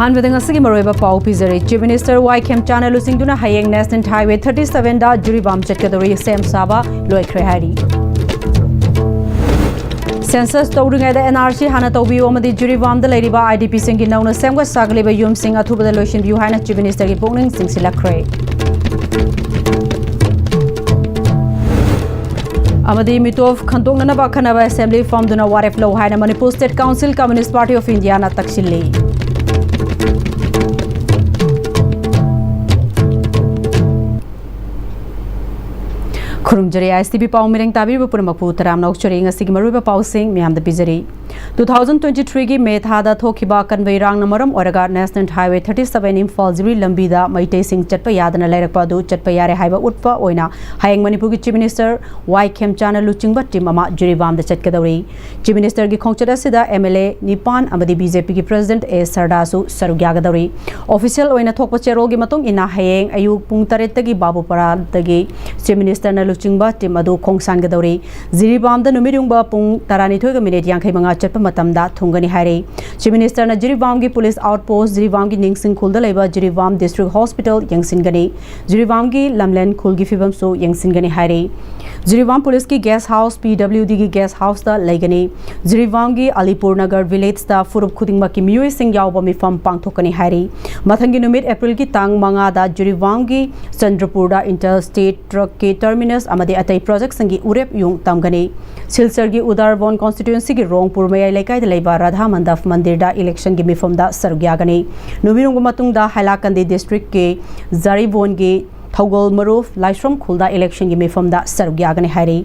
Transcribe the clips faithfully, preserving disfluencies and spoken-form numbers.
ꯑꯍꯥꯟꯕꯗ ꯉꯁꯤꯒꯤ ꯃꯔꯨꯑꯣꯏꯕ ꯄꯥꯎ ꯄꯤꯖꯔꯤ꯫ Chief Minister ꯋꯥꯏ ꯈꯦꯝꯆꯥꯅ ꯂꯨꯆꯤꯡꯗꯨꯅ ꯍꯌꯦꯡ National Highway thirty seven ꯗ ꯖꯤꯔꯤꯕꯥꯝ ꯆꯠꯀꯗꯧꯔꯤ, ꯁꯦꯝ ꯁꯥꯕ ꯂꯣꯏꯈ꯭ꯔꯦ ꯍꯥꯏꯔꯤ꯫ Census ꯇꯧꯗ꯭ꯔꯤꯉꯩꯗ N R C ꯍꯥꯟꯅ ꯇꯧꯕꯤꯌꯨ ꯑꯃꯗꯤ ꯖꯤꯔꯤꯕꯥꯝꯗ ꯂꯩꯔꯤꯕ I D P ꯁꯤꯡꯒꯤ ꯅꯧꯅ ꯁꯦꯝꯒꯠ ꯁꯥꯒꯠꯂꯤꯕ ꯌꯨꯝꯁꯤꯡ ꯑꯊꯨꯕꯗ ꯂꯣꯏꯁꯤꯟꯕꯤꯌꯨ ꯍꯥꯏꯅ Chief Minister ꯒꯤ ꯄꯨꯛꯅꯤꯡ ꯆꯤꯡꯁꯤꯜꯂꯛꯈ꯭ꯔꯦ꯫ ꯑꯃꯗꯤ ꯃꯤꯇꯣꯞ ꯈꯟꯗꯣꯛꯅꯅꯕ ꯑꯈꯟꯅꯕ assembly ꯐꯝꯗꯨꯅ ꯋꯥꯔꯦꯞ ꯂꯧ ꯍꯥꯏꯅ Manipur State Council Communist Party of India ꯅ ꯇꯛꯁꯤꯜꯂꯤ꯫ ꯈꯨꯔꯨꯝꯖꯔꯤ, I S T V ꯄꯥꯎ ꯃꯤꯔꯦꯡ ꯇꯥꯕꯤꯔꯤꯕ ꯄꯨꯝꯅꯃꯛꯄꯨ ꯇꯔꯥꯝꯅ ꯑꯣꯛꯆꯔꯤ꯫ ꯉꯁꯤꯒꯤ ꯃꯔꯨꯑꯣꯏꯕ ꯄꯥꯎꯁꯤꯡ ꯃꯌꯥꯝꯗ ꯄꯤꯖꯔꯤ꯫ Two thousand twenty three ꯒꯤ May ꯊꯥꯗ ꯊꯣꯛꯈꯤꯕ ꯑꯀꯟꯕ ꯏꯔꯥꯡꯅ ꯃꯔꯝ ꯑꯣꯏꯔꯒ National Highway thirty seven Imphal ꯖꯤꯔꯤ ꯂꯝꯕꯤꯗ ꯃꯩꯇꯩꯁꯤꯡ ꯆꯠꯄ ꯌꯥꯗꯅ ꯂꯩꯔꯛꯄ ꯑꯗꯨ ꯆꯠꯄ ꯌꯥꯔꯦ ꯍꯥꯏꯕ ꯎꯠꯄ ꯑꯣꯏꯅ ꯍꯌꯦꯡ ꯃꯅꯤꯄꯨꯔꯒꯤ Chief Minister ꯋꯥꯏ ꯈꯦꯝꯆꯥꯅ ꯂꯨꯆꯤꯡꯕ team ꯑꯃ ꯖꯤꯔꯤꯕꯥꯝꯗ ꯆꯠꯀꯗꯧꯔꯤ꯫ Chief Minister ꯒꯤ ꯈꯣꯡꯆꯠ ꯑꯁꯤꯗ M L A ꯅꯤꯄꯥꯟ ꯑꯃꯗꯤ B J P ꯒꯤ President A ꯁꯔꯗꯥꯁꯨ ꯁꯔꯨꯛ ꯌꯥꯒꯗꯧꯔꯤ꯫ Official ꯑꯣꯏꯅ ꯊꯣꯛꯄ ꯆꯦꯔꯣꯜꯒꯤ ꯃꯇꯨꯡ ꯏꯟꯅ ꯍꯌꯦꯡ ꯑꯌꯨꯛ ꯄꯨꯡ ꯇꯔꯦꯠꯇꯒꯤ ꯕꯥꯕꯨꯄꯥꯔꯥꯗꯒꯤ Chief Minister ꯅ ꯂꯨꯆꯤꯡꯕ team ꯑꯗꯨ ꯈꯣꯡꯁꯥꯟꯒꯗꯧꯔꯤ꯫ ꯖꯤꯔꯤꯕꯥꯝꯗ ꯅꯨꯃꯤꯠ ꯌꯨꯡꯕ ꯄꯨꯡ ꯇꯔꯥꯅꯤꯊꯣꯏꯒ ꯃꯤꯅꯤꯠ ꯌꯥꯡꯈꯩ ꯃꯉꯥ ꯆꯠꯄ ꯃꯇꯝꯗ ꯊꯨꯡꯒꯅꯤ ꯍꯥꯏꯔꯤ꯫ Chief Minister ꯅ ꯖꯤꯔꯤꯕꯥꯝꯒꯤ police outpost, ꯖꯤꯔꯤꯕꯥꯝꯒꯤ ꯅꯤꯡꯁꯤꯡ ꯈꯨꯜꯗ ꯂꯩꯕ ꯖꯤꯔꯤꯕꯥꯝ District Hospital ꯌꯦꯡꯁꯤꯟꯒꯅꯤ꯫ ꯖꯤꯔꯤꯕꯥꯝꯒꯤ ꯂꯝꯂꯦꯟ ꯈꯨꯜꯒꯤ ꯐꯤꯕꯝꯁꯨ ꯌꯦꯡꯁꯤꯟꯒꯅꯤ ꯍꯥꯏꯔꯤ꯫ ꯖꯤꯔꯤꯕꯥꯝ police ꯀꯤ guest house, P W D ꯒꯤ guest house ꯇ ꯂꯩꯒꯅꯤ꯫ ꯖꯤꯔꯤꯕꯥꯝꯒꯤ ꯑꯂꯤꯄꯨꯔ ꯅꯒꯔ village ꯇ ꯐꯨꯔꯨꯞ ꯈꯨꯗꯤꯡꯃꯛꯀꯤ ꯃꯤꯑꯣꯏꯁꯤꯡ ꯌꯥꯎꯕ ꯃꯤꯐꯝ ꯄꯥꯡꯊꯣꯛꯀꯅꯤ ꯍꯥꯏꯔꯤ꯫ ꯃꯊꯪꯒꯤ ꯅꯨꯃꯤꯠ April ꯒꯤ ꯇꯥꯡ ꯃꯉꯥꯗ ꯖꯤꯔꯤꯕꯥꯝꯒꯤ ꯆꯟꯗ꯭ꯔꯄꯨꯔꯗ Inter State Truck ꯀꯤ terminus ꯑꯃꯗꯤ ꯑꯇꯩ project ꯁꯤꯡꯒꯤ ꯎꯔꯦꯞ ꯌꯨꯡ ꯇꯝꯒꯅꯤ꯫ ꯁꯤꯜꯆꯔꯒꯤ ꯎꯗꯥꯔꯕꯣꯟ constituency ꯒꯤ ꯔꯣꯡꯄꯨꯔ ꯃꯌꯥꯏ ꯂꯩꯀꯥꯏꯗ ꯂꯩꯕ ꯔꯥꯙꯥ ꯃꯟꯗꯞ ꯃꯟꯗꯤꯔꯗ election ꯒꯤ ꯃꯤꯐꯝꯗ ꯁꯔꯨꯛ ꯌꯥꯒꯅꯤ꯫ ꯅꯨꯃꯤꯠ ꯌꯨꯡꯕ ꯃꯇꯨꯡꯗ ꯍꯥꯏꯂꯥꯀꯟꯗꯤ district ꯀꯤ ꯖꯥꯔꯤꯕꯣꯟꯒꯤ ꯊꯧꯒꯜ ꯃꯔꯨꯞ ꯂꯥꯏꯁ꯭ꯔꯝ ꯈꯨꯜꯗ election ꯒꯤ ꯃꯤꯐꯝꯗ ꯁꯔꯨꯛ ꯌꯥꯒꯅꯤ ꯍꯥꯏꯔꯤ꯫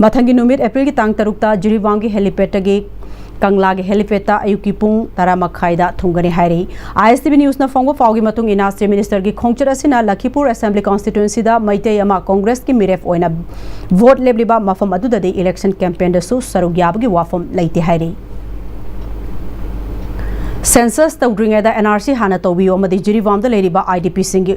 ꯃꯊꯪꯒꯤ ꯅꯨꯃꯤꯠ April ꯒꯤ ꯇꯥꯡ ꯇꯔꯨꯛꯇ ꯖꯤꯔꯤꯕꯥꯝꯒꯤ helipad ꯇꯒꯤ ꯀꯪꯂꯥꯒꯤ helipad ꯇ ꯑꯌꯨꯛꯀꯤ ꯄꯨꯡ ꯇꯔꯥ ꯃꯈꯥꯏꯗ ꯊꯨꯡꯒꯅꯤ ꯍꯥꯏꯔꯤ꯫ I S T V news ꯅ ꯐꯪꯕ ꯄꯥꯎꯒꯤ ꯃꯇꯨꯡ ꯏꯟꯅ, Chief Minister ꯒꯤ ꯈꯣꯡꯆꯠ ꯑꯁꯤꯅ ꯂꯈꯤꯄꯨꯔ assembly constituency ꯗ ꯃꯩꯇꯩ ꯑꯃ Congress ꯀꯤ ꯃꯤꯔꯦꯞ ꯑꯣꯏꯅ vote ꯂꯦꯞꯂꯤꯕ ꯃꯐꯝ ꯑꯗꯨꯗꯗꯤ election campaign ꯗꯁꯨ ꯁꯔꯨꯛ ꯌꯥꯕꯒꯤ ꯋꯥꯐꯝ ꯂꯩꯇꯦ ꯍꯥꯏꯔꯤ꯫ Census ꯇꯧꯗ꯭ꯔꯤꯉꯩꯗ N R C ꯍꯥꯟꯅ ꯇꯧꯕꯤꯌꯨ ꯑꯃꯗꯤ ꯖꯤꯔꯤꯕꯥꯝꯗ ꯂꯩꯔꯤꯕ I D P ꯁꯤꯡꯒꯤ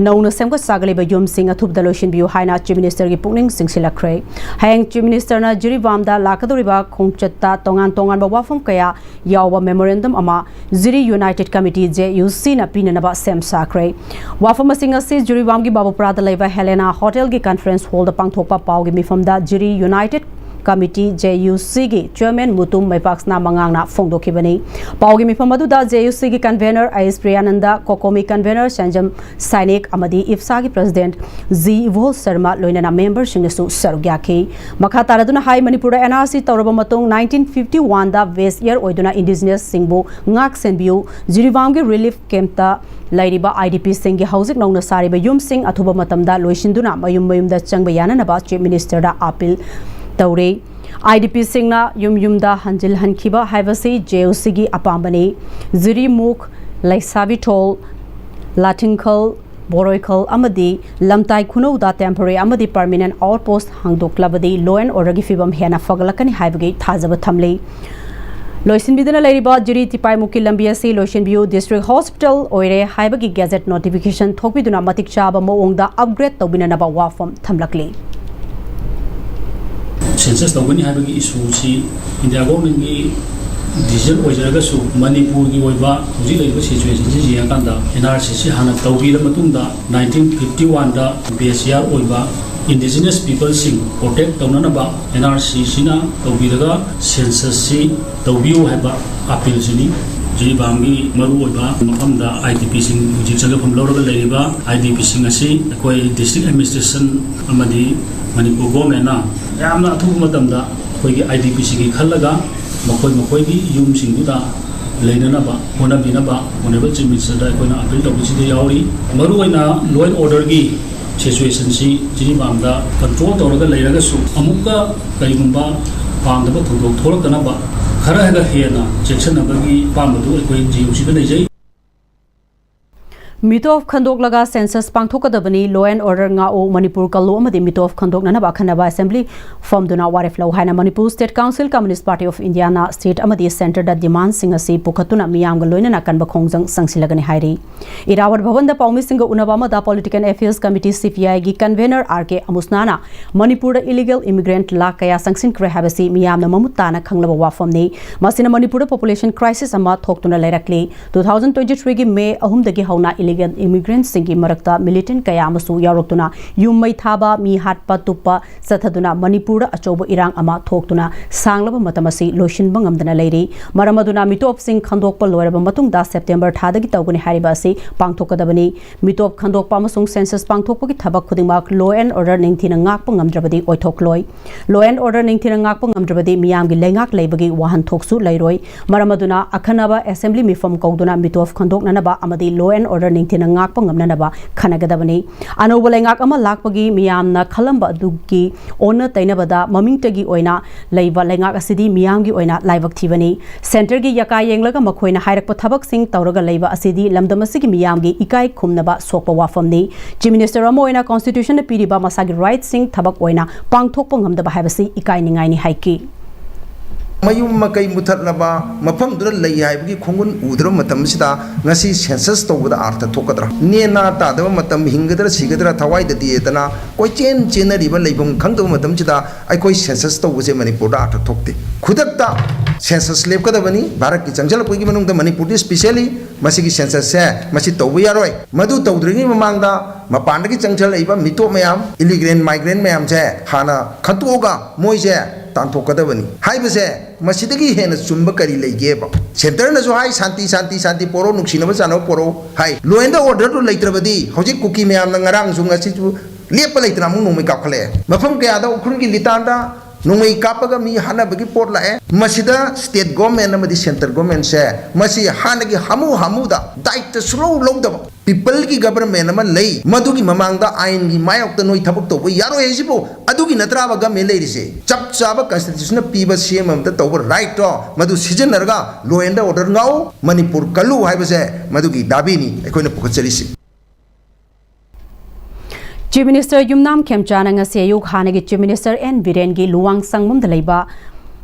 ꯅꯧꯅ ꯁꯦꯝꯒꯠ ꯁꯥꯒꯠꯂꯤꯕ ꯌꯨꯝꯁꯤꯡ ꯑꯊꯨꯕꯗ ꯂꯣꯏꯁꯤꯟꯕꯤꯌꯨ ꯍꯥꯏꯅ Chief Minister ꯒꯤ ꯄꯨꯛꯅꯤꯡ ꯆꯤꯡꯁꯤꯜꯂꯛꯈ꯭ꯔꯦ꯫ ꯍꯌꯦꯡ Chief Minister ꯅ ꯖꯤꯔꯤꯕꯥꯝꯗ ꯂꯥꯛꯀꯗꯧꯔꯤꯕ ꯈꯣꯡꯆꯠꯇ ꯇꯣꯉꯥꯟ ꯇꯣꯉꯥꯟꯕ ꯋꯥꯐꯝ ꯀꯌꯥ ꯌꯥꯎꯕ memorandum ꯑꯃ ꯖꯤꯔꯤ United Committee, J U C ꯅ ꯄꯤꯅꯅꯕ ꯁꯦꯝ ꯁꯥꯈ꯭ꯔꯦ꯫ ꯋꯥꯐꯝꯁꯤꯡ ꯑꯁꯤ ꯖꯤꯔꯤꯕꯥꯝꯒꯤ ꯕꯥꯕꯨꯄꯨꯔꯥꯗ ꯂꯩꯕ Helena Hotel ꯒꯤ conference hall ꯗ ꯄꯥꯡꯊꯣꯛꯄ ꯄꯥꯎꯒꯤ ꯃꯤꯐꯝꯗ ꯖꯤꯔꯤ United Committee, J U C ꯒꯤ Chairman ꯃꯨꯇꯨꯝ ꯃꯩꯄꯥꯛꯁꯅꯥ ꯃꯉꯥꯡꯅ ꯐꯣꯡꯗꯣꯛꯈꯤꯕꯅꯤ꯫ ꯄꯥꯎꯒꯤ ꯃꯤꯐꯝ ꯑꯗꯨꯗ J U C ꯒꯤ convener ꯑꯦꯁ ꯄ꯭ꯔꯤꯌꯥꯅꯟꯗ, COCOMI convener ꯁꯦꯟꯖꯝ ꯁꯥꯏꯅꯤꯛ ꯑꯃꯗꯤ ꯏꯞꯁꯥꯒꯤ president ꯖꯤ ꯏꯕꯣꯜ ꯁꯔꯃ ꯂꯣꯏꯅꯅ member ꯁꯤꯡꯅꯁꯨ ꯁꯔꯨꯛ ꯌꯥꯈꯤ꯫ ꯃꯈꯥ ꯇꯥꯔꯗꯨꯅ ꯍꯥꯏ, ꯃꯅꯤꯄꯨꯔꯗ N R C ꯇꯧꯔꯕ ꯃꯇꯨꯡ nineteen fifty one ꯗ base year ꯑꯣꯏꯗꯨꯅ indigenous ꯁꯤꯡꯕꯨ ꯉꯥꯛ ꯁꯦꯟꯕꯤꯌꯨ, ꯖꯤꯔꯤꯕꯥꯝꯒꯤ relief camp ꯇ ꯂꯩꯔꯤꯕ I D P ꯁꯤꯡꯒꯤ ꯍꯧꯖꯤꯛ ꯅꯧꯅ ꯁꯥꯔꯤꯕ ꯌꯨꯝꯁꯤꯡ ꯑꯊꯨꯕ ꯃꯇꯝꯗ ꯂꯣꯏꯁꯤꯟꯗꯨꯅ ꯃꯌꯨꯝ ꯃꯌꯨꯝꯗ ꯆꯪꯕ ꯌꯥꯅꯅꯕ Chief Minister ꯗ appeal ꯇꯧꯔꯤ꯫ I D P ꯁꯤꯡꯅ ꯌꯨꯝ ꯌꯨꯝꯗ ꯍꯟꯖꯤꯜꯍꯟꯈꯤꯕ ꯍꯥꯏꯕꯁꯤ J U C ꯒꯤ ꯑꯄꯥꯝꯕꯅꯤ꯫ ꯖꯤꯔꯤꯃꯨꯈ, ꯂꯩꯁꯥꯕꯤꯊꯣꯜ, ꯂꯥꯊꯤꯡꯈꯜ, ꯕꯣꯔꯣꯏꯈꯜ ꯑꯃꯗꯤ ꯂꯝꯇꯥꯏ ꯈꯨꯅꯧꯗ temporary ꯑꯃꯗꯤ permanent outpost ꯍꯥꯡꯗꯣꯛꯂꯕꯗꯤ law and order ꯒꯤ ꯐꯤꯕꯝ ꯍꯦꯟꯅ ꯐꯒꯠꯂꯛꯀꯅꯤ ꯍꯥꯏꯕꯒꯤ ꯊꯥꯖꯕ ꯊꯝꯂꯤ꯫ ꯂꯣꯏꯁꯤꯟꯕꯤꯗꯅ ꯂꯩꯔꯤꯕ ꯖꯤꯔꯤ ꯇꯤꯄꯥꯏꯃꯨꯛꯀꯤ ꯂꯝꯕꯤ ꯑꯁꯤ ꯂꯣꯏꯁꯤꯟꯕꯤꯌꯨ, district hospital ꯑꯣꯏꯔꯦ ꯍꯥꯏꯕꯒꯤ gazette notification ꯊꯣꯛꯄꯤꯗꯨꯅ ꯃꯇꯤꯛ ꯆꯥꯕ ꯃꯑꯣꯡꯗ upgrade ꯇꯧꯕꯤꯅꯅꯕ ꯋꯥꯐꯝ ꯊꯝꯂꯛꯂꯤ꯫ Census ꯇꯧꯒꯅꯤ ꯍꯥꯏꯕꯒꯤ issue ꯁꯤ India government ꯀꯤ decision ꯑꯣꯏꯖꯔꯒꯁꯨ, ꯃꯅꯤꯄꯨꯔꯒꯤ ꯑꯣꯏꯕ ꯍꯧꯖꯤꯛ ꯂꯩꯔꯤꯕ situation ꯁꯤ ꯌꯦꯡꯉꯀꯥꯟꯗ N R C ꯁꯤ ꯍꯥꯟꯅ ꯇꯧꯕꯤꯔ ꯃꯇꯨꯡꯗ nineteen fifty one ꯗ base year ꯑꯣꯏꯕ indigenous people ꯁꯤꯡ protect ꯇꯧꯅꯅꯕ N R C ꯁꯤꯅ ꯇꯧꯕꯤꯔꯒ census ꯁꯤ ꯇꯧꯕꯤꯌꯨ ꯍꯥꯏꯕ appeal ꯁꯤꯅꯤ꯫ ꯖꯤꯔꯤꯕꯥꯝꯒꯤ ꯃꯔꯨꯑꯣꯏꯕ ꯃꯐꯝꯗ I D P ꯁꯤꯡ ꯍꯧꯖꯤꯛ ꯆꯪꯖꯐꯝ ꯂꯧꯔꯒ ꯂꯩꯔꯤꯕ I D P ꯁꯤꯡ ꯑꯁꯤ ꯑꯩꯈꯣꯏ district administration ꯑꯃꯗꯤ ꯃꯅꯤꯄꯨꯔ government ꯅ ꯌꯥꯝꯅ ꯑꯊꯨꯕ ꯃꯇꯝꯗ ꯑꯩꯈꯣꯏꯒꯤ I D P ꯁꯤꯡꯒꯤ ꯈꯜꯂꯒ ꯃꯈꯣꯏ ꯃꯈꯣꯏꯒꯤ ꯌꯨꯝꯁꯤꯡꯗꯨꯗ ꯂꯩꯅꯅꯕ ꯍꯣꯠꯅꯕꯤꯅꯕ Honourable Chief Minister ꯗ ꯑꯩꯈꯣꯏꯅ appeal ꯇꯧꯕꯁꯤꯗ ꯌꯥꯎꯔꯤ꯫ ꯃꯔꯨꯑꯣꯏꯅ law and order ꯒꯤ situation ꯁꯤ ꯖꯤꯔꯤꯕꯥꯝꯗ control ꯇꯧꯔꯒ ꯂꯩꯔꯒꯁꯨ, ꯑꯃꯨꯛꯀ ꯀꯔꯤꯒꯨꯝꯕ ꯄꯥꯝꯗꯕ ꯊꯧꯗꯣꯛ ꯊꯣꯛꯂꯛꯇꯅꯕ ꯈꯔ ꯍꯦꯟꯅ ꯆꯦꯛꯁꯤꯟꯅꯕꯒꯤ ꯑꯄꯥꯝꯕꯗꯨ ꯑꯩꯈꯣꯏ J U C ꯗ ꯂꯩꯖꯩ꯫ ꯃꯤꯇꯣꯞ ꯈꯟꯗꯣꯛꯂꯒ ꯁꯦꯟꯁꯁ ꯄꯥꯡꯊꯣꯛꯀꯗꯕꯅꯤ, law and order ꯉꯥꯛꯎ, ꯃꯅꯤꯄꯨꯔ ꯀꯜꯂꯨ ꯑꯃꯗꯤ ꯃꯤꯇꯣꯞ ꯈꯟꯗꯣꯛꯅꯅꯕ ꯑꯈꯟꯅꯕ ꯑꯦꯁꯦꯝꯕ꯭ꯂꯤ ꯐꯝꯗꯨꯅ ꯋꯥꯔꯦꯞ ꯂꯧ ꯍꯥꯏꯅ Manipur state council communist party of ꯏꯟꯗꯤꯌꯥꯅ ꯁ꯭ꯇꯦꯠ ꯑꯃꯗꯤ ꯁꯦꯟꯇꯔꯗ ꯗꯤꯃꯥꯟꯁꯤꯡ ꯑꯁꯤ ꯄꯨꯈꯠꯇꯨꯅ ꯃꯤꯌꯥꯝꯒ ꯂꯣꯏꯅꯅ ꯑꯀꯟꯕ ꯈꯣꯡꯖꯪ ꯆꯪꯁꯤꯜꯂꯒꯅꯤ ꯍꯥꯏꯔꯤ꯫ ꯏꯔꯥꯋꯠ ꯚꯕꯟꯗ ꯄꯥꯎꯃꯤꯁꯤꯡꯒ ꯎꯅꯕ ꯑꯃꯗ ꯄꯣꯂꯤꯇꯤꯀꯦꯜ ꯑꯦꯐꯤꯌꯔꯁ ꯀꯃꯤꯇꯤ, ꯁꯤ ꯄꯤ ꯑꯥꯏꯒꯤ ꯀꯟꯚꯦꯅꯔ ꯑꯥꯔ ꯀꯦ ꯑꯃꯨꯁꯅꯥꯅ ꯃꯅꯤꯄꯨꯔꯗ ꯏꯂꯤꯒꯦꯜ ꯏꯃꯤꯒ꯭ꯔꯦꯟꯠ ꯂꯥꯈ ꯀꯌꯥ ꯆꯪꯁꯤꯟꯈ꯭ꯔꯦ ꯍꯥꯏꯕꯁꯤ ꯃꯤꯌꯥꯝꯅ ꯃꯃꯨꯠ ꯇꯥꯅ ꯈꯪꯂꯕ ꯋꯥꯐꯝꯅꯤ꯫ ꯃꯁꯤꯅ ꯃꯅꯤꯄꯨꯔꯗ ꯄꯣꯄꯨꯂꯦꯁꯟ ꯀ꯭ꯔꯥꯏꯁꯤꯁ ꯑꯃ ꯊꯣꯛꯇꯨꯅ ꯂꯩꯔꯛꯂꯤ꯫ Two thousand twenty-threeꯒꯤ ꯃꯦ ꯑꯍꯨꯝꯗꯒꯤ ꯍꯧꯅ ꯏꯂꯤꯒꯦꯜ ꯏꯃꯤꯒ꯭ꯔꯦꯟꯠꯁꯤꯡꯒꯤ ꯃꯔꯛꯇ ꯃꯤꯂꯤꯇꯦꯟꯠ ꯀꯌꯥ ꯑꯃꯁꯨ ꯌꯥꯎꯔꯛꯇꯨꯅ ꯌꯨꯝ ꯃꯩ ꯊꯥꯕ, ꯃꯤ ꯍꯥꯠꯄ ꯇꯨꯞꯄ ꯆꯠꯊꯗꯨꯅ ꯃꯅꯤꯄꯨꯔꯗ ꯑꯆꯧꯕ ꯏꯔꯥꯡ ꯑꯃ ꯊꯣꯛꯇꯨꯅ ꯁꯥꯡꯂꯕ ꯃꯇꯝ ꯑꯁꯤ ꯂꯣꯏꯁꯤꯟꯕ ꯉꯝꯗꯅ ꯂꯩꯔꯤ꯫ ꯃꯔꯝ ꯑꯗꯨꯅ ꯃꯤꯇꯣꯞꯁꯤꯡ ꯈꯟꯗꯣꯛꯄ ꯂꯣꯏꯔꯕ ꯃꯇꯨꯡꯗ ꯁꯦꯞꯇꯦꯝꯕꯔ ꯊꯥꯗꯒꯤ ꯇꯧꯒꯅꯤ ꯍꯥꯏꯔꯤꯕ ꯑꯁꯤ ꯄꯥꯡꯊꯣꯛꯀꯗꯕꯅꯤ꯫ ꯃꯤꯇꯣꯞ ꯈꯟꯗꯣꯛꯄ ꯑꯃꯁꯨꯡ ꯁꯦꯟꯁꯁ ꯄꯥꯡꯊꯣꯛꯄꯒꯤ ꯊꯕꯛ ꯈꯨꯗꯤꯡꯃꯛ law and order ꯅꯤꯡꯊꯤꯅ ꯉꯥꯛꯄ ꯉꯝꯗ꯭ꯔꯕꯗꯤ ꯑꯣꯏꯊꯣꯛꯂꯣꯏ꯫ Law and order ꯅꯤꯡꯊꯤꯅ ꯉꯥꯛꯄ ꯉꯝꯗ꯭ꯔꯕꯗꯤ ꯃꯤꯌꯥꯝꯒꯤ ꯂꯩꯉꯥꯛ ꯂꯩꯕꯒꯤ ꯋꯥꯍꯟꯊꯣꯛꯁꯨ ꯂꯩꯔꯣꯏ꯫ ꯃꯔꯝ ꯑꯗꯨꯅ ꯑꯈꯟꯅꯕ ꯑꯦꯁꯦꯝꯕ꯭ꯂꯤ ꯃꯤꯐꯝ ꯀꯧꯗꯨꯅ ꯃꯤꯇꯣꯞ ꯈꯟꯗꯣꯛꯅꯅꯕ ꯑꯃꯗꯤ law and order ꯅꯤꯡꯊꯤꯅ ꯉꯥꯛꯄ ꯉꯝꯅꯅꯕ ꯈꯟꯅꯒꯗꯕꯅꯤ꯫ ꯑꯅꯧꯕ ꯂꯩꯉꯥꯛ ꯑꯃ ꯂꯥꯛꯄꯒꯤ ꯃꯤꯌꯥꯝꯅ ꯈꯜꯂꯝꯕ ꯑꯗꯨꯒꯤ ꯑꯣꯟꯅ ꯇꯩꯅꯕꯗ ꯃꯃꯤꯡꯇꯒꯤ ꯑꯣꯏꯅ ꯂꯩꯕ ꯂꯩꯉꯥꯛ ꯑꯁꯤꯗꯤ ꯃꯤꯌꯥꯝꯒꯤ ꯑꯣꯏꯅ ꯂꯥꯏꯕꯛ ꯊꯤꯕꯅꯤ꯫ ꯁꯦꯟꯇꯔꯒꯤ ꯌꯥꯀꯥ ꯌꯦꯡꯂꯒ ꯃꯈꯣꯏꯅ ꯍꯥꯏꯔꯛꯄ ꯊꯕꯛꯁꯤꯡ ꯇꯧꯔꯒ ꯂꯩꯕ ꯑꯁꯤꯗꯤ ꯂꯝꯗꯝ ꯑꯁꯤꯒꯤ ꯃꯤꯌꯥꯝꯒꯤ ꯏꯀꯥꯏ ꯈꯨꯝꯅꯕ ꯁꯣꯛꯄ ꯋꯥꯐꯝꯅꯤ꯫ ꯆꯤꯐ ꯃꯤꯅꯤꯁꯇꯔ ꯑꯃ ꯑꯣꯏꯅ ꯀꯣꯟꯁꯇꯤꯇ꯭ꯌꯨꯁꯟꯅ ꯄꯤꯔꯤꯕ ꯃꯁꯥꯒꯤ ꯔꯥꯏꯠꯁꯤꯡ ꯊꯕꯛ ꯑꯣꯏꯅ ꯄꯥꯡꯊꯣꯛꯄ ꯉꯝꯗꯕ ꯍꯥꯏꯕꯁꯤ ꯏꯀꯥꯏꯅꯤꯡꯉꯥꯏꯅꯤ ꯍꯥꯏꯈꯤ꯫ ꯃꯌꯨꯝ ꯃꯀꯩ ꯃꯨꯊꯠꯂꯕ ꯃꯐꯝꯗꯨꯗ ꯂꯩ ꯍꯥꯏꯕꯒꯤ ꯈꯣꯡꯒꯨꯟ ꯎꯗ꯭ꯔꯕ ꯃꯇꯝꯁꯤꯗ ꯉꯁꯤ ꯁꯦꯟꯁꯁ ꯇꯧꯕꯗ ꯑꯥꯔꯊ ꯊꯣꯛꯀꯗ꯭ꯔꯥ? ꯅꯦꯅꯥ ꯇꯥꯗꯕ ꯃꯇꯝ, ꯍꯤꯡꯒꯗ꯭ꯔꯥ ꯁꯤꯒꯗ꯭ꯔꯥ ꯊꯋꯥꯏꯗ ꯇꯦꯗꯅ ꯀꯣꯏꯆꯦꯟ ꯆꯦꯟꯅꯔꯤꯕ ꯂꯩꯐꯝ ꯈꯪꯗꯕ ꯃꯇꯝꯁꯤꯗ ꯑꯩꯈꯣꯏ ꯁꯦꯟꯁꯁ ꯇꯧꯕꯁꯦ ꯃꯅꯤꯄꯨꯔꯗ ꯑꯥꯔꯊ ꯊꯣꯛꯇꯦ꯫ ꯈꯨꯗꯛꯇ ꯁꯦꯟꯁꯁ ꯂꯦꯞꯀꯗꯕꯅꯤ꯫ ꯚꯥꯔꯠꯀꯤ ꯆꯪꯁꯤꯜꯂꯛꯄꯒꯤ ꯃꯅꯨꯡꯗ ꯃꯅꯤꯄꯨꯔꯗꯤ ꯏꯁꯄꯤꯁꯦꯜꯂꯤ ꯃꯁꯤꯒꯤ ꯁꯦꯟꯁꯁꯁꯦ ꯃꯁꯤ ꯇꯧꯕ ꯌꯥꯔꯣꯏ꯫ ꯃꯗꯨ ꯇꯧꯗ꯭ꯔꯤꯉꯩ ꯃꯃꯥꯡꯗ ꯃꯄꯥꯟꯗꯒꯤ ꯆꯪꯁꯤꯜꯂꯛꯏꯕ ꯃꯤꯇꯣꯞ ꯃꯌꯥꯝ, ꯏꯂꯤꯒ꯭ꯔꯦꯟ ꯃꯥꯏꯒ꯭ꯔꯦꯟ ꯃꯌꯥꯝꯁꯦ ꯍꯥꯟꯅ ꯈꯟꯇꯣꯛꯑꯒ ꯃꯣꯏꯁꯦ ꯇꯥꯟꯊꯣꯛꯀꯗꯕꯅꯤ ꯍꯥꯏꯕꯁꯦ ꯃꯁꯤꯗꯒꯤ ꯍꯦꯟꯅ ꯆꯨꯝꯕ ꯀꯔꯤ ꯂꯩꯒꯦꯕ? ꯁꯦꯟꯇꯔꯅꯁꯨ ꯍꯥꯏ, "ꯁꯥꯟꯇꯤ, ꯁꯥꯟꯇꯤ, ꯁꯥꯟꯇꯤ ꯄꯣꯔꯣ, ꯅꯨꯡꯁꯤꯅꯕ ꯆꯥꯟꯅꯕ ꯄꯣꯔꯣ" ꯍꯥꯏ꯫ Law and order ꯗꯨ ꯂꯩꯇ꯭ꯔꯕꯗꯤ ꯍꯧꯖꯤꯛ ꯀꯨꯀꯤ ꯃꯌꯥꯝꯅ ꯉꯔꯥꯡꯁꯨ ꯉꯁꯤꯁꯨ ꯂꯦꯞꯄ ꯂꯩꯇꯅ ꯑꯃꯨꯛ ꯅꯣꯡꯃꯩ ꯀꯥꯞꯈꯠꯂꯛꯑꯦ꯫ ꯃꯐꯝ ꯀꯌꯥꯗ ꯎꯈ꯭ꯔꯨꯜꯒꯤ ꯂꯤꯇꯥꯟꯗ ꯅꯣꯡꯃꯩ ꯀꯥꯞꯄꯒ ꯃꯤ ꯍꯥꯠꯅꯕꯒꯤ ꯄꯣꯠ ꯂꯥꯛꯑꯦ꯫ ꯃꯁꯤꯗ ꯁ꯭ꯇꯦꯠ ꯒꯣꯔꯃꯦꯟ ꯑꯃꯗꯤ ꯁꯦꯟꯇꯔ ꯒꯣꯔꯃꯦꯟꯁꯦ ꯃꯁꯤ ꯍꯥꯟꯅꯒꯤ ꯍꯥꯃꯨ ꯍꯥꯃꯨꯗ ꯗꯥꯏꯇ ꯁꯨꯂꯧ ꯂꯧꯗꯕ, ꯄꯤꯄꯜꯒꯤ ꯒꯕꯔꯃꯦꯟ ꯑꯃ ꯂꯩ, ꯃꯗꯨꯒꯤ ꯃꯃꯥꯡꯗ ꯑꯥꯏꯟꯒꯤ ꯃꯥꯌꯣꯛꯇ ꯅꯣꯏ ꯊꯕꯛ ꯇꯧꯕ ꯌꯥꯔꯣꯏ ꯍꯥꯏꯁꯤꯕꯨ ꯑꯗꯨꯒꯤ ꯅꯠꯇ꯭ꯔꯥꯕ ꯒꯃꯦꯟ ꯂꯩꯔꯤꯁꯦ? ꯆꯞ ꯆꯥꯕ ꯀꯟꯁꯇꯤꯇ꯭ꯌꯨꯁꯟꯅ ꯄꯤꯕ ꯁꯤ ꯑꯦꯝ ꯑꯃꯗ ꯇꯧꯕ ꯔꯥꯏꯠꯇꯣ ꯃꯗꯨ ꯁꯤꯖꯤꯟꯅꯔꯒ law and order ꯉꯥꯛꯎ, ꯃꯅꯤꯄꯨꯔ ꯀꯜꯂꯨ ꯍꯥꯏꯕꯁꯦ ꯃꯗꯨꯒꯤ ꯗꯥꯕꯤꯅꯤ ꯑꯩꯈꯣꯏꯅ ꯄꯨꯈꯠꯆꯔꯤꯁꯤ꯫ Chief Minister ꯌꯨꯝꯅꯥꯝ ꯈꯦꯝꯆꯥꯅ ꯉꯁꯤ ꯑꯌꯨꯛ ꯍꯥꯟꯅꯒꯤ Chief Minister ꯑꯦꯟ ꯕꯤꯔꯦꯟꯒꯤ ꯂꯨꯋꯥꯡ ꯁꯪꯕꯝꯗ ꯂꯩꯕ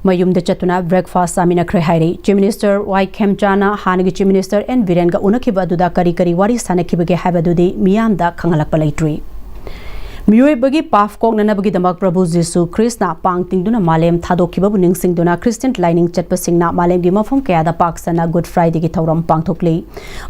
ꯃꯌꯨꯝꯗ ꯆꯠꯇꯨꯅ breakfast ꯆꯥꯃꯤꯟꯅꯈ꯭ꯔꯦ ꯍꯥꯏꯔꯤ꯫ Chief Minister ꯋꯥꯏ ꯈꯦꯝꯆꯥꯅ ꯍꯥꯟꯅꯒꯤ Chief Minister ꯑꯦꯟ ꯕꯤꯔꯦꯟꯒ ꯎꯅꯈꯤꯕ ꯑꯗꯨꯗ ꯀꯔꯤ ꯀꯔꯤ ꯋꯥꯔꯤ ꯁꯥꯟꯅꯈꯤꯕꯒꯦ ꯍꯥꯏꯕꯗꯨꯗꯤ ꯃꯤꯌꯥꯝꯗ ꯈꯪꯍꯜꯂꯛꯄ ꯂꯩꯇ꯭ꯔꯤ꯫ ꯃꯤꯑꯣꯏꯕꯒꯤ ꯄꯥꯞ ꯀꯣꯛꯅꯅꯕꯒꯤꯗꯃꯛ ꯄ꯭ꯔꯚꯨ ꯖꯤꯁꯨ ꯈ꯭ꯔꯤꯁꯅ ꯄꯥꯡ ꯇꯤꯡꯗꯨꯅ ꯃꯥꯂꯦꯝ ꯊꯥꯗꯣꯛꯈꯤꯕꯕꯨ ꯅꯤꯡꯁꯤꯡꯗꯨꯅ Christian ꯂꯥꯏꯅꯤꯡ ꯆꯠꯄꯁꯤꯡꯅ ꯃꯥꯂꯦꯝꯒꯤ ꯃꯐꯝ ꯀꯌꯥꯗ ꯄꯥꯛ ꯁꯟꯅ Good Fridayꯒꯤ ꯊꯧꯔꯝ ꯄꯥꯡꯊꯣꯛꯂꯤ꯫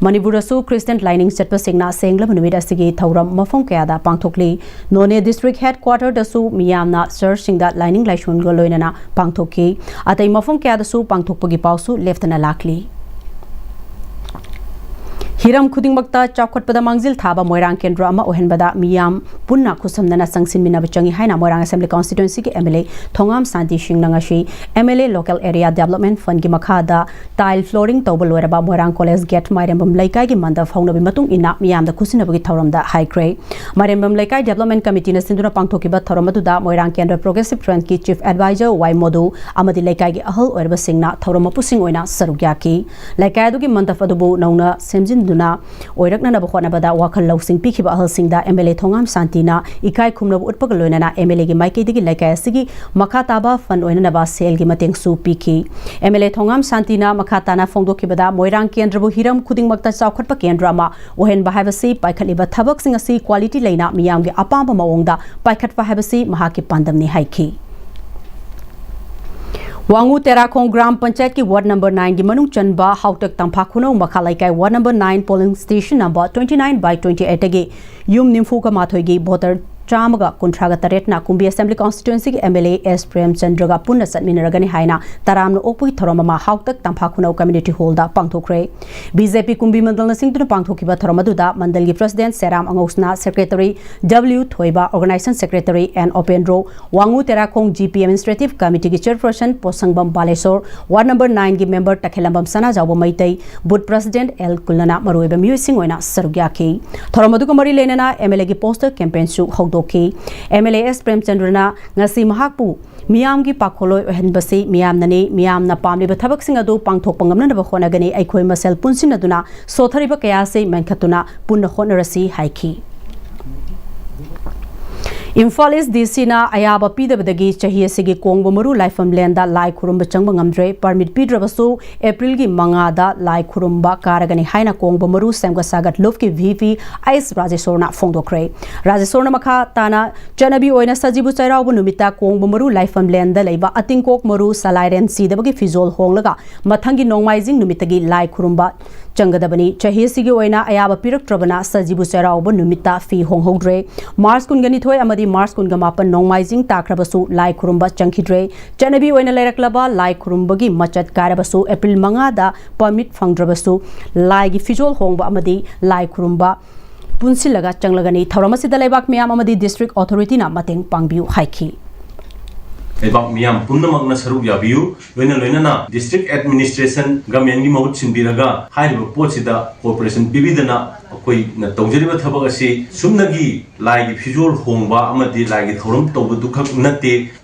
ꯃꯅꯤꯄꯨꯔꯗꯁꯨ Christian ꯂꯥꯏꯅꯤꯡ ꯆꯠꯄꯁꯤꯡꯅ ꯁꯦꯡꯂꯕ ꯅꯨꯃꯤꯠ ꯑꯁꯤꯒꯤ ꯊꯧꯔꯝ ꯃꯐꯝ ꯀꯌꯥꯗ ꯄꯥꯡꯊꯣꯛꯂꯤ꯫ ꯅꯣꯅꯦ district headquarterꯗꯁꯨ ꯃꯤꯌꯥꯝꯅ churchꯁꯤꯡꯗ ꯂꯥꯏꯅꯤꯡ ꯂꯥꯏꯁꯣꯟꯒ ꯂꯣꯏꯅꯅ ꯄꯥꯡꯊꯣꯛꯈꯤ꯫ ꯑꯇꯩ ꯃꯐꯝ ꯀꯌꯥꯗꯁꯨ ꯄꯥꯡꯊꯣꯛꯄꯒꯤ ꯄꯥꯎꯁꯨ ꯂꯦꯞꯇꯅ ꯂꯥꯛꯂꯤ꯫ ꯍꯤꯔꯝ ꯈꯨꯗꯤꯡꯃꯛꯇ ꯆꯥꯎꯈꯠꯄꯗ ꯃꯥꯡꯖꯤꯜ ꯊꯥꯕ ꯃꯣꯏꯔꯥꯡ ꯀꯦꯟꯗ꯭ꯔ ꯑꯃ ꯑꯣꯏꯍꯟꯕꯗ ꯃꯤꯌꯥꯝ ꯄꯨꯟꯅ ꯈꯨꯠꯁꯝꯅꯅ ꯆꯪꯁꯤꯟꯃꯤꯟꯅꯕ ꯆꯪꯏ ꯍꯥꯏꯅ ꯃꯣꯏꯔꯥꯡ Assembly Constituencyꯒꯤ MLA ꯊꯣꯉꯥꯝ ꯁꯥꯟꯇꯤ ꯁꯤꯡꯅ ꯉꯁꯤ MLA Local Area Development Fundꯀꯤ ꯃꯈꯥꯗ tile flooring ꯇꯧꯕ ꯂꯣꯏꯔꯕ ꯃꯣꯏꯔꯥꯡ College gate ꯃꯥꯏꯔꯦꯝꯕꯝ ꯂꯩꯀꯥꯏꯒꯤ ꯃꯟꯗꯞ ꯍꯧꯅꯕꯤ ꯃꯇꯨꯡ ꯏꯟꯅ ꯃꯤꯌꯥꯝꯗ ꯈꯨꯠꯁꯤꯟꯅꯕꯒꯤ ꯊꯧꯔꯝꯗ ꯍꯥꯏꯈ꯭ꯔꯦ꯫ ꯃꯥꯏꯔꯦꯝꯕꯝ ꯂꯩꯀꯥꯏ Development Committeeꯅ ꯁꯤꯟꯗꯨꯅ ꯄꯥꯡꯊꯣꯛꯈꯤꯕ ꯊꯧꯔꯝ ꯑꯗꯨꯗ ꯃꯣꯏꯔꯥꯡ ꯀꯦꯟꯗ꯭ꯔ Progressive Frontꯀꯤ Chief Advisor ꯋꯥꯏ ꯃꯣꯗꯨ ꯑꯃꯗꯤ ꯂꯩꯀꯥꯏꯒꯤ ꯑꯍꯜ ꯑꯣꯏꯔꯕꯁꯤꯡꯅ ꯊꯧꯔꯝ ꯃꯄꯨꯁꯤꯡ ꯑꯣꯏꯅ ꯁꯔꯨꯛ ꯌꯥꯈꯤ꯫ ꯂꯩꯀꯥꯏ ꯑꯗꯨꯒꯤ ꯃꯟꯗꯞ ꯑꯗꯨꯕꯨ ꯅꯧꯅ ꯁꯦꯝꯖꯤꯟꯗꯨꯅ ꯑꯣꯏꯔꯛꯅꯅꯕ ꯍꯣꯠꯅꯕꯗ ꯋꯥꯈꯜ ꯂꯧꯁꯤꯡ ꯄꯤꯈꯤꯕ ꯑꯍꯜꯁꯤꯡꯗ MLA ꯊꯣꯉꯥꯝ ꯁꯥꯟꯇꯤꯅ ꯏꯀꯥꯏ ꯈꯨꯝꯅꯕ ꯎꯠꯄꯒ ꯂꯣꯏꯅꯅ MLAꯒꯤ ꯃꯥꯏꯀꯩꯗꯒꯤ ꯂꯩꯀꯥꯏ ꯑꯁꯤꯒꯤ ꯃꯈꯥ ꯇꯥꯕ fund ꯑꯣꯏꯅꯅꯕ ꯁꯦꯜꯒꯤ ꯃꯇꯦꯡꯁꯨ ꯄꯤꯈꯤ꯫ MLA ꯊꯣꯉꯥꯝ ꯁꯥꯟꯇꯤꯅ ꯃꯈꯥ ꯇꯥꯅ ꯐꯣꯡꯗꯣꯛꯈꯤꯕꯗ ꯃꯣꯏꯔꯥꯡ ꯀꯦꯟꯗ꯭ꯔꯕꯨ ꯍꯤꯔꯝ ꯈꯨꯗꯤꯡꯃꯛꯇ ꯆꯥꯎꯈꯠꯄ ꯀꯦꯟꯗ꯭ꯔ ꯑꯃ ꯑꯣꯏꯍꯟꯕ ꯍꯥꯏꯕꯁꯤ ꯄꯥꯏꯈꯠꯂꯤꯕ ꯊꯕꯛꯁꯤꯡ ꯑꯁꯤ quality ꯂꯩꯅ ꯃꯤꯌꯥꯝꯒꯤ ꯑꯄꯥꯝꯕ ꯃꯑꯣꯡꯗ ꯄꯥꯏꯈꯠꯄ ꯍꯥꯏꯕꯁꯤ ꯃꯍꯥꯛꯀꯤ ꯄꯥꯟꯗꯝꯅꯤ ꯍꯥꯏꯈꯤ꯫ ꯋꯥꯉꯨ ꯇꯦꯔꯥꯈꯣꯡ ꯒ꯭ꯔꯥꯝ ꯄꯟꯆꯥꯌꯠꯀꯤ ward number nineꯒꯤ ꯃꯅꯨꯡ ꯆꯟꯕ ꯍꯥꯎꯇꯛ ꯇꯝꯐꯥ ꯈꯨꯅꯧ ꯃꯈꯥ ꯂꯩꯀꯥꯏ ward number nine polling station number twenty nine by twenty eightꯇꯒꯤ ꯌꯨꯝ ꯅꯤꯐꯨꯒ ꯃꯥꯊꯣꯏꯒꯤ voter ꯆꯥꯝꯃꯒ ꯀꯨꯟꯊ꯭ꯔꯥꯒ ꯇꯔꯦꯠꯅ ꯀꯨꯝꯕꯤ Assembly Constituency ꯒꯤ M L A S ꯄ꯭ꯔꯦꯝꯆꯟꯗ꯭ꯔꯒ ꯄꯨꯟꯅ ꯆꯠꯃꯤꯟꯅꯔꯒꯅꯤ ꯍꯥꯏꯅ ꯇꯔꯥꯝꯅ ꯑꯣꯛꯄꯒꯤ ꯊꯧꯔꯝ ꯑꯃ ꯍꯥꯎꯇꯛ ꯇꯝꯐꯥ ꯈꯨꯅꯧ Community Hall ꯗ ꯄꯥꯡꯊꯣꯛꯈ꯭ꯔꯦ꯫ B J P ꯀꯨꯝꯕꯤ ꯃꯟꯗꯜꯅ ꯁꯤꯡꯗꯨꯅ ꯄꯥꯡꯊꯣꯛꯈꯤꯕ ꯊꯧꯔꯝ ꯑꯗꯨꯗ ꯃꯟꯗꯜꯒꯤ President ꯁꯦꯔꯥꯝ ꯑꯉꯧꯁꯅꯥ, Secretary W ꯊꯣꯏꯕ, Organization Secretary N ꯎꯄꯦꯟꯗ꯭ꯔꯣ, ꯋꯥꯡꯉꯨ ꯇꯦꯔꯥꯈꯣꯡ G P Administrative Committee ꯒꯤ Chairperson ꯄꯣꯠꯁꯪꯕꯝ Balasore, Ward number nine ꯒꯤ member ꯇꯈꯦꯜꯂꯝꯕꯝ ꯁꯅꯥꯖꯥꯎꯕ ꯃꯩꯇꯩ, Booth President L ꯀꯨꯜꯅꯅ ꯃꯔꯨꯑꯣꯏꯕ ꯃꯤꯑꯣꯏꯁꯤꯡ ꯑꯣꯏꯅ ꯁꯔꯨꯛ ꯌꯥꯈꯤ꯫ ꯊꯧꯔꯝ ꯑꯗꯨꯒ ꯃꯔꯤ ꯂꯩꯅꯅ M L A ꯒꯤ poster campaign ꯁꯨ ꯍꯧꯗꯣꯛꯈꯤ꯫ M L A S ꯄ꯭ꯔꯦꯝꯆꯟꯗ꯭ꯔꯅ ꯉꯁꯤ ꯃꯍꯥꯛꯄꯨ ꯃꯤꯌꯥꯝꯒꯤ ꯄꯥꯈꯣꯜꯂꯣꯏ ꯑꯣꯏꯍꯟꯕꯁꯤ ꯃꯤꯌꯥꯝꯅꯅꯤ, ꯃꯤꯌꯥꯝꯅ ꯄꯥꯝꯂꯤꯕ ꯊꯕꯛꯁꯤꯡ ꯑꯗꯨ ꯄꯥꯡꯊꯣꯛꯄ ꯉꯝꯅꯅꯕ ꯍꯣꯠꯅꯒꯅꯤ, ꯑꯩꯈꯣꯏ ꯃꯁꯦꯜ ꯄꯨꯟꯁꯤꯟꯅꯗꯨꯅ ꯁꯣꯊꯔꯤꯕ ꯀꯌꯥ ꯑꯁꯤ ꯃꯦꯟꯈꯠꯇꯨꯅ ꯄꯨꯟꯅ ꯍꯣꯠꯅꯔꯁꯤ ꯍꯥꯏꯈꯤ꯫ ꯏꯝꯐꯥꯜ East D C ꯅ ꯑꯌꯥꯕ ꯄꯤꯗꯕꯗꯒꯤ ꯆꯍꯤ ꯑꯁꯤꯒꯤ ꯀꯣꯡꯕ ꯃꯔꯨ ꯂꯥꯏꯐꯝ ꯂꯦꯟꯗ ꯂꯥꯏ ꯈꯨꯔꯨꯝꯕ ꯆꯪꯕ ꯉꯝꯗ꯭ꯔꯦ꯫ Permit ꯄꯤꯗ꯭ꯔꯕꯁꯨ April ꯒꯤ ꯃꯉꯥꯗ ꯂꯥꯏ ꯈꯨꯔꯨꯝꯕ ꯀꯥꯔꯒꯅꯤ ꯍꯥꯏꯅ ꯀꯣꯡꯕ ꯃꯔꯨ ꯁꯦꯝꯒꯠ ꯁꯥꯒꯠ ꯂꯨꯞꯀꯤ V P ꯑꯩꯁ ꯔꯥꯖꯦꯁꯣꯔꯅ ꯐꯣꯡꯗꯣꯛꯈ꯭ꯔꯦ꯫ ꯔꯥꯖꯦꯁꯣꯔꯅ ꯃꯈꯥ ꯇꯥꯅ ꯆꯠꯅꯕꯤ ꯑꯣꯏꯅ ꯁꯖꯤꯕꯨ ꯆꯩꯔꯥꯎꯕ ꯅꯨꯃꯤꯠꯇ ꯀꯣꯡꯕ ꯃꯔꯨ ꯂꯥꯏꯐꯝ ꯂꯦꯟꯗ ꯂꯩꯕ ꯑꯇꯤꯡꯀꯣꯛ ꯃꯔꯨ ꯁꯂꯥꯏꯔꯦꯟ ꯁꯤꯗꯕꯒꯤ ꯐꯤꯖꯣꯜ ꯍꯣꯡꯂꯒ ꯃꯊꯪꯒꯤ ꯅꯣꯡꯃꯥꯏꯖꯤꯡ ꯅꯨꯃꯤꯠꯇꯒꯤ ꯂꯥꯏ ꯈꯨꯔꯨꯝꯕ ꯆꯪꯒꯗꯕꯅꯤ꯫ ꯆꯍꯤ ꯑꯁꯤꯒꯤ ꯑꯣꯏꯅ ꯑꯌꯥꯕ ꯄꯤꯔꯛꯇ꯭ꯔꯕꯅ ꯁꯖꯤꯕꯨ ꯆꯩꯔꯥꯎꯕ ꯅꯨꯃꯤꯠꯇ ꯐꯤ ꯍꯣꯡꯍꯧꯗ꯭ꯔꯦ꯫ March ꯀꯨꯟꯒ ꯅꯤꯊꯣꯏ ꯑꯃꯗꯤ March ꯀꯨꯟꯒ ꯃꯥꯄꯟ ꯅꯣꯡꯃꯥꯏꯖꯤꯡ ꯇꯥꯈ꯭ꯔꯕꯁꯨ ꯂꯥꯏ ꯈꯨꯔꯨꯝꯕ ꯆꯪꯈꯤꯗ꯭ꯔꯦ꯫ ꯆꯠꯅꯕꯤ ꯑꯣꯏꯅ ꯂꯩꯔꯛꯂꯕ ꯂꯥꯏ ꯈꯨꯔꯨꯝꯕꯒꯤ ꯃꯆꯠ ꯀꯥꯏꯔꯕꯁꯨ April ꯃꯉꯥꯗ permit ꯐꯪꯗ꯭ꯔꯕꯁꯨ ꯂꯥꯏꯒꯤ ꯐꯤꯖꯣꯜ ꯍꯣꯡꯕ ꯑꯃꯗꯤ ꯂꯥꯏ ꯈꯨꯔꯨꯝꯕ ꯄꯨꯟꯁꯤꯜꯂꯒ ꯆꯪꯂꯒꯅꯤ꯫ ꯊꯧꯔꯝ ꯑꯁꯤꯗ ꯂꯩꯕꯥꯛ ꯃꯤꯌꯥꯝ ꯑꯃꯗꯤ district authority ꯅ ꯃꯇꯦꯡ ꯄꯥꯡꯕꯤꯌꯨ ꯍꯥꯏꯈꯤ꯫ ꯂꯩꯕꯥꯛ ꯃꯤꯌꯥꯝ ꯄꯨꯝꯅꯃꯛꯅ ꯁꯔꯨꯛ ꯌꯥꯕꯤꯌꯨ꯫ ꯂꯣꯏꯅ ꯂꯣꯏꯅꯅ district administration government ꯀꯤ ꯃꯍꯨꯠ ꯁꯤꯟꯕꯤꯔꯒ ꯍꯥꯏꯔꯤꯕ ꯄꯣꯠꯁꯤꯗ cooperation ꯄꯤꯕꯤꯗꯅ ꯑꯩꯈꯣꯏꯅ ꯇꯧꯖꯔꯤꯕ ꯊꯕꯛ ꯑꯁꯤ ꯁꯨꯞꯅꯒꯤ ꯂꯥꯏꯒꯤ ꯐꯤꯖꯣꯜ ꯍꯣꯡꯕ ꯑꯃꯗꯤ ꯂꯥꯏꯒꯤ ꯊꯧꯔꯝ ꯇꯧꯕꯗꯨꯈꯛ ꯅꯠꯇꯦ꯫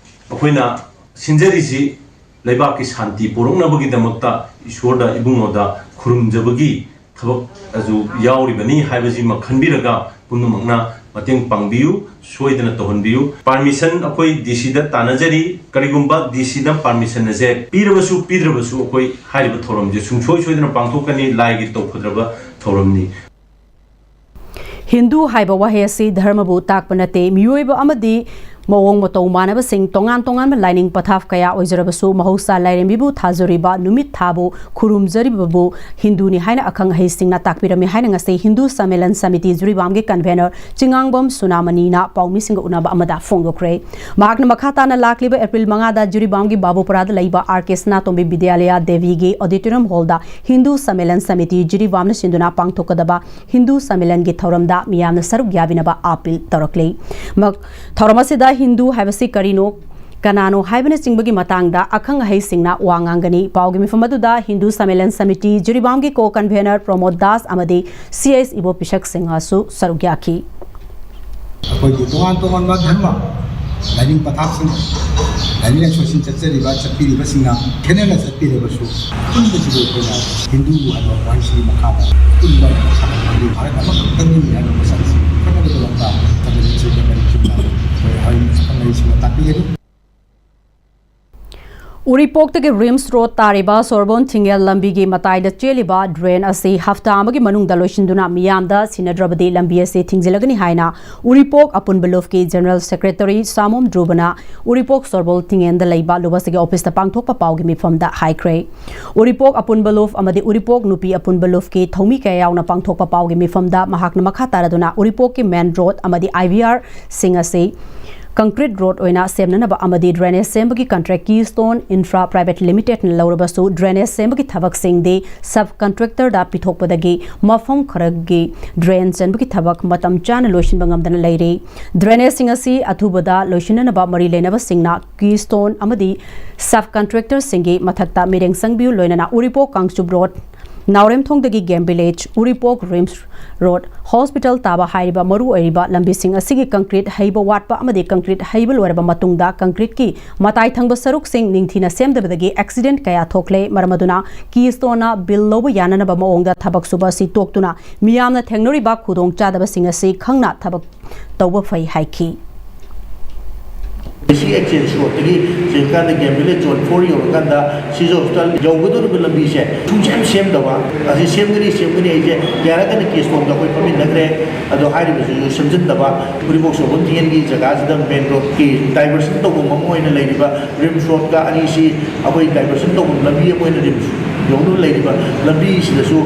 ꯑꯩꯈꯣꯏꯅ ꯁꯤꯟꯖꯔꯤꯁꯤ ꯂꯩꯕꯥꯛꯀꯤ ꯁꯥꯟꯇꯤ ꯄꯨꯔꯛꯅꯕꯒꯤꯗꯃꯛꯇ ꯏꯁꯣꯔꯗ, ꯏꯕꯨꯡꯉꯣꯗ ꯈꯨꯔꯨꯝꯖꯕꯒꯤ ꯊꯕꯛ ꯑꯗꯨ ꯌꯥꯎꯔꯤꯕꯅꯤ ꯍꯥꯏꯕꯁꯤꯃ ꯈꯟꯕꯤꯔꯒ ꯄꯨꯝꯅꯃꯛꯅ ꯃꯇꯦꯡ ꯄꯥꯡꯕꯤꯌꯨ꯫ ꯁꯣꯏꯗꯅ ꯇꯧꯍꯟꯕꯤꯌꯨ꯫ Permission ꯑꯩꯈꯣꯏ D C ꯗ ꯇꯥꯟꯅꯖꯔꯤ꯫ ꯀꯔꯤꯒꯨꯝꯕ D C ꯗ permission ꯑꯁꯦ ꯄꯤꯔꯕꯁꯨ ꯄꯤꯗ꯭ꯔꯕꯁꯨ ꯑꯩꯈꯣꯏ ꯍꯥꯏꯔꯤꯕ ꯊꯧꯔꯝꯁꯦ ꯁꯨꯡꯁꯣꯏ ꯁꯣꯏꯗꯅ ꯄꯥꯡꯊꯣꯛꯀꯅꯤ, ꯂꯥꯏꯒꯤ ꯇꯧꯐꯗ꯭ꯔꯕ ꯊꯧꯔꯝꯅꯤ꯫ ꯍꯤꯟꯗꯨ ꯍꯥꯏꯕ ꯋꯥꯍꯩ ꯑꯁꯤ ꯙꯔꯃꯕꯨ ꯇꯥꯛꯄ ꯅꯠꯇꯦ, ꯃꯤꯑꯣꯏꯕ ꯑꯃꯗꯤ ꯃꯑꯣꯡ ꯃꯇꯧ ꯃꯥꯟꯅꯕꯁꯤꯡ, ꯇꯣꯉꯥꯟ ꯇꯣꯉꯥꯟꯕ ꯂꯥꯏꯅꯤꯡ ꯄꯊꯥꯞ ꯀꯌꯥ ꯑꯣꯏꯖꯔꯕꯁꯨ, ꯃꯍꯧꯁꯥ ꯂꯥꯏꯔꯦꯝꯕꯤꯕꯨ ꯊꯥꯖꯔꯤꯕ, ꯅꯨꯃꯤꯠ ꯊꯥꯕꯨ ꯈꯨꯔꯨꯝꯖꯔꯤꯕꯕꯨ ꯍꯤꯟꯗꯨꯅꯤ ꯍꯥꯏꯅ ꯑꯈꯪ ꯑꯍꯩꯁꯤꯡꯅ ꯇꯥꯛꯄꯤꯔꯝꯃꯤ ꯍꯥꯏꯅ ꯉꯁꯤ ꯍꯤꯟꯗꯨ ꯁꯝꯃꯦꯂꯟ ꯁꯃꯤꯇꯤ ꯖꯤꯔꯤꯕꯥꯝꯒꯤ convener ꯆꯤꯉꯥꯡꯕꯝ ꯁꯨꯅꯥꯃꯅꯤꯅ ꯄꯥꯎꯃꯤꯁꯤꯡꯒ ꯎꯅꯕ ꯑꯃꯗ ꯐꯣꯡꯗꯣꯛꯈ꯭ꯔꯦ꯫ ꯃꯍꯥꯛꯅ ꯃꯈꯥ ꯇꯥꯅ ꯂꯥꯛꯂꯤꯕ ꯑꯦꯄ꯭ꯔꯤꯜ ꯃꯉꯥꯗ ꯖꯤꯔꯤꯕꯥꯝꯒꯤ ꯕꯥꯕꯨꯄꯨꯔꯥꯗ ꯂꯩꯕ ꯑꯥꯔ ꯀꯦ ꯁꯅꯥꯇꯣꯝꯕꯤ ꯕꯤꯗ꯭ꯌꯥꯂꯌꯥ ꯗꯦꯕꯤꯒꯤ auditorium hallꯗ ꯍꯤꯟꯗꯨ ꯁꯝꯃꯦꯂꯟ ꯁꯃꯤꯇꯤ ꯖꯤꯔꯤꯕꯥꯝꯅ ꯁꯤꯟꯗꯨꯅ ꯄꯥꯡꯊꯣꯛꯀꯗꯕ ꯍꯤꯟꯗꯨ ꯁꯝꯃꯦꯂꯟꯒꯤ ꯊꯧꯔꯝꯗ ꯃꯤꯌꯥꯝꯅ ꯁꯔꯨꯛ ꯌꯥꯕꯤꯅꯕ ꯑꯥꯄꯤꯜ ꯇꯧꯔꯛꯂꯤ꯫ ꯃ-, ꯊꯧꯔꯝ ꯑꯁꯤꯗ ꯍꯤꯟꯗꯨ ꯍꯥꯏꯕꯁꯤ ꯀꯔꯤꯅꯣ, ꯀꯅꯥꯅꯣ ꯍꯥꯏꯕꯅꯆꯤꯡꯕꯒꯤ ꯃꯇꯥꯡꯗ ꯑꯈꯪ ꯑꯍꯩꯁꯤꯡꯅ ꯋꯥ ꯉꯥꯡꯒꯅꯤ꯫ ꯄꯥꯎꯒꯤ ꯃꯤꯐꯝ ꯑꯗꯨꯗ ꯍꯤꯟꯗꯨ ꯁꯝꯃꯦꯂꯟ ꯁꯃꯤꯇꯤ ꯖꯤꯔꯤꯕꯥꯝꯒꯤ co-convener ꯄ꯭ꯔꯃꯣꯗ ꯗꯥꯁ ꯑꯃꯗꯤ ꯁꯤ ꯑꯦꯁ ꯏꯕꯣ ꯄꯤꯁꯛ ꯁꯤꯡꯍꯁꯨ ꯁꯔꯨꯛ ꯌꯥꯈꯤ꯫ ꯑꯩꯈꯣꯏꯒꯤ ꯇꯣꯉꯥꯟ ꯇꯣꯉꯥꯟꯕ ꯙꯔꯃ, ꯂꯥꯏꯅꯤꯡ ꯄꯊꯥꯞꯁꯤꯡ, ꯂꯥꯏꯅꯤꯡ ꯂꯥꯏꯁꯣꯟꯁꯤꯡ ꯆꯠꯆꯔꯤꯕ, ꯆꯠꯄꯤꯔꯤꯕꯁꯤꯡꯅ ꯈꯦꯠꯅꯅ ꯆꯠꯄꯤꯔꯕꯁꯨ, ꯑꯄꯨꯟꯕꯁꯤꯗꯤ ꯑꯩꯈꯣꯏꯅ ꯍꯤꯟꯗꯨ ꯍꯥꯏꯕ ꯋꯥꯍꯩꯁꯤꯒꯤ ꯃꯈꯥꯗ ꯄꯨꯟꯕ ꯁꯥꯒꯠꯄꯒꯤ ꯚꯥꯔꯠ ꯑꯃꯈꯛꯇꯅꯤ ꯍꯥꯏꯕ ꯃꯁꯛ ꯑꯁꯤ ꯈꯪꯅꯕꯒꯤꯗꯃꯛꯇ ꯊꯝꯖꯤꯟꯖꯕ ꯃꯔꯤꯛꯆꯨꯝꯅ ꯑꯩꯈꯣꯏ ꯍꯣꯔꯦꯟ ꯑꯈꯪ ꯑꯍꯩꯁꯤꯡꯅ ꯇꯥꯛꯄꯤꯒꯅꯤ꯫ ꯎꯔꯤꯄꯣꯛꯇꯒꯤ ꯔꯤꯝꯁ ꯔꯣꯗ ꯇꯥꯔꯤꯕ ꯁꯣꯔꯕꯣꯟ ꯊꯤꯡꯉꯦꯜ ꯂꯝꯕꯤꯒꯤ ꯃꯇꯥꯏꯗ ꯆꯦꯜꯂꯤꯕ drain ꯑꯁꯤ ꯍꯞꯇꯥ ꯑꯃꯒꯤ ꯃꯅꯨꯡꯗ ꯂꯣꯏꯁꯤꯟꯗꯨꯅ ꯃꯤꯌꯥꯝꯗ ꯁꯤꯟꯅꯗ꯭ꯔꯕꯗꯤ ꯂꯝꯕꯤ ꯑꯁꯤ ꯊꯤꯡꯖꯤꯜꯂꯒꯅꯤ ꯍꯥꯏꯅ ꯎꯔꯤꯄꯣꯛ ꯑꯄꯨꯟꯕ ꯂꯨꯞꯀꯤ General Secretary ꯁꯥꯃꯣꯝ ꯗ꯭ꯔꯨꯕꯅ ꯎꯔꯤꯄꯣꯛ ꯁꯣꯔꯕꯣꯟ ꯊꯤꯡꯉꯦꯜꯗ ꯂꯩꯕ ꯂꯨꯕꯁꯤꯒꯤ ꯑꯣꯐꯤꯁꯇ ꯄꯥꯡꯊꯣꯛꯄ ꯄꯥꯎꯒꯤ ꯃꯤꯐꯝꯗ ꯍꯥꯏꯈ꯭ꯔꯦ꯫ ꯎꯔꯤꯄꯣꯛ ꯑꯄꯨꯟꯕ ꯂꯨꯞ ꯑꯃꯗꯤ ꯎꯔꯤꯄꯣꯛ ꯅꯨꯄꯤ ꯑꯄꯨꯟꯕ ꯂꯨꯞꯀꯤ ꯊꯧꯃꯤ ꯀꯌꯥ ꯌꯥꯎꯅ ꯄꯥꯡꯊꯣꯛꯄ ꯄꯥꯎꯒꯤ ꯃꯤꯐꯝꯗ ꯃꯍꯥꯛꯅ ꯃꯈꯥ ꯇꯥꯔꯗꯨꯅ ꯎꯔꯤꯄꯣꯛꯀꯤ main road ꯑꯃꯗꯤ I V R ꯁꯤꯡ ꯑꯁꯤ concrete road ꯑꯣꯏꯅ ꯁꯦꯝꯅꯅꯕ ꯑꯃꯗꯤ drainage ꯁꯦꯝꯕꯒꯤ contract Keystone Infra Private Limitedꯅ ꯂꯧꯔꯕꯁꯨ, drainage ꯁꯦꯝꯕꯒꯤ ꯊꯕꯛꯁꯤꯡꯗꯤ sub contractorꯗ ꯄꯤꯊꯣꯛꯄꯗꯒꯤ ꯃꯐꯝ ꯈꯔꯒꯤ drain ꯆꯟꯕꯒꯤ ꯊꯕꯛ ꯃꯇꯝ ꯆꯥꯅ ꯂꯣꯏꯁꯤꯟꯕ ꯉꯝꯗꯅ ꯂꯩꯔꯤ꯫ Drainageꯁꯤꯡ ꯑꯁꯤ ꯑꯊꯨꯕꯗ ꯂꯣꯏꯁꯤꯟꯅꯅꯕ ꯃꯔꯤ ꯂꯩꯅꯕꯁꯤꯡꯅ Keystone ꯑꯃꯗꯤ sub contractorꯁꯤꯡꯒꯤ ꯃꯊꯛꯇ ꯃꯤꯠꯌꯦꯡ ꯆꯪꯕꯤꯌꯨ, ꯂꯣꯏꯅꯅ ꯎꯔꯤꯄꯣꯛ ꯀꯥꯡꯆꯨꯞ road, ꯅꯥꯎꯔꯦꯝꯊꯣꯡꯗꯒꯤ game village, ꯎꯔꯤꯄꯣꯛ ꯔꯤꯝꯁ road, hospital ꯇꯥꯕ ꯍꯥꯏꯔꯤꯕ ꯃꯔꯨ ꯑꯣꯏꯔꯤꯕ ꯂꯝꯕꯤꯁꯤꯡ ꯑꯁꯤꯒꯤ concrete ꯍꯩꯕ ꯋꯥꯠꯄ ꯑꯃꯗꯤ concrete ꯍꯩꯕ ꯂꯣꯏꯔꯕ ꯃꯇꯨꯡꯗ concreteꯀꯤ ꯃꯇꯥꯏ ꯊꯪꯕ ꯁꯔꯨꯛꯁꯤꯡ ꯅꯤꯡꯊꯤꯅ ꯁꯦꯝꯗꯕꯗꯒꯤ accident ꯀꯌꯥ ꯊꯣꯛꯂꯦ꯫ ꯃꯔꯝ ꯑꯗꯨꯅ Keystoneꯅ bill ꯂꯧꯕ ꯌꯥꯅꯅꯕ ꯃꯑꯣꯡꯗ ꯊꯕꯛ ꯁꯨꯕ ꯑꯁꯤ ꯇꯣꯛꯇꯨꯅ ꯃꯤꯌꯥꯝꯅ ꯊꯦꯡꯅꯔꯤꯕ ꯈꯨꯗꯣꯡꯆꯥꯗꯕꯁꯤꯡ ꯑꯁꯤ ꯈꯪꯅ ꯊꯕꯛ ꯇꯧꯕ ꯐꯩ ꯍꯥꯏꯈꯤ꯫ ꯁꯤ ꯑꯦꯛꯆꯦꯟꯖ ꯔꯣꯗꯇꯒꯤ ꯆꯦꯟꯀꯥꯟꯗ ꯒꯦꯝ ꯚꯤꯂꯦꯖ ꯖꯣꯟ ꯐꯣꯔ ꯌꯧꯔꯀꯥꯟꯗ ꯁꯤꯖ ꯍꯣꯁꯄꯤꯇꯥꯜ ꯌꯧꯒꯗꯧꯔꯤꯕ ꯂꯝꯕꯤꯁꯦ ꯁꯨꯡꯁꯦꯝ ꯁꯦꯝꯗꯕ꯫ ꯑꯁꯤ ꯁꯦꯝꯒꯅꯤ, ꯁꯦꯝꯒꯅꯤ꯫ ꯑꯩꯁꯦ ꯌꯥꯔꯒꯅ ꯀꯦꯁ ꯐꯣꯝꯗ ꯑꯩꯈꯣꯏ ꯐꯝꯃꯤꯟꯅꯈ꯭ꯔꯦ꯫ ꯑꯗꯣ ꯍꯥꯏꯔꯤꯕꯁꯤꯁꯨ ꯁꯦꯝꯖꯤꯟꯗꯕ꯫ ꯎꯔꯤꯄꯣꯛ ꯁꯣꯝꯕꯣꯟ ꯊꯤꯡꯉꯦꯟꯒꯤ ꯖꯒꯥꯁꯤꯗ ꯃꯦꯟ ꯔꯣꯗꯀꯤ ꯗꯥꯏꯚꯔꯁꯟ ꯇꯧꯐꯝ ꯑꯃ ꯑꯣꯏꯅ ꯂꯩꯔꯤꯕ ꯔꯤꯝꯁ ꯔꯣꯗꯀ ꯑꯅꯤꯁꯤ ꯑꯩꯈꯣꯏ ꯗꯥꯏꯚꯔꯁꯟ ꯇꯧꯐꯝ ꯂꯝꯕꯤ ꯑꯃ ꯑꯣꯏꯅ ꯔꯤꯝꯁ ꯌꯧꯅꯕ ꯂꯩꯔꯤꯕ ꯂꯝꯕꯤꯁꯤꯗꯁꯨ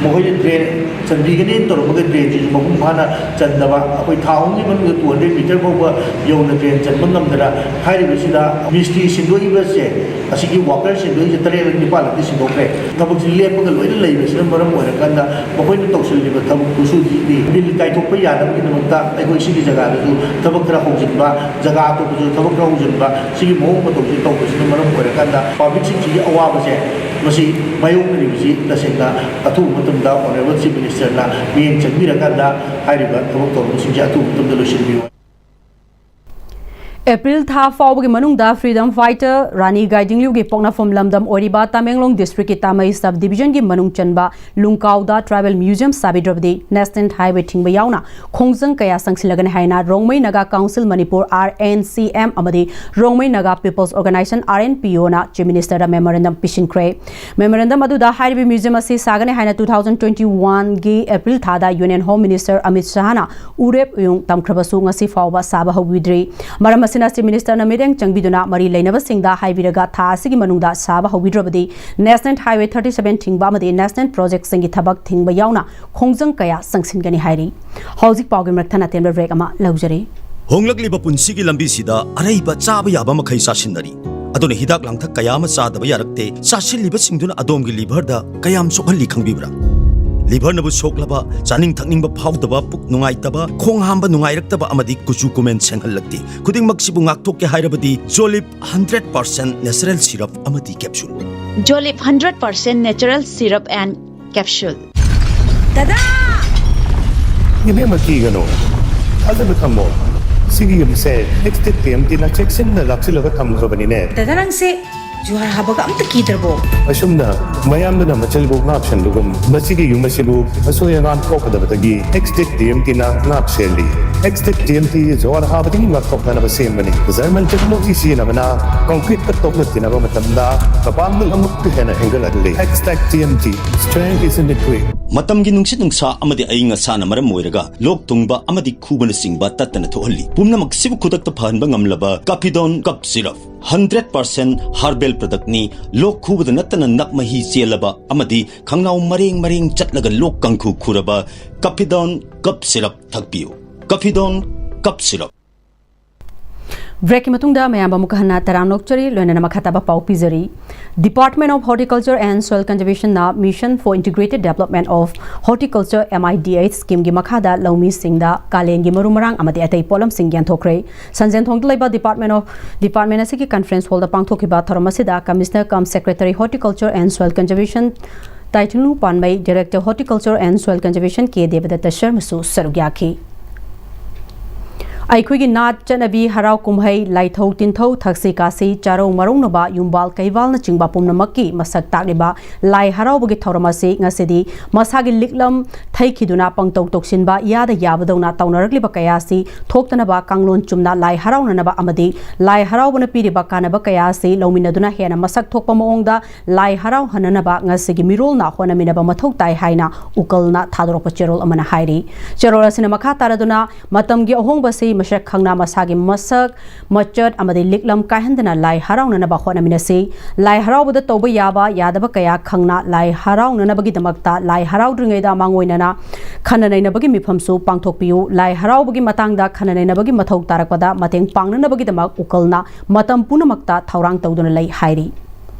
ꯃꯈꯣꯏꯅ ꯗ꯭ꯔꯦꯟ ꯆꯟꯕꯤꯒꯅꯤ ꯇꯧꯔꯝꯃꯒ ꯗ꯭ꯔꯦꯟꯁꯤꯁꯨ ꯃꯄꯨꯡ ꯐꯥꯅ ꯆꯟꯗꯕ꯫ ꯑꯩꯈꯣꯏ ꯊꯥ ꯑꯍꯨꯝꯒꯤ ꯃꯅꯨꯡꯗ ꯇꯨ ꯍꯟꯗ꯭ꯔꯦꯠ ꯃꯤꯇꯔ ꯐꯥꯎꯕ ꯌꯧꯅ ꯗ꯭ꯔꯦꯟ ꯆꯟꯕ ꯉꯝꯗꯅ ꯍꯥꯏꯔꯤꯕꯁꯤꯗ ꯃꯤꯁꯇ꯭ꯔꯤ ꯁꯤꯟꯗꯣꯛꯏꯕꯁꯦ, ꯑꯁꯤꯒꯤ ꯋꯥꯀꯔ ꯁꯤꯟꯗꯣꯛꯏꯁꯦ ꯇꯔꯦꯠꯂꯛ ꯅꯤꯄꯥꯜꯂꯛꯇꯤ ꯁꯤꯟꯗꯣꯛꯈ꯭ꯔꯦ꯫ ꯊꯕꯛꯁꯤ ꯂꯦꯞꯄꯒ ꯂꯣꯏꯅ ꯂꯩꯕꯁꯤꯅ ꯃꯔꯝ ꯑꯣꯏꯔꯀꯥꯟꯗ ꯃꯈꯣꯏꯅ ꯇꯧꯁꯤꯜꯂꯤꯕ ꯊꯕꯛ ꯈꯨꯁꯨꯁꯤꯗꯤ ꯕꯤꯜ ꯀꯥꯏꯊꯣꯛꯄ ꯌꯥꯅꯕꯒꯤꯗꯃꯛꯇ ꯑꯩꯈꯣꯏ ꯁꯤꯒꯤ ꯖꯒꯥꯗꯁꯨ ꯊꯕꯛ ꯈꯔ ꯍꯧꯖꯤꯟꯕ, ꯖꯒꯥ ꯑꯇꯣꯞꯄꯁꯨ ꯊꯕꯛ ꯈꯔ ꯍꯧꯖꯤꯟꯕ, ꯁꯤꯒꯤ ꯃꯑꯣꯡ ꯃꯇꯧꯁꯤ ꯇꯧꯕꯁꯤꯅ ꯃꯔꯝ ꯑꯣꯏꯔꯀꯥꯟꯗ ꯄꯕ꯭ꯂꯤꯛꯁꯤꯡꯁꯤꯒꯤ ꯑꯋꯥꯕꯁꯦ ꯃꯁꯤ ꯃꯥꯌꯣꯛꯅꯔꯤꯕꯁꯤ ꯇꯁꯦꯡꯅ ꯑꯊꯨꯕ ꯃꯇꯝꯗ ꯑꯣꯅꯔꯦꯕꯜ ꯆꯤꯐ ꯃꯤꯅꯤꯁꯇꯔꯅ ꯃꯤꯠꯌꯦꯡ ꯆꯪꯕꯤꯔꯀꯥꯟꯗ ꯍꯥꯏꯔꯤꯕ ꯊꯕꯛ ꯊꯧꯔꯝꯁꯤꯡꯁꯦ ꯑꯊꯨꯕ ꯃꯇꯝꯗ ꯂꯣꯏꯁꯤꯟꯕꯤꯌꯨ꯫ ꯑꯦꯄ꯭ꯔꯤꯜ ꯊꯥ ꯐꯥꯎꯕꯒꯤ ꯃꯅꯨꯡꯗ ꯐ꯭ꯔꯤꯗꯝ ꯐꯥꯏꯇꯔ ꯔꯥꯅꯤ ꯒꯥꯏꯗꯤꯡꯂꯤꯌꯨꯒꯤ ꯄꯣꯛꯅꯐꯝ ꯂꯝꯗꯝ ꯑꯣꯏꯔꯤꯕ ꯇꯃꯦꯡꯂꯣꯡ ꯗꯤꯁꯇ꯭ꯔꯤꯛꯀꯤ ꯇꯥꯃꯩ ꯁꯕ ꯗꯤꯕꯤꯖꯟꯒꯤ ꯃꯅꯨꯡ ꯆꯟꯕ ꯂꯨꯡꯀꯥꯎꯗ ꯇ꯭ꯔꯥꯏꯕꯦꯜ ꯃ꯭ꯌꯨꯖꯤꯌꯝ ꯁꯥꯕꯤꯗ꯭ꯔꯕꯗꯤ ꯅꯦꯁꯅꯦꯜ ꯍꯥꯏꯋꯦ ꯊꯤꯡꯕ ꯌꯥꯎꯅ ꯈꯣꯡꯖꯪ ꯀꯌꯥ ꯆꯪꯁꯤꯜꯂꯒꯅꯤ ꯍꯥꯏꯅ ꯔꯣꯡꯃꯩ ꯅꯥꯒꯥ ꯀꯥꯎꯟꯁꯤꯜ ꯃꯅꯤꯄꯨꯔ, RNCM, ꯑꯃꯗꯤ Rongmei Naga people's organisation, RNPO, ꯅ ꯆꯤꯐ ꯃꯤꯅꯤꯁꯇꯔꯗ ꯃꯦꯃꯣꯔꯦꯟꯗꯝ ꯄꯤꯁꯤꯟꯈ꯭ꯔꯦ꯫ ꯃꯦꯃꯣꯔꯦꯟꯗꯝ ꯑꯗꯨꯗ ꯍꯥꯏꯔꯤꯕ ꯃ꯭ꯌꯨꯖꯤꯌꯝ ꯑꯁꯤ ꯁꯥꯒꯅꯤ ꯍꯥꯏꯅ two thousand twenty one ꯒꯤ ꯑꯦꯄ꯭ꯔꯤꯜ ꯊꯥꯗ ꯌꯨꯅꯤꯌꯟ ꯍꯣꯝ ꯃꯤꯅꯤꯁꯇꯔ ꯑꯃꯤꯠ ꯁꯥꯍꯅ ꯎꯔꯦꯞ ꯎꯌꯨꯡ ꯇꯝꯈ꯭ꯔꯕꯁꯨ ꯉꯁꯤ ꯐꯥꯎꯕ ꯁꯥꯕ ꯍꯧꯕꯤꯗ꯭ꯔꯤ꯫ ꯃꯔꯝ ꯑꯁꯤꯅ ꯆꯤꯐ ꯃꯤꯅꯤꯁꯇꯔꯅ ꯃꯤꯠꯌꯦꯡ ꯆꯪꯕꯤꯗꯨꯅ ꯃꯔꯤ ꯂꯩꯅꯕꯁꯤꯡꯗ ꯍꯥꯏꯕꯤꯔꯒ ꯊꯥ ꯑꯁꯤꯒꯤ ꯃꯅꯨꯡꯗ ꯁꯥꯕ ꯍꯧꯕꯤꯗ꯭ꯔꯕꯗꯤ ꯅꯦꯁꯅꯦꯜ ꯍꯥꯏꯋꯦ thirty seven ꯊꯤꯡꯕ ꯑꯃꯗꯤ ꯅꯦꯁꯅꯦꯜ ꯄ꯭ꯔꯣꯖꯦꯛꯁꯤꯡꯒꯤ ꯊꯕꯛ ꯊꯤꯡꯕ ꯌꯥꯎꯅ ꯈꯣꯡꯖꯪ ꯀꯌꯥ ꯆꯪꯁꯤꯟꯒꯅꯤ ꯍꯥꯏꯔꯤ꯫ ꯍꯧꯖꯤꯛ ꯄꯥꯎꯒꯤ ꯃꯔꯛ ꯊꯠꯅ ꯇꯦꯟꯕ ꯕ꯭ꯔꯦꯛ ꯑꯃ ꯂꯧꯖꯔꯤ꯫ ꯍꯣꯡꯂꯛꯂꯤꯕ ꯄꯨꯟꯁꯤꯒꯤ ꯂꯝꯕꯤꯁꯤꯗ ꯑꯔꯩꯕ ꯆꯥꯕ ꯌꯥꯕ ꯃꯈꯩ ꯆꯥꯁꯤꯟꯅꯔꯤ꯫ ꯑꯗꯨꯅ ꯍꯤꯗꯥꯛ ꯂꯥꯡꯊꯛ ꯀꯌꯥ ꯑꯃ ꯆꯥꯗꯕ ꯌꯥꯔꯛꯇꯦ꯫ ꯆꯥꯁꯤꯜꯂꯤꯕꯁꯤꯡꯗꯨꯅ ꯑꯗꯣꯝꯒꯤ ꯂꯤꯚꯔꯗ ꯀꯌꯥꯝ ꯁꯣꯛꯍꯜꯂꯤ ꯈꯪꯕꯤꯕ꯭ꯔꯥ? ꯂꯤꯚꯔꯅꯕꯨ ꯁꯣꯛꯂꯕ, ꯆꯥꯅꯤꯡ ꯊꯛꯅꯤꯡꯕ ꯐꯥꯎꯗꯕ, ꯄꯨꯛ ꯅꯨꯡꯉꯥꯏꯇꯕ, ꯈꯣꯡ ꯍꯥꯝꯕ ꯅꯨꯡꯉꯥꯏꯔꯛꯇꯕ ꯑꯃꯗꯤ ꯀꯨꯆꯨ ꯀꯨꯃꯦꯟ ꯁꯦꯡꯍꯜꯂꯛꯇꯦ꯫ ꯈꯨꯗꯤꯡꯃꯛꯁꯤꯕꯨ ꯉꯥꯛꯊꯣꯛꯀꯦ ꯍꯥꯏꯔꯕꯗꯤ ꯖꯣꯂꯤꯞ hundred percent natural syrup ꯑꯃꯗꯤ capsule꯫ Jolip hundred percent natural syrup and capsule. ꯗꯗꯥ! ꯏꯕꯦꯝꯃ, ꯀꯤꯒꯅꯨ꯫ ꯊꯥꯖꯕ ꯊꯝꯃꯣ꯫ ꯁꯤꯒꯤ ꯌꯨꯝꯁꯦ ꯑꯦꯛꯁ ꯇꯤꯠ ꯄꯤ ꯑꯦꯝ ꯇꯤꯅ ꯆꯦꯛꯁꯤꯟꯅ ꯂꯥꯛꯁꯤꯜꯂꯒ ꯊꯝꯈ꯭ꯔꯕꯅꯤꯅꯦ꯫ ꯗꯗꯥ, ꯅꯪꯁꯦ ꯖꯨꯍꯥꯔ ꯍꯥꯕꯒ ꯑꯝꯇ ꯀꯤꯗ꯭ꯔꯕꯣ? ꯑꯁꯨꯝꯅ ꯃꯌꯥꯝꯗꯨꯅ ꯃꯆꯤꯜꯕꯨ ꯉꯥꯛ ꯁꯦꯟꯕꯒꯨꯝ ꯃꯁꯤꯒꯤ ꯌꯨꯝ ꯑꯁꯤꯕꯨ ꯑꯁꯣꯏ ꯑꯉꯥꯝ ꯊꯣꯛꯀꯗꯕꯗꯒꯤ ꯑꯦꯛꯁꯇꯦꯛ ꯇꯤ ꯑꯦꯝ ꯇꯤꯅ ꯉꯥꯛ ꯁꯦꯜꯂꯤ꯫ ꯑꯦꯛꯁꯇꯦꯛ ꯇꯤ ꯑꯦꯝ ꯇꯤ ꯖꯨꯍꯥꯔ ꯍꯥꯕꯗꯒꯤ ꯉꯥꯛꯊꯣꯛꯅꯅꯕ ꯁꯦꯝꯕꯅꯤ꯫ ꯖꯔꯃꯟ ꯇꯦꯛꯅꯣꯂꯣꯖꯤ ꯁꯤꯖꯤꯟꯅꯕꯅ ꯀꯪꯀ꯭ꯔꯤꯠꯀ ꯇꯣꯛꯅ ꯇꯤꯟꯅꯕ ꯃꯇꯝꯗ ꯃꯄꯥꯡꯒꯜ ꯑꯃꯨꯛꯀ ꯍꯦꯟꯅ ꯍꯦꯟꯒꯠꯍꯜꯂꯤ꯫ ꯑꯦꯛꯁꯇꯦꯛ T M T, strength is in the grit. ꯃꯇꯝꯒꯤ ꯅꯨꯡꯁꯤꯠ ꯅꯨꯡꯁꯥ ꯑꯃꯗꯤ ꯑꯏꯪ ꯑꯁꯥꯅ ꯃꯔꯝ ꯑꯣꯏꯔꯒ ꯂꯣꯛ ꯊꯨꯡꯕ ꯑꯃꯗꯤ ꯈꯨꯕꯅꯆꯤꯡꯕ ꯇꯠꯇꯅ ꯊꯣꯛꯍꯜꯂꯤ꯫ ꯄꯨꯝꯅꯃꯛꯁꯤꯕꯨ ꯈꯨꯗꯛꯇ ꯐꯍꯟꯕ ꯉꯝꯂꯕ ꯀꯥꯐꯤꯗꯣꯟ ꯀꯞ ꯁꯤꯔꯞ, ꯍꯟꯗ꯭ꯔꯦꯠ ꯄꯥꯔꯁꯦꯟ ꯍꯥꯔꯕꯦꯜ ꯄ꯭ꯔꯗꯛꯅꯤ꯫ ꯂꯣꯛ ꯈꯨꯕꯗ ꯅꯠꯇꯅ ꯅꯞ ꯃꯍꯤ ꯆꯦꯜꯂꯕ ꯑꯃꯗꯤ ꯈꯪꯅꯥꯎ ꯃꯔꯦꯡ ꯃꯔꯦꯡ ꯆꯠꯂꯒ ꯂꯣꯛ ꯀꯥꯡꯈꯨ ꯈꯨꯔꯕ ꯀꯥꯐꯤꯗꯣꯟ ꯀꯞ ꯁꯤꯔꯞ ꯊꯛꯄꯤꯌꯨ꯫ ꯀꯥꯐꯤꯗꯣꯟ ꯀꯞ ꯁꯤꯔꯞ꯫ ꯕ꯭ꯔꯦꯛꯀꯤ ꯃꯇꯨꯡꯗ ꯃꯌꯥꯝ ꯑꯃꯨꯛꯀ ꯍꯟꯅ ꯇꯔꯥꯝꯅ ꯑꯣꯛꯆꯔꯤ, ꯂꯣꯏꯅꯅ ꯃꯈꯥ ꯇꯥꯕ ꯄꯥꯎ ꯄꯤꯖꯔꯤ꯫ Department of Horticulture and Soil Conservationꯅ Mission for Integrated Development of Horticulture, M I D H, schemeꯒꯤ ꯃꯈꯥꯗ ꯂꯧꯃꯤꯁꯤꯡꯗ ꯀꯥꯂꯦꯟꯒꯤ ꯃꯔꯨ ꯃꯔꯥꯡ ꯑꯃꯗꯤ ꯑꯇꯩ ꯄꯣꯠꯂꯝꯁꯤꯡ ꯌꯦꯟꯊꯣꯛꯈ꯭ꯔꯦ꯫ ꯁꯟꯖꯦꯟꯊꯣꯡꯗ ꯂꯩꯕ Department of, Department ꯑꯁꯤꯒꯤ conference hallꯗ ꯄꯥꯡꯊꯣꯛꯈꯤꯕ ꯊꯧꯔꯝ ꯑꯁꯤꯗ Commissioner cum Secretary Horticulture and Soil Conservation ꯇꯥꯏꯊꯨꯡꯂꯨ ꯄꯥꯟꯃꯩ, Director Horticulture and Soil Conservation ꯀꯦ ꯗꯦꯕꯗꯠꯇ ꯁꯔꯃꯁꯨ ꯁꯔꯨꯛ ꯌꯥꯈꯤ꯫ ꯑꯩꯈꯣꯏꯒꯤ ꯅꯥꯠ ꯆꯠꯅꯕꯤ, ꯍꯔꯥꯎ ꯀꯨꯝꯍꯩ, ꯂꯥꯏꯊꯧ ꯇꯤꯟꯊꯧ, ꯊꯛꯁꯤ ꯈꯥꯁꯤ, ꯆꯥꯔꯧ ꯃꯔꯧꯅꯕ, ꯌꯨꯝꯕꯥꯜ ꯀꯩꯕꯥꯜꯅꯆꯤꯡꯕ ꯄꯨꯝꯅꯃꯛꯀꯤ ꯃꯁꯛ ꯇꯥꯛꯂꯤꯕ ꯂꯥꯏ ꯍꯔꯥꯎꯕꯒꯤ ꯊꯧꯔꯝ ꯑꯁꯤ ꯉꯁꯤꯗꯤ ꯃꯁꯥꯒꯤ ꯂꯤꯛꯂꯝ ꯊꯩꯈꯤꯗꯨꯅ ꯄꯪꯇꯧ ꯇꯧꯁꯤꯟꯕ, ꯏꯌꯥꯗ ꯌꯥꯕꯗꯧꯅ ꯇꯧꯅꯔꯛꯂꯤꯕ ꯀꯌꯥ ꯑꯁꯤ ꯊꯣꯛꯇꯅꯕ ꯀꯥꯡꯂꯣꯟ ꯆꯨꯝꯅ ꯂꯥꯏ ꯍꯔꯥꯎꯅꯅꯕ ꯑꯃꯗꯤ ꯂꯥꯏ ꯍꯔꯥꯎꯕꯅ ꯄꯤꯔꯤꯕ ꯀꯥꯟꯅꯕ ꯀꯌꯥ ꯑꯁꯤ ꯂꯧꯃꯤꯟꯅꯗꯨꯅ ꯍꯦꯟꯅ ꯃꯁꯛ ꯊꯣꯛꯄ ꯃꯑꯣꯡꯗ ꯂꯥꯏ ꯍꯔꯥꯎꯍꯟꯅꯅꯕ ꯉꯁꯤꯒꯤ ꯃꯤꯔꯣꯜꯅ ꯍꯣꯠꯅꯃꯤꯟꯅꯕ ꯃꯊꯧ ꯇꯥꯏ ꯍꯥꯏꯅ ꯎꯀꯜꯅ ꯊꯥꯗꯣꯔꯛꯄ ꯆꯦꯔꯣꯜ ꯑꯃꯅ ꯍꯥꯏꯔꯤ꯫ ꯆꯦꯔꯣꯜ ꯑꯁꯤꯅ ꯃꯈꯥ ꯇꯥꯔꯗꯨꯅ ꯃꯇꯝꯒꯤ ꯑꯍꯣꯡꯕꯁꯤ ꯃꯁꯛ ꯈꯪꯅ ꯃꯁꯥꯒꯤ ꯃꯁꯛ, ꯃꯆꯠ ꯑꯃꯗꯤ ꯂꯤꯛꯂꯝ ꯀꯥꯏꯍꯟꯗꯅ ꯂꯥꯏ ꯍꯔꯥꯎꯅꯅꯕ ꯍꯣꯠꯅꯃꯤꯟꯅꯁꯤ꯫ ꯂꯥꯏ ꯍꯔꯥꯎꯕꯗ ꯇꯧꯕ ꯌꯥꯕ ꯌꯥꯗꯕ ꯀꯌꯥ ꯈꯪꯅ ꯂꯥꯏ ꯍꯔꯥꯎꯅꯅꯕꯒꯤꯗꯃꯛꯇ ꯂꯥꯏ ꯍꯔꯥꯎꯗ꯭ꯔꯤꯉꯩꯗ ꯃꯥꯡꯑꯣꯏꯅꯅ ꯈꯟꯅ ꯅꯩꯅꯕꯒꯤ ꯃꯤꯐꯝꯁꯨ ꯄꯥꯡꯊꯣꯛꯄꯤꯌꯨ꯫ ꯂꯥꯏ ꯍꯔꯥꯎꯕꯒꯤ ꯃꯇꯥꯡꯗ ꯈꯟꯅ ꯅꯩꯅꯕꯒꯤ ꯃꯊꯧ ꯇꯥꯔꯛꯄꯗ ꯃꯇꯦꯡ ꯄꯥꯡꯅꯅꯕꯒꯤꯗꯃꯛ ꯎꯀꯜꯅ ꯃꯇꯝ ꯄꯨꯝꯅꯃꯛꯇ ꯊꯧꯔꯥꯡ ꯇꯧꯗꯨꯅ ꯂꯩ ꯍꯥꯏꯔꯤ꯫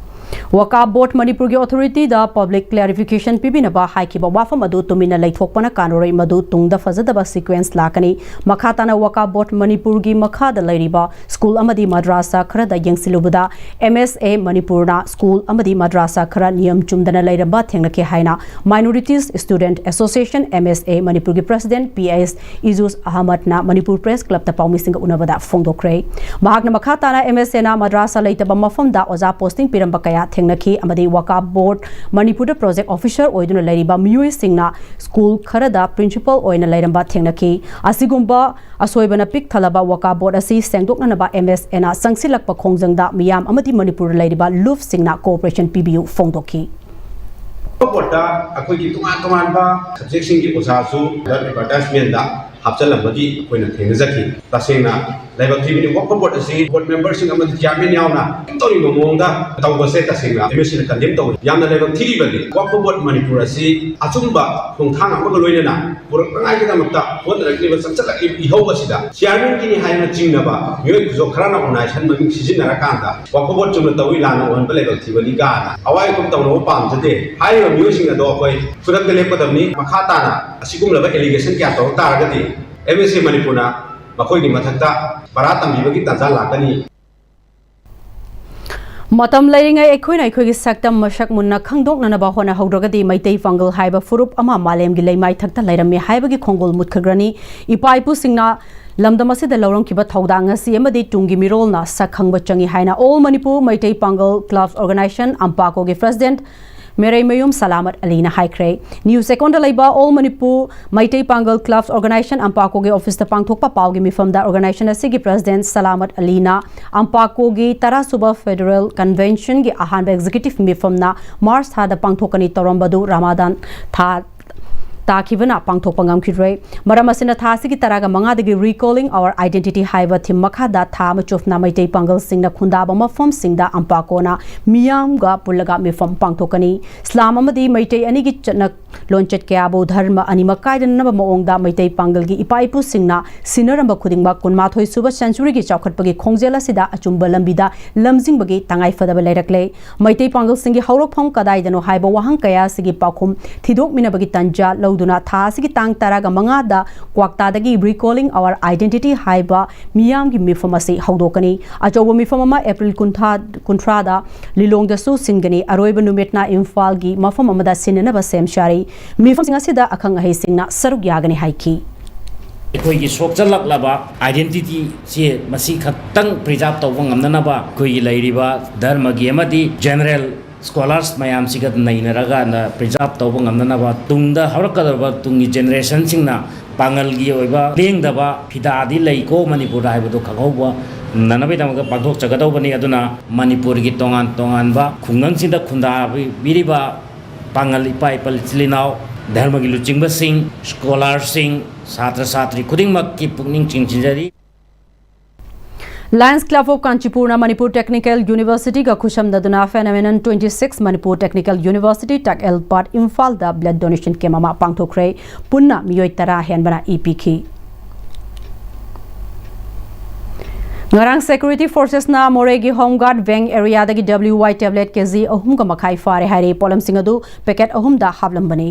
ꯋꯀꯥꯞ ꯕꯣꯔꯗ ꯃꯅꯤꯄꯨꯔꯒꯤ ꯑꯣꯊꯣꯔꯤꯇꯤꯗ ꯄꯕ꯭ꯂꯤꯛ ꯀ꯭ꯂꯦꯔꯤꯐꯤꯀꯦꯁꯟ ꯄꯤꯕꯤꯅꯕ ꯍꯥꯏꯈꯤꯕ ꯋꯥꯐꯝ ꯑꯗꯨ ꯇꯨꯃꯤꯟꯅ ꯂꯩꯊꯣꯛꯄꯅ ꯀꯥꯟꯅꯔꯣꯏ, ꯃꯗꯨ ꯇꯨꯡꯗ ꯐꯖꯗꯕ ꯁꯤꯀ꯭ꯋꯦꯟꯁ ꯂꯥꯛꯀꯅꯤ꯫ ꯃꯈꯥ ꯇꯥꯅ ꯋꯀꯥꯞ ꯕꯣꯔꯗ ꯃꯅꯤꯄꯨꯔꯒꯤ ꯃꯈꯥꯗ ꯂꯩꯔꯤꯕ ꯁ꯭ꯀꯨꯜ ꯑꯃꯗꯤ ꯃꯗ꯭ꯔꯥꯁꯥ ꯈꯔꯗ ꯌꯦꯡꯁꯤꯜꯂꯨꯕꯗ ꯑꯦꯝ ꯑꯦꯁ ꯑꯦ ꯃꯅꯤꯄꯨꯔꯅ ꯁ꯭ꯀꯨꯜ ꯑꯃꯗꯤ ꯃꯗ꯭ꯔꯥꯁꯥ ꯈꯔ ꯅꯤꯌꯝ ꯆꯨꯝꯗꯅ ꯂꯩꯔꯝꯕ ꯊꯦꯡꯅꯈꯤ ꯍꯥꯏꯅ Minorities Student Association, M S A, ꯃꯅꯤꯄꯨꯔꯒꯤ ꯄ꯭ꯔꯦꯁꯤꯗꯦꯟꯠ ꯄꯤ ꯑꯦꯁ ꯏꯖꯨꯁ ꯑꯍꯃꯗꯅ ꯃꯅꯤꯄꯨꯔ ꯄ꯭ꯔꯦꯁ ꯀ꯭ꯂꯕꯇ ꯄꯥꯎꯃꯤꯁꯤꯡꯒ ꯎꯅꯕꯗ ꯐꯣꯡꯗꯣꯛꯈ꯭ꯔꯦ꯫ ꯃꯍꯥꯛꯅ ꯃꯈꯥ ꯇꯥꯅ ꯑꯦꯝ ꯑꯦꯁ ꯑꯦꯅ ꯃꯗ꯭ꯔꯥꯁꯥ ꯂꯩꯇꯕ ꯃꯐꯝꯗ ꯑꯣꯖꯥ ꯄꯣꯁꯇꯤꯡ ꯄꯤꯔꯝꯕ ꯀꯌꯥ ꯊꯦꯡꯅꯈꯤ ꯑꯃꯗꯤ ꯋꯀꯥꯞ ꯕꯣꯔꯗ ꯃꯅꯤꯄꯨꯔꯗ ꯄ꯭ꯔꯣꯖꯦꯛ ꯑꯣꯐꯤꯁꯔ ꯑꯣꯏꯗꯨꯅ ꯂꯩꯔꯤꯕ ꯃꯤꯑꯣꯏꯁꯤꯡꯅ ꯁ꯭ꯀꯨꯜ ꯈꯔꯗ ꯄ꯭ꯔꯤꯟꯁꯤꯄꯜ ꯑꯣꯏꯅ ꯂꯩꯔꯝꯕ ꯊꯦꯡꯅꯈꯤ꯫ ꯑꯁꯤꯒꯨꯝꯕ ꯑꯁꯣꯏꯕꯅ ꯄꯤꯛ ꯊꯜꯂꯕ ꯋꯀꯥꯞ ꯕꯣꯔꯗ ꯑꯁꯤ ꯁꯦꯡꯗꯣꯛꯅꯅꯕ ꯑꯦꯝ ꯑꯦꯁ ꯑꯦꯅ ꯆꯪꯁꯤꯜꯂꯛꯄ ꯈꯣꯡꯖꯪꯗ ꯃꯤꯌꯥꯝ ꯑꯃꯗꯤ ꯃꯅꯤꯄꯨꯔꯗ ꯂꯩꯔꯤꯕ ꯂꯨꯞꯁꯤꯡꯅ ꯀꯣꯑꯣꯄꯔꯦꯁꯟ ꯄꯤꯕꯤꯌꯨ ꯐꯣꯡꯗꯣꯛꯈꯤ꯫ ꯕꯣꯔꯗꯇ ꯑꯩꯈꯣꯏꯒꯤ ꯇꯣꯉꯥꯟ ꯇꯣꯉꯥꯟꯕ ꯁꯕꯖꯦꯛꯁꯤꯡꯒꯤ ꯑꯣꯖꯥꯁꯨ ꯑꯦꯗꯚꯔꯇꯥꯏꯖꯃꯦꯟꯗ ꯍꯥꯞꯆꯤꯜꯂꯝꯕꯒꯤ ꯑꯩꯈꯣꯏꯅ ꯊꯦꯡꯅꯖꯈꯤ꯫ ꯇꯁꯦꯡꯅ ꯂꯥꯏꯕꯛ ꯊꯤꯕꯅꯤ, ꯋꯛꯐ ꯕꯣꯔꯗ ꯑꯁꯤ ꯕꯣꯔꯗ ꯃꯦꯝꯕꯔꯁꯤꯡ ꯑꯃꯗꯤ ꯆꯤꯌꯥꯔꯃꯦꯟ ꯌꯥꯎꯅ ꯇꯧꯔꯤꯕ ꯃꯑꯣꯡꯗ ꯇꯧꯕꯁꯦ ꯇꯁꯦꯡꯅ ꯑꯦꯝ ꯑꯦꯁ ꯁꯤꯅ ꯀꯟꯗꯦꯝ ꯇꯧꯏ꯫ ꯌꯥꯝꯅ ꯂꯥꯏꯕꯛ ꯊꯤꯔꯤꯕꯗꯤ ꯋꯛꯐ ꯕꯣꯔꯗ ꯃꯅꯤꯄꯨꯔ ꯑꯁꯤ ꯑꯆꯨꯝꯕ ꯈꯣꯡꯊꯥꯡ ꯑꯃꯒ ꯂꯣꯏꯅꯅ ꯄꯨꯔꯛꯅꯉꯥꯏꯒꯤꯗꯃꯛꯇ ꯍꯣꯠꯅꯔꯛꯂꯤꯕ ꯆꯪꯁꯤꯜꯂꯛꯂꯤꯕ ꯏꯍꯧ ꯑꯁꯤꯗ ꯆꯤꯌꯥꯔꯃꯦꯟꯒꯤꯅꯤ ꯍꯥꯏꯅ ꯆꯤꯡꯅꯕ ꯃꯤꯑꯣꯏ ꯈꯨꯖꯣꯞ ꯈꯔꯅ ꯑꯣꯔꯒꯅꯥꯏꯖꯦꯁꯟ ꯃꯃꯤꯡ ꯁꯤꯖꯤꯟꯅꯔꯀꯥꯟꯗ ꯋꯛꯐ ꯕꯣꯔꯗ ꯆꯨꯝꯅ ꯇꯧꯏ, ꯂꯥꯟꯅ ꯎꯍꯟꯕ ꯂꯥꯏꯕꯛ ꯊꯤꯕꯅꯤ ꯀꯥꯏꯅ ꯑꯋꯥꯏ ꯑꯈꯨꯝ ꯇꯧꯅꯕ ꯄꯥꯝꯖꯗꯦ꯫ ꯍꯥꯏꯔꯤꯕ ꯃꯤꯑꯣꯏꯁꯤꯡ ꯑꯗꯣ ꯑꯩꯈꯣꯏ ꯈꯨꯗꯛꯇ ꯂꯦꯞꯀꯗꯕꯅꯤ꯫ ꯃꯈꯥ ꯇꯥꯅ ꯑꯁꯤꯒꯨꯝꯂꯕ ꯑꯦꯂꯤꯒꯦꯁꯟ ꯀꯌꯥ ꯇꯧꯔꯛ ꯇꯥꯔꯒꯗꯤ ꯑꯦꯝ ꯑꯦꯁ ꯑꯦ ꯃꯅꯤꯄꯨꯔꯅ ꯃꯈꯣꯏꯒꯤ ꯃꯊꯛꯇ ꯄꯔꯥ ꯇꯝꯕꯤꯕꯒꯤ ꯇꯥꯟꯖꯥ ꯂꯥꯛꯀꯅꯤ꯫ ꯃꯇꯝ ꯂꯩꯔꯤꯉꯩ ꯑꯩꯈꯣꯏꯅ ꯑꯩꯈꯣꯏꯒꯤ ꯁꯛꯇꯝ ꯃꯁꯛ ꯃꯨꯟꯅ ꯈꯪꯗꯣꯛꯅꯅꯕ ꯍꯣꯠꯅꯍꯧꯗ꯭ꯔꯒꯗꯤ ꯃꯩꯇꯩ ꯄꯥꯡꯒꯜ ꯍꯥꯏꯕ ꯐꯨꯔꯨꯞ ꯑꯃ ꯃꯥꯂꯦꯝꯒꯤ ꯂꯩꯃꯥꯏꯊꯛꯇ ꯂꯩꯔꯝꯃꯤ ꯍꯥꯏꯕꯒꯤ ꯈꯣꯡꯒꯨꯜ ꯃꯨꯠꯈ꯭ꯔꯒꯅꯤ꯫ ꯏꯄꯥ ꯏꯄꯨꯁꯤꯡꯅ ꯂꯝꯗꯝ ꯑꯁꯤꯗ ꯂꯧꯔꯝꯈꯤꯕ ꯊꯧꯗꯥꯡ ꯑꯁꯤ ꯑꯃꯗꯤ ꯇꯨꯡꯒꯤ ꯃꯤꯔꯣꯜꯅ ꯁꯛ ꯈꯪꯕ ꯆꯪꯏ ꯍꯥꯏꯅ All Manipur Meitei Pangal Clubs Organization, ꯑꯝꯄꯥꯀꯣꯒꯤ ꯄ꯭ꯔꯦꯁꯤꯗꯦꯟꯠ ꯃꯦꯔꯩꯃꯌꯨꯝ ꯁꯂꯥꯃꯠ ꯑꯂꯤꯅ ꯍꯥꯏꯈ꯭ꯔꯦ꯫ ꯅ꯭ꯌꯨ ꯆꯦꯛꯀꯣꯟꯗ ꯂꯩꯕ All Manipur Meitei Pangal Clubs Organization, ꯑꯝꯄꯥꯀꯣꯒꯤ ꯑꯣꯐꯤꯁꯇ ꯄꯥꯡꯊꯣꯛꯄ ꯄꯥꯎꯒꯤ ꯃꯤꯐꯝꯗ ꯑꯣꯔꯒꯅꯥꯏꯖꯦꯁꯟ ꯑꯁꯤꯒꯤ ꯄ꯭ꯔꯦꯁꯤꯗꯦꯟꯠ ꯁꯂꯥꯃꯠ ꯑꯂꯤꯅ ꯑꯝꯄꯥꯀꯣꯒꯤ ꯇꯔꯥꯁꯨꯕ ꯐꯦꯗꯔꯦꯜ ꯀꯟꯚꯦꯟꯁꯟꯒꯤ ꯑꯍꯥꯟꯕ ꯑꯦꯛꯖꯤꯀ꯭ꯌꯨꯇꯤꯚ ꯃꯤꯐꯝꯅ ꯃꯥꯔꯆ ꯊꯥꯗ ꯄꯥꯡꯊꯣꯛꯀꯅꯤ ꯇꯧꯔꯝꯕꯗꯨ ꯔꯃꯥꯗꯥꯟ ꯊꯥ ꯇꯥꯈꯤꯕꯅ ꯄꯥꯡꯊꯣꯛꯄ ꯉꯝꯈꯤꯔꯣꯏ꯫ ꯃꯔꯝ ꯑꯁꯤꯅ ꯊꯥ ꯑꯁꯤꯒꯤ ꯇꯔꯥꯒ ꯃꯉꯥꯗꯒꯤ Recalling Our Identity ꯍꯥꯏꯕ ꯊꯤꯝ ꯃꯈꯥꯗ ꯊꯥ ꯑꯃ ꯆꯨꯞꯅ ꯃꯩꯇꯩ ꯄꯥꯡꯒꯜꯁꯤꯡꯅ ꯈꯨꯟꯗꯥꯕ ꯃꯐꯝꯁꯤꯡꯗ ꯑꯝꯄꯥꯀꯣꯅ ꯃꯤꯌꯥꯝꯒ ꯄꯨꯜꯂꯒ ꯃꯤꯐꯝ ꯄꯥꯡꯊꯣꯛꯀꯅꯤ꯫ ꯏꯁꯂꯥꯝ ꯑꯃꯗꯤ ꯃꯩꯇꯩ ꯑꯅꯤꯒꯤ ꯆꯠꯅ ꯂꯣꯟꯆꯠ ꯀꯌꯥꯕꯨ ꯙꯔꯃ ꯑꯅꯤꯃꯛ ꯀꯥꯏꯗꯅꯅꯕ ꯃꯑꯣꯡꯗ ꯃꯩꯇꯩ ꯄꯥꯡꯒꯜꯒꯤ ꯏꯄꯥ ꯏꯄꯨꯁꯤꯡꯅ ꯁꯤꯟꯅꯔꯝꯕ ꯈꯨꯗꯤꯡꯃꯛ ꯀꯨꯟꯃꯥꯊꯣꯏ ꯁꯨꯕ ꯁꯦꯟꯆꯨꯔꯤꯒꯤ ꯆꯥꯎꯈꯠꯄꯒꯤ ꯈꯣꯡꯖꯦꯜ ꯑꯁꯤꯗ ꯑꯆꯨꯝꯕ ꯂꯝꯕꯤꯗ ꯂꯝꯖꯤꯡꯕꯒꯤ ꯇꯉꯥꯏꯐꯗꯕ ꯂꯩꯔꯛꯂꯦ꯫ ꯃꯩꯇꯩ ꯄꯥꯡꯒꯜꯁꯤꯡꯒꯤ ꯍꯧꯔꯛꯐꯝ ꯀꯗꯥꯏꯗꯅꯣ ꯍꯥꯏꯕ ꯋꯥꯍꯪ ꯀꯌꯥ ꯑꯁꯤꯒꯤ ꯄꯥꯎꯈꯨꯝ ꯊꯤꯗꯣꯛꯃꯤꯟꯅꯕꯒꯤ ꯇꯟꯖꯥ ꯂꯧꯗꯨꯅ ꯊꯥ ꯑꯁꯤꯒꯤ ꯇꯥꯡ ꯇꯔꯥꯒ ꯃꯉꯥꯗ ꯀ꯭ꯋꯥꯛꯇꯥꯗꯒꯤ Recalling Our Identity ꯍꯥꯏꯕ ꯃꯤꯌꯥꯝꯒꯤ ꯃꯤꯐꯝ ꯑꯁꯤ ꯍꯧꯗꯣꯛꯀꯅꯤ꯫ ꯑꯆꯧꯕ ꯃꯤꯐꯝ ꯑꯃ ꯑꯦꯄ꯭ꯔꯤꯜ ꯀꯨꯟꯊ꯭ꯔꯥ, ꯀꯨꯟꯊ꯭ꯔꯥꯗ ꯂꯤꯂꯣꯡꯗꯁꯨ ꯁꯤꯟꯒꯅꯤ꯫ ꯑꯔꯣꯏꯕ ꯅꯨꯃꯤꯠꯅ ꯏꯝꯐꯥꯜꯒꯤ ꯃꯐꯝ ꯑꯃꯗ ꯁꯤꯟꯅꯅꯕ ꯁꯦꯝ ꯁꯥꯔꯤ꯫ ꯃꯤꯐꯝꯁꯤꯡ ꯑꯁꯤꯗ ꯑꯈꯪ ꯑꯍꯩꯁꯤꯡꯅ ꯁꯔꯨꯛ ꯌꯥꯒꯅꯤ ꯍꯥꯏꯈꯤ꯫ ꯑꯩꯈꯣꯏꯒꯤ ꯁꯣꯛꯆꯜꯂꯛꯂꯕ identityꯁꯦ ꯃꯁꯤ ꯈꯛꯇꯪ preserve ꯇꯧꯕ ꯉꯝꯅꯅꯕ ꯑꯩꯈꯣꯏꯒꯤ ꯂꯩꯔꯤꯕ ꯙꯔꯃꯒꯤ ꯑꯃꯗꯤ general scholars ꯃꯌꯥꯝꯁꯤꯒ ꯅꯩꯅꯔꯒ preserve ꯇꯧꯕ ꯉꯝꯅꯅꯕ, ꯇꯨꯡꯗ ꯍꯧꯔꯛꯀꯗꯧꯔꯤꯕ ꯇꯨꯡꯒꯤ generationꯁꯤꯡꯅ ꯄꯥꯡꯒꯜꯒꯤ ꯑꯣꯏꯕ ꯂꯦꯡꯗꯕ ꯐꯤꯗꯥꯗꯤ ꯂꯩꯀꯣ ꯃꯅꯤꯄꯨꯔꯗ ꯍꯥꯏꯕꯗꯨ ꯈꯪꯍꯧꯕ ꯉꯝꯅꯅꯕꯒꯤꯗꯃꯛꯇ ꯄꯥꯡꯊꯣꯛꯆꯒꯗꯧꯕꯅꯤ꯫ ꯑꯗꯨꯅ ꯃꯅꯤꯄꯨꯔꯒꯤ ꯇꯣꯉꯥꯟ ꯇꯣꯉꯥꯟꯕ ꯈꯨꯡꯒꯪꯁꯤꯡꯗ ꯈꯨꯟꯗꯥꯕꯤꯔꯤꯕ ꯄꯥꯡꯒꯜ ꯏꯄꯥ ꯏꯄꯥ ꯏꯆꯤꯜ ꯏꯅꯥꯎ, ꯙꯔꯃꯒꯤ ꯂꯨꯆꯤꯡꯕꯁꯤꯡ, scholarꯁꯤꯡ, ꯁꯥꯇ꯭ꯔ ꯁꯥꯇ꯭ꯔꯤ ꯈꯨꯗꯤꯡꯃꯛꯀꯤ ꯄꯨꯛꯅꯤꯡ ꯆꯤꯡꯁꯤꯟꯖꯔꯤ꯫ Lions Club of Kanchipurꯅ Manipur Technical Universityꯒ ꯈꯨꯠꯁꯝꯅꯗꯨꯅ Phenomenon twenty six Manipur Technical University Tech L Park ꯏꯝꯐꯥꯜꯗ blood donation camp ꯑꯃ ꯄꯥꯡꯊꯣꯛꯈ꯭ꯔꯦ꯫ ꯄꯨꯟꯅ ꯃꯤꯑꯣꯏ ꯇꯔꯥ ꯍꯦꯟꯕꯅ ꯏ ꯄꯤꯈꯤ꯫ ꯉꯔꯥꯡ security forcesꯅ ꯃꯣꯔꯦꯒꯤ Home Guard Wing areaꯗꯒꯤ W Y tablet K G ꯑꯍꯨꯝꯒ ꯃꯈꯥꯏ ꯐꯥꯔꯦ ꯍꯥꯏꯔꯦ꯫ ꯄꯣꯠꯂꯝꯁꯤꯡ ꯑꯗꯨ packet ꯑꯍꯨꯝꯗ ꯍꯥꯞꯂꯝꯕꯅꯤ꯫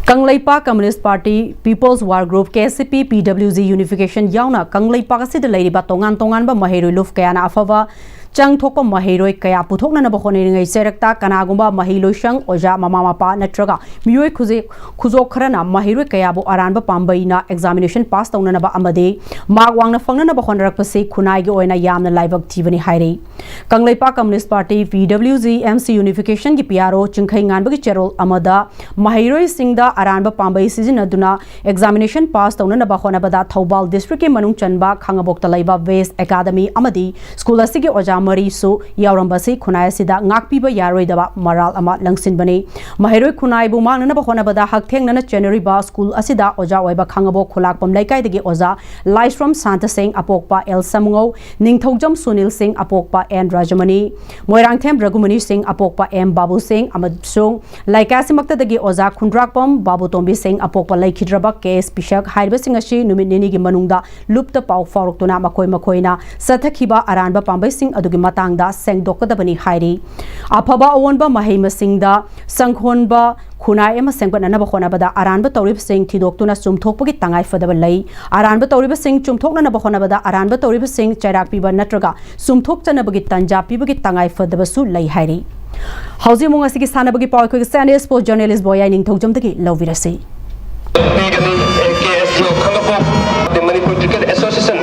Kangleipak Communist Party, People's War Group, K C P, P W G Unification ꯌꯥꯎꯅ ꯀꯪꯂꯩꯄꯥꯛ ꯑꯁꯤꯗ ꯂꯩꯔꯤꯕ ꯇꯣꯉꯥꯟ ꯇꯣꯉꯥꯟꯕ ꯃꯍꯩꯔꯣꯏ ꯂꯨꯞ ꯀꯌꯥꯅ ꯑꯐꯕ ꯆꯪ ꯊꯣꯛꯄ ꯃꯍꯩꯔꯣꯏ ꯀꯌꯥ ꯄꯨꯊꯣꯛꯅꯅꯕ ꯍꯣꯠꯅꯔꯤꯉꯩ ꯆꯩꯔꯛꯇ ꯀꯅꯥꯒꯨꯝꯕ ꯃꯍꯩ ꯂꯣꯏꯁꯪ, ꯑꯣꯖꯥ, ꯃꯃꯥ ꯃꯄꯥ ꯅꯠꯇ꯭ꯔꯒ ꯃꯤꯑꯣꯏ ꯈꯨꯖꯤꯛ ꯈꯨꯖꯣꯛ ꯈꯔꯅ ꯃꯍꯩꯔꯣꯏ ꯀꯌꯥꯕꯨ ꯑꯔꯥꯟꯕ ꯄꯥꯝꯕꯩꯅ examination pass ꯇꯧꯅꯅꯕ ꯑꯃꯗꯤ mark ꯋꯥꯡꯅ ꯐꯪꯅꯅꯕ ꯍꯣꯠꯅꯔꯛꯄꯁꯤ ꯈꯨꯟꯅꯥꯏꯒꯤ ꯑꯣꯏꯅ ꯌꯥꯝꯅ ꯂꯥꯏꯕꯛ ꯊꯤꯕꯅꯤ ꯍꯥꯏꯔꯤ꯫ Kangleipak Communist Party, P W G, M C Unificationꯒꯤ P R O ꯆꯤꯡꯈꯩ ꯉꯥꯟꯕꯒꯤ ꯆꯦꯔꯣꯜ ꯑꯃꯗ ꯃꯍꯩꯔꯣꯏꯁꯤꯡꯗ ꯑꯔꯥꯟꯕ ꯄꯥꯝꯕꯩ ꯁꯤꯖꯤꯟꯅꯗꯨꯅ examination pass ꯇꯧꯅꯅꯕ ꯍꯣꯠꯅꯕꯗ ꯊꯧꯕꯥꯜ districtꯀꯤ ꯃꯅꯨꯡ ꯆꯟꯕ ꯈꯥꯉꯕꯣꯛꯇ ꯂꯩꯕ West Academy ꯑꯃꯗꯤ school ꯑꯁꯤꯒꯤ ꯑꯣꯖꯥ ꯃꯔꯤꯁꯨ ꯌꯥꯎꯔꯝꯕꯁꯤ ꯈꯨꯟꯅꯥꯏ ꯑꯁꯤꯗ ꯉꯥꯛꯄꯤꯕ ꯌꯥꯔꯣꯏꯗꯕ ꯃꯔꯥꯜ ꯑꯃ ꯂꯪꯁꯤꯟꯕꯅꯤ꯫ ꯃꯍꯩꯔꯣꯏ ꯈꯨꯟꯅꯥꯏꯕꯨ ꯃꯥꯡꯅꯅꯕ ꯍꯣꯠꯅꯕꯗ ꯍꯛꯊꯦꯡꯅꯅ ꯆꯦꯟꯅꯔꯤꯕ ꯁ꯭ꯀꯨꯜ ꯑꯁꯤꯗ ꯑꯣꯖꯥ ꯑꯣꯏꯕ ꯈꯥꯉꯕꯣꯛ ꯈꯨꯂꯥꯛꯄꯝ ꯂꯩꯀꯥꯏꯗꯒꯤ ꯑꯣꯖꯥ ꯂꯥꯏꯁ꯭ꯔꯝ ꯁꯥꯟꯇ ꯁꯤꯡ, ꯑꯄꯣꯛꯄ ꯑꯦꯜ ꯁꯝꯉꯧ, ꯅꯤꯡꯊꯧꯖꯝ ꯁꯨꯅꯤꯜ ꯁꯤꯡ, ꯑꯄꯣꯛꯄ ꯑꯦꯟ ꯔꯥꯖꯃꯅꯤ, ꯃꯣꯏꯔꯥꯡꯊꯦꯝ ꯔꯘꯨꯃꯅꯤ ꯁꯤꯡ, ꯑꯄꯣꯛꯄ ꯑꯦꯝ ꯕꯥꯕꯨ ꯁꯤꯡ, ꯑꯃꯁꯨꯡ ꯂꯩꯀꯥꯏ ꯑꯁꯤꯃꯛꯇꯗꯒꯤ ꯑꯣꯖꯥ ꯈꯨꯟꯗ꯭ꯔꯥꯛꯄꯝ ꯕꯥꯕꯨ ꯇꯣꯝꯕꯤ ꯁꯤꯡ, ꯑꯄꯣꯛꯄ ꯂꯩꯈꯤꯗ꯭ꯔꯕ ꯀꯦ ꯑꯦꯁ ꯄꯤꯁꯛ ꯍꯥꯏꯔꯤꯕꯁꯤꯡ ꯑꯁꯤ ꯅꯨꯃꯤꯠ ꯅꯤꯅꯤꯒꯤ ꯃꯅꯨꯡꯗ ꯂꯨꯞꯇ ꯄꯥꯎ ꯐꯥꯎꯔꯛꯇꯨꯅ ꯃꯈꯣꯏ ꯃꯈꯣꯏꯅ ꯆꯠꯊꯈꯤꯕ ꯑꯔꯥꯟꯕ ꯄꯥꯝꯕꯩꯁꯤꯡ ꯑꯗꯨꯒꯤ ꯃꯇꯥꯡꯗ ꯁꯦꯡꯗꯣꯛꯀꯗꯕꯅꯤ ꯍꯥꯏꯔꯤ꯫ ꯑꯐꯕ ꯑꯑꯣꯟꯕ ꯃꯍꯩ ꯃꯁꯤꯡꯗ ꯆꯪꯍꯣꯟꯕ ꯈꯨꯟꯅꯥꯏ ꯑꯃ ꯁꯦꯝꯒꯠꯅꯅꯕ ꯍꯣꯠꯅꯕꯗ ꯑꯔꯥꯟꯕ ꯇꯧꯔꯤꯕꯁꯤꯡ ꯊꯤꯗꯣꯛꯇꯨꯅ ꯆꯨꯝꯊꯣꯛꯄꯒꯤ ꯇꯉꯥꯏꯐꯗꯕ ꯂꯩ꯫ ꯑꯔꯥꯟꯕ ꯇꯧꯔꯤꯕꯁꯤꯡ ꯆꯨꯝꯊꯣꯛꯅꯅꯕ ꯍꯣꯠꯅꯕꯗ ꯑꯔꯥꯟꯕ ꯇꯧꯔꯤꯕꯁꯤꯡ ꯆꯩꯔꯥꯛ ꯄꯤꯕ ꯅꯠꯇ꯭ꯔꯒ ꯆꯨꯝꯊꯣꯛꯆꯅꯕꯒꯤ ꯇꯥꯟꯖꯥ ꯄꯤꯕꯒꯤ ꯇꯉꯥꯏꯐꯗꯕꯁꯨ ꯂꯩ ꯍꯥꯏꯔꯤ꯫ ꯍꯧꯖꯤꯛ ꯑꯃꯨꯛ ꯉꯁꯤꯒꯤ ꯁꯥꯟꯅꯕꯒꯤ ꯄꯥꯎ ꯑꯩꯈꯣꯏꯒꯤ ꯆꯦꯅꯦꯜ ꯁ꯭ꯄꯣꯔꯠ ꯖꯔꯅꯦꯂꯤꯁ ꯕꯣꯌꯥꯏ ꯅꯤꯡꯊꯧꯖꯝꯗꯒꯤ ꯂꯧꯕꯤꯔꯁꯤ꯫ Manipur cricket association,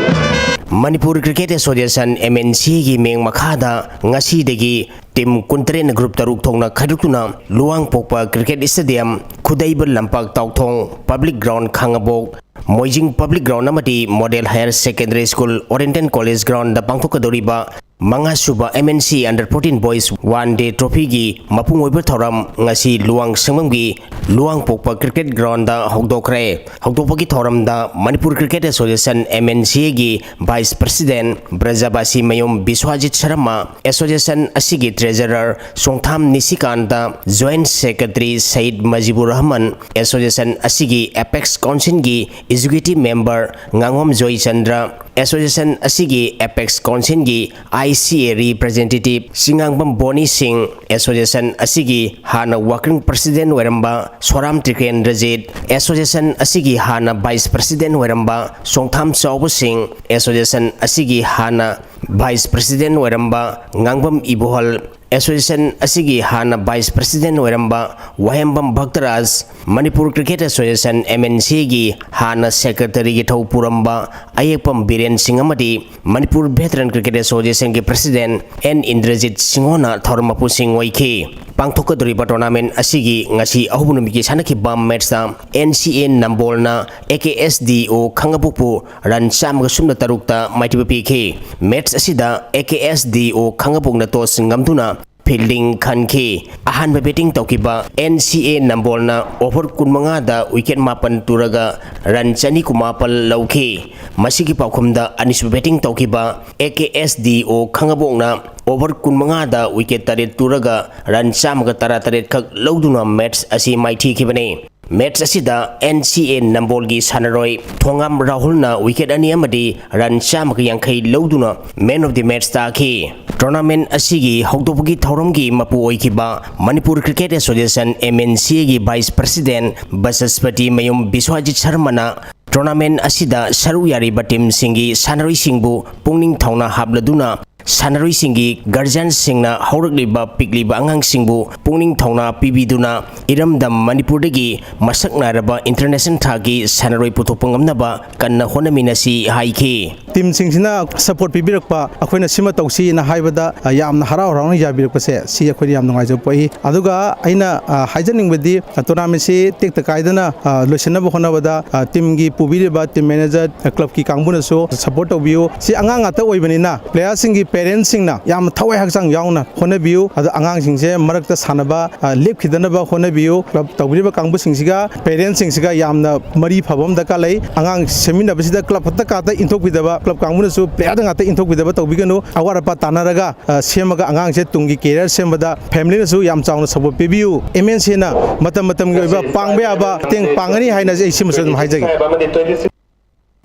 Manipur cricket association, M N ꯁꯤꯒꯤ ꯃꯤꯡ ꯃꯈꯥꯗ ꯉꯁꯤꯗꯒꯤ ꯇꯤꯝ ꯀꯨꯟꯇꯔꯦꯠꯅ ꯒ꯭ꯔꯨꯞ ꯇꯔꯨꯛ ꯊꯣꯛꯅ ꯈꯥꯏꯗꯣꯛꯇꯨꯅ ꯂꯨꯋꯥꯡꯄꯣꯛꯄ ꯀ꯭ꯔꯤꯀꯦꯠ ꯁ꯭ꯇꯦꯗꯤꯌꯝ, ꯈꯨꯗꯩꯕ ꯂꯝꯄꯥꯛ, Taothong public ground, Khangbok, Moijing public ground ꯑꯃꯗꯤ model higher secondary school oriental college ground ꯄꯥꯡꯊꯣꯛꯀꯗꯧꯔꯤꯕ ꯃꯉꯥꯁꯨꯕ M N C under fourteen boys one day ꯇ꯭ꯔꯣꯐꯤꯒꯤ ꯃꯄꯨꯡ ꯑꯣꯏꯕ ꯊꯧꯔꯝ ꯉꯁꯤ ꯂꯨꯋꯥꯡ ꯁꯪꯕꯝꯒꯤ ꯂꯨꯋꯥꯡꯄꯣꯛꯄ ꯀ꯭ꯔꯤꯀꯦꯠ ꯒ꯭ꯔꯥꯎꯟꯗ ꯍꯧꯗꯣꯛꯈ꯭ꯔꯦ꯫ ꯍꯧꯗꯣꯛꯄꯒꯤ ꯊꯧꯔꯝꯗ Manipur cricket association, M N ꯁꯤꯒꯤ vice president Brajabasi Mayum Biswajit Sharma, association ꯑꯁꯤꯒꯤ treasurer Songtham Nishikant, joint secretary Sayed Mujibur Rahman, association ꯑꯁꯤꯒꯤ ꯑꯦꯄꯦꯛꯁ ꯀꯥꯎꯟꯁꯤꯜꯒꯤ ꯑꯦꯛꯖꯤꯀ꯭ꯌꯨꯇꯤꯚ ꯃꯦꯝꯕꯔ ꯉꯥꯉꯣꯝ ꯖꯣꯏꯆꯟꯗ꯭ꯔ, ꯑꯦꯁꯣꯁꯤꯌꯦꯁꯟ ꯑꯁꯤꯒꯤ ꯑꯦꯄꯦꯛꯁ ꯀꯥꯎꯟꯁꯤꯜꯒꯤ ꯑꯥꯏ ꯁꯤ ꯑꯦ ꯔꯤꯄ꯭ꯔꯖꯦꯟꯇꯦꯇꯤꯚ ꯆꯤꯉꯥꯡꯕꯝ ꯕꯣꯅꯤ ꯁꯤꯡ, ꯑꯦꯁꯣꯁꯤꯌꯦꯁꯟ ꯑꯁꯤꯒꯤ ꯍꯥꯟꯅ ꯋꯥꯔꯀꯤꯡ ꯄ꯭ꯔꯁꯤꯗꯦꯟ ꯑꯣꯏꯔꯝꯕ ꯁꯣꯔꯥꯝ ꯇ꯭ꯔꯤꯀꯦꯟꯗ꯭ꯔꯖꯤꯠ, ꯑꯦꯁꯣꯁꯤꯌꯦꯁꯟ ꯑꯁꯤꯒꯤ ꯍꯥꯟꯅ ꯚꯥꯏꯁ ꯄ꯭ꯔꯁꯤꯗꯦꯟ ꯑꯣꯏꯔꯝꯕ ꯁꯣꯡꯊꯥꯝ ꯆꯥꯎꯕ ꯁꯤꯡ, ꯑꯦꯁꯣꯁꯤꯌꯦꯁꯟ ꯑꯁꯤꯒꯤ ꯍꯥꯟꯅ ꯚꯥꯏꯁ ꯄ꯭ꯔꯁꯤꯗꯦꯟ ꯑꯣꯏꯔꯝꯕ ꯉꯥꯡꯕꯝ ꯏꯕꯣꯍꯜ, ꯑꯦꯁꯣꯁꯤꯌꯦꯁꯟ ꯑꯁꯤꯒꯤ ꯍꯥꯟꯅ ꯚꯥꯏꯁ ꯄ꯭ꯔꯁꯤꯗꯦꯟ ꯑꯣꯏꯔꯝꯕ ꯋꯥꯍꯦꯝꯕꯝ ꯚꯛꯇꯔꯥꯖ, ꯃꯅꯤꯄꯨꯔ ꯀ꯭ꯔꯤꯀꯦꯠ ꯑꯦꯁꯣꯁꯤꯌꯦꯁꯟ, MNCAꯒꯤ ꯍꯥꯟꯅ ꯁꯦꯀ꯭ꯔꯦꯇꯔꯤꯒꯤ ꯊꯧ ꯄꯨꯔꯝꯕ ꯑꯌꯦꯛꯄꯝ ꯕꯤꯔꯦꯟ ꯁꯤꯡ ꯑꯃꯗꯤ Manipur ꯚꯦꯇꯔꯟ cricket ꯑꯦꯁꯣꯁꯤꯌꯦꯁꯟꯒꯤ president and Indrajit ꯁꯤꯡꯍꯣꯅ ꯊꯧꯔꯝ ꯃꯄꯨꯁꯤꯡ ꯑꯣꯏꯈꯤ꯫ ꯄꯥꯡꯊꯣꯛꯀꯗꯧꯔꯤꯕ ꯇꯣꯔꯅꯥꯃꯦꯟ ꯑꯁꯤꯒꯤ ꯉꯁꯤ ꯑꯍꯧꯕ ꯅꯨꯃꯤꯠꯀꯤ ꯁꯥꯟꯅꯈꯤꯕ ꯃꯦꯠꯁꯇ NCA ꯅꯝꯕꯣꯜꯅ AKSDO ꯈꯥꯡꯉꯕꯣꯛꯄꯨ ꯔꯟ ꯆꯥꯝꯃꯒ ꯁꯨꯞꯅ ꯇꯔꯨꯛꯇ ꯃꯥꯏꯊꯤꯕ ꯄꯤꯈꯤ꯫ ꯃꯦꯠꯁ ꯑꯁꯤꯗ AKSDO ꯈꯥꯡꯉꯕꯣꯛꯅ ꯇꯣꯁ ꯉꯝꯗꯨꯅ ꯐꯤꯜꯗꯤꯡ ꯈꯟꯈꯤ꯫ ꯑꯍꯥꯟꯕ ꯕꯦꯇꯤꯡ ꯇꯧꯈꯤꯕ NCA ꯅꯝꯕꯣꯜꯅ ꯑꯣꯚꯔ ꯀꯨꯟꯃꯉꯥꯗ ꯋꯤꯀꯦꯠ ꯃꯥꯄꯟ ꯇꯨꯔꯒ ꯔꯟ ꯆꯅꯤ ꯀꯨꯟꯃꯥꯄꯜ ꯂꯧꯈꯤ꯫ ꯃꯁꯤꯒꯤ ꯄꯥꯎꯈꯨꯝꯗ ꯑꯅꯤꯁꯨꯕ ꯕꯦꯇꯤꯡ ꯇꯧꯈꯤꯕ AKSDO ꯈꯥꯡꯉꯕꯣꯛꯅ ꯑꯣꯚꯔ ꯀꯨꯟꯃꯉꯥꯗ ꯋꯤꯀꯦꯠ ꯇꯔꯦꯠ ꯇꯨꯔꯒ ꯔꯟ ꯆꯥꯝꯃꯒ ꯇꯔꯥꯇꯔꯦꯠ ꯈꯛ ꯂꯧꯗꯨꯅ ꯃꯦꯠꯁ ꯑꯁꯤ ꯃꯥꯏꯊꯤꯈꯤꯕꯅꯤ꯫ ꯃꯦꯠꯁ ꯑꯁꯤꯗ NCA ꯅꯝꯕꯣꯜꯒꯤ ꯁꯥꯟꯅꯔꯣꯏ ꯊꯣꯉꯥꯝ ꯔꯥꯍꯨꯜꯅ ꯋꯤꯀꯦꯠ ꯑꯅꯤ ꯑꯃꯗꯤ ꯔꯟ ꯆꯥꯝꯃꯒ ꯌꯥꯡꯈꯩ ꯂꯧꯗꯨꯅ ꯃꯦꯟ ꯑꯣꯐ ꯗꯤ ꯃꯦꯠꯁ ꯇꯥꯈꯤ꯫ ꯇꯣꯔꯅꯥꯃꯦꯟ ꯑꯁꯤꯒꯤ ꯍꯧꯗꯣꯛꯄꯒꯤ ꯊꯧꯔꯝꯒꯤ ꯃꯄꯨ ꯑꯣꯏꯈꯤꯕ ꯃꯅꯤꯄꯨꯔ ꯀ꯭ꯔꯤꯀꯦꯠ ꯑꯦꯁꯣꯁꯤꯌꯦꯁꯟ, MNCAꯒꯤ vice president Bachaspati Mayum Biswajit ꯁꯔꯃꯅ tournament ꯑꯁꯤꯗ ꯁꯔꯨꯛ ꯌꯥꯔꯤꯕ ꯇꯤꯝꯁꯤꯡꯒꯤ ꯁꯥꯟꯅꯔꯣꯏꯁꯤꯡꯕꯨ ꯄꯨꯛꯅꯤꯡ ꯊꯧꯅꯥ ꯍꯥꯞꯂꯗꯨꯅ ꯁꯥꯟꯅꯔꯣꯏꯁꯤꯡꯒꯤ ꯒꯥꯔꯖꯤꯌꯥꯟꯁꯤꯡꯅ ꯍꯧꯔꯛꯂꯤꯕ ꯄꯤꯛꯂꯤꯕ ꯑꯉꯥꯡꯁꯤꯡꯕꯨ ꯄꯨꯛꯅꯤꯡ ꯊꯧꯅꯥ ꯄꯤꯕꯤꯗꯨꯅ ꯏꯔꯝꯗꯝ ꯃꯅꯤꯄꯨꯔꯗꯒꯤ ꯃꯁꯛ ꯅꯥꯏꯔꯕ ꯏꯟꯇꯔꯅꯦꯁꯅꯦꯜ ꯊꯥꯛꯀꯤ ꯁꯥꯟꯅꯔꯣꯏ ꯄꯨꯊꯣꯛꯄ ꯉꯝꯅꯕ ꯀꯟꯅ ꯍꯣꯠꯅꯃꯤꯟꯅꯁꯤ ꯍꯥꯏꯈꯤ꯫ ꯇꯤꯝꯁꯤꯡꯁꯤꯅ ꯁꯄꯣꯔꯠ ꯄꯤꯕꯤꯔꯛꯄ, ꯑꯩꯈꯣꯏꯅ ꯁꯤꯃ ꯇꯧꯁꯤꯅ ꯍꯥꯏꯕꯗ, ꯑ, ꯌꯥꯝꯅ ꯍꯔꯥꯎ ꯍꯔꯥꯎꯅ ꯌꯥꯕꯤꯔꯛꯄꯁꯦ, ꯁꯤ ꯑꯩꯈꯣꯏꯗ ꯌꯥꯝ ꯅꯨꯡꯉꯥꯏꯖꯕ ꯄꯣꯛꯏ꯫ ꯑꯗꯨꯒ ꯑꯩꯅ, ꯑ, ꯍꯥꯏꯖꯅꯤꯡꯕꯗꯤ, ꯑ, ꯇꯣꯔꯅꯥꯃꯦꯟꯁꯤ ꯇꯦꯛꯇ ꯀꯥꯏꯗꯅ, ꯑ, ꯂꯣꯏꯁꯤꯟꯅꯕ ꯍꯣꯠꯅꯕꯗ, ꯑ, ꯇꯤꯝꯒꯤ ꯄꯨꯕꯤꯔꯤꯕ ꯇꯤꯝ ꯃꯦꯅꯦꯖꯔ, ꯑ, ꯀ꯭ꯂꯕꯀꯤ ꯀꯥꯡꯕꯨꯅꯁꯨ ꯁꯄꯣꯔꯠ ꯇꯧꯕꯤꯌꯨ꯫ ꯁꯤ ꯑꯉꯥꯡ ꯉꯥꯛꯇ ꯑꯣꯏꯕꯅꯤꯅ ꯄ꯭ꯂꯦꯌꯔꯁꯤꯡꯒꯤ ꯄꯦꯔꯦꯟꯁꯁꯤꯡꯅ ꯌꯥꯝꯅ ꯊꯋꯥꯏ ꯍꯛꯆꯥꯡ ꯌꯥꯎꯅ ꯍꯣꯠꯅꯕꯤꯌꯨ꯫ ꯑꯗꯣ ꯑꯉꯥꯡꯁꯤꯡꯁꯦ ꯃꯔꯛꯇ ꯁꯥꯟꯅꯕ, ꯑ, ꯂꯦꯞꯈꯤꯗꯅꯕ ꯍꯣꯠꯅꯕꯤꯌꯨ꯫ ꯀ꯭ꯂꯕ ꯇꯧꯕꯤꯔꯤꯕ ꯀꯥꯡꯕꯨꯁꯤꯡꯁꯤꯒ ꯄꯦꯔꯦꯟꯁꯁꯤꯡꯁꯤꯒ ꯌꯥꯝꯅ ꯃꯔꯤ ꯐꯕ ꯑꯃ ꯗꯔꯀꯥꯔ ꯂꯩ꯫ ꯑꯉꯥꯡ ꯁꯦꯝꯃꯤꯟꯅꯕꯁꯤꯗ ꯀ꯭ꯂꯕ ꯈꯛꯇ ꯉꯥꯛꯇ ꯏꯟꯊꯣꯛꯄꯤꯗꯕ, ꯀ꯭ꯂꯕ ꯀꯥꯡꯕꯨꯅꯁꯨ ꯄ꯭ꯂꯦꯌꯔꯗ ꯉꯥꯛꯇ ꯏꯟꯊꯣꯛꯄꯤꯗꯕ ꯇꯧꯕꯤꯒꯅꯨ꯫ ꯑꯋꯥꯠ ꯑꯄꯥ ꯇꯥꯟꯅꯔꯒ, ꯑ, ꯁꯦꯝꯃꯒ ꯑꯉꯥꯡꯁꯦ ꯇꯨꯡꯒꯤ ꯀꯦꯔꯤꯌꯔ ꯁꯦꯝꯕꯗ ꯐꯦꯃꯤꯂꯤꯅꯁꯨ ꯌꯥꯝ ꯆꯥꯎꯅ ꯁꯄꯣꯔꯠ ꯄꯤꯕꯤꯌꯨ꯫ MNCAꯅ ꯃꯇꯝ ꯃꯇꯝꯒꯤ ꯑꯣꯏꯕ ꯄꯥꯡꯕ ꯌꯥꯕ ꯃꯇꯦꯡ ꯄꯥꯡꯒꯅꯤ ꯍꯥꯏꯅ ꯑꯩ ꯁꯤꯃꯁꯨ ꯑꯗꯨꯝ ꯍꯥꯏꯖꯒꯦ꯫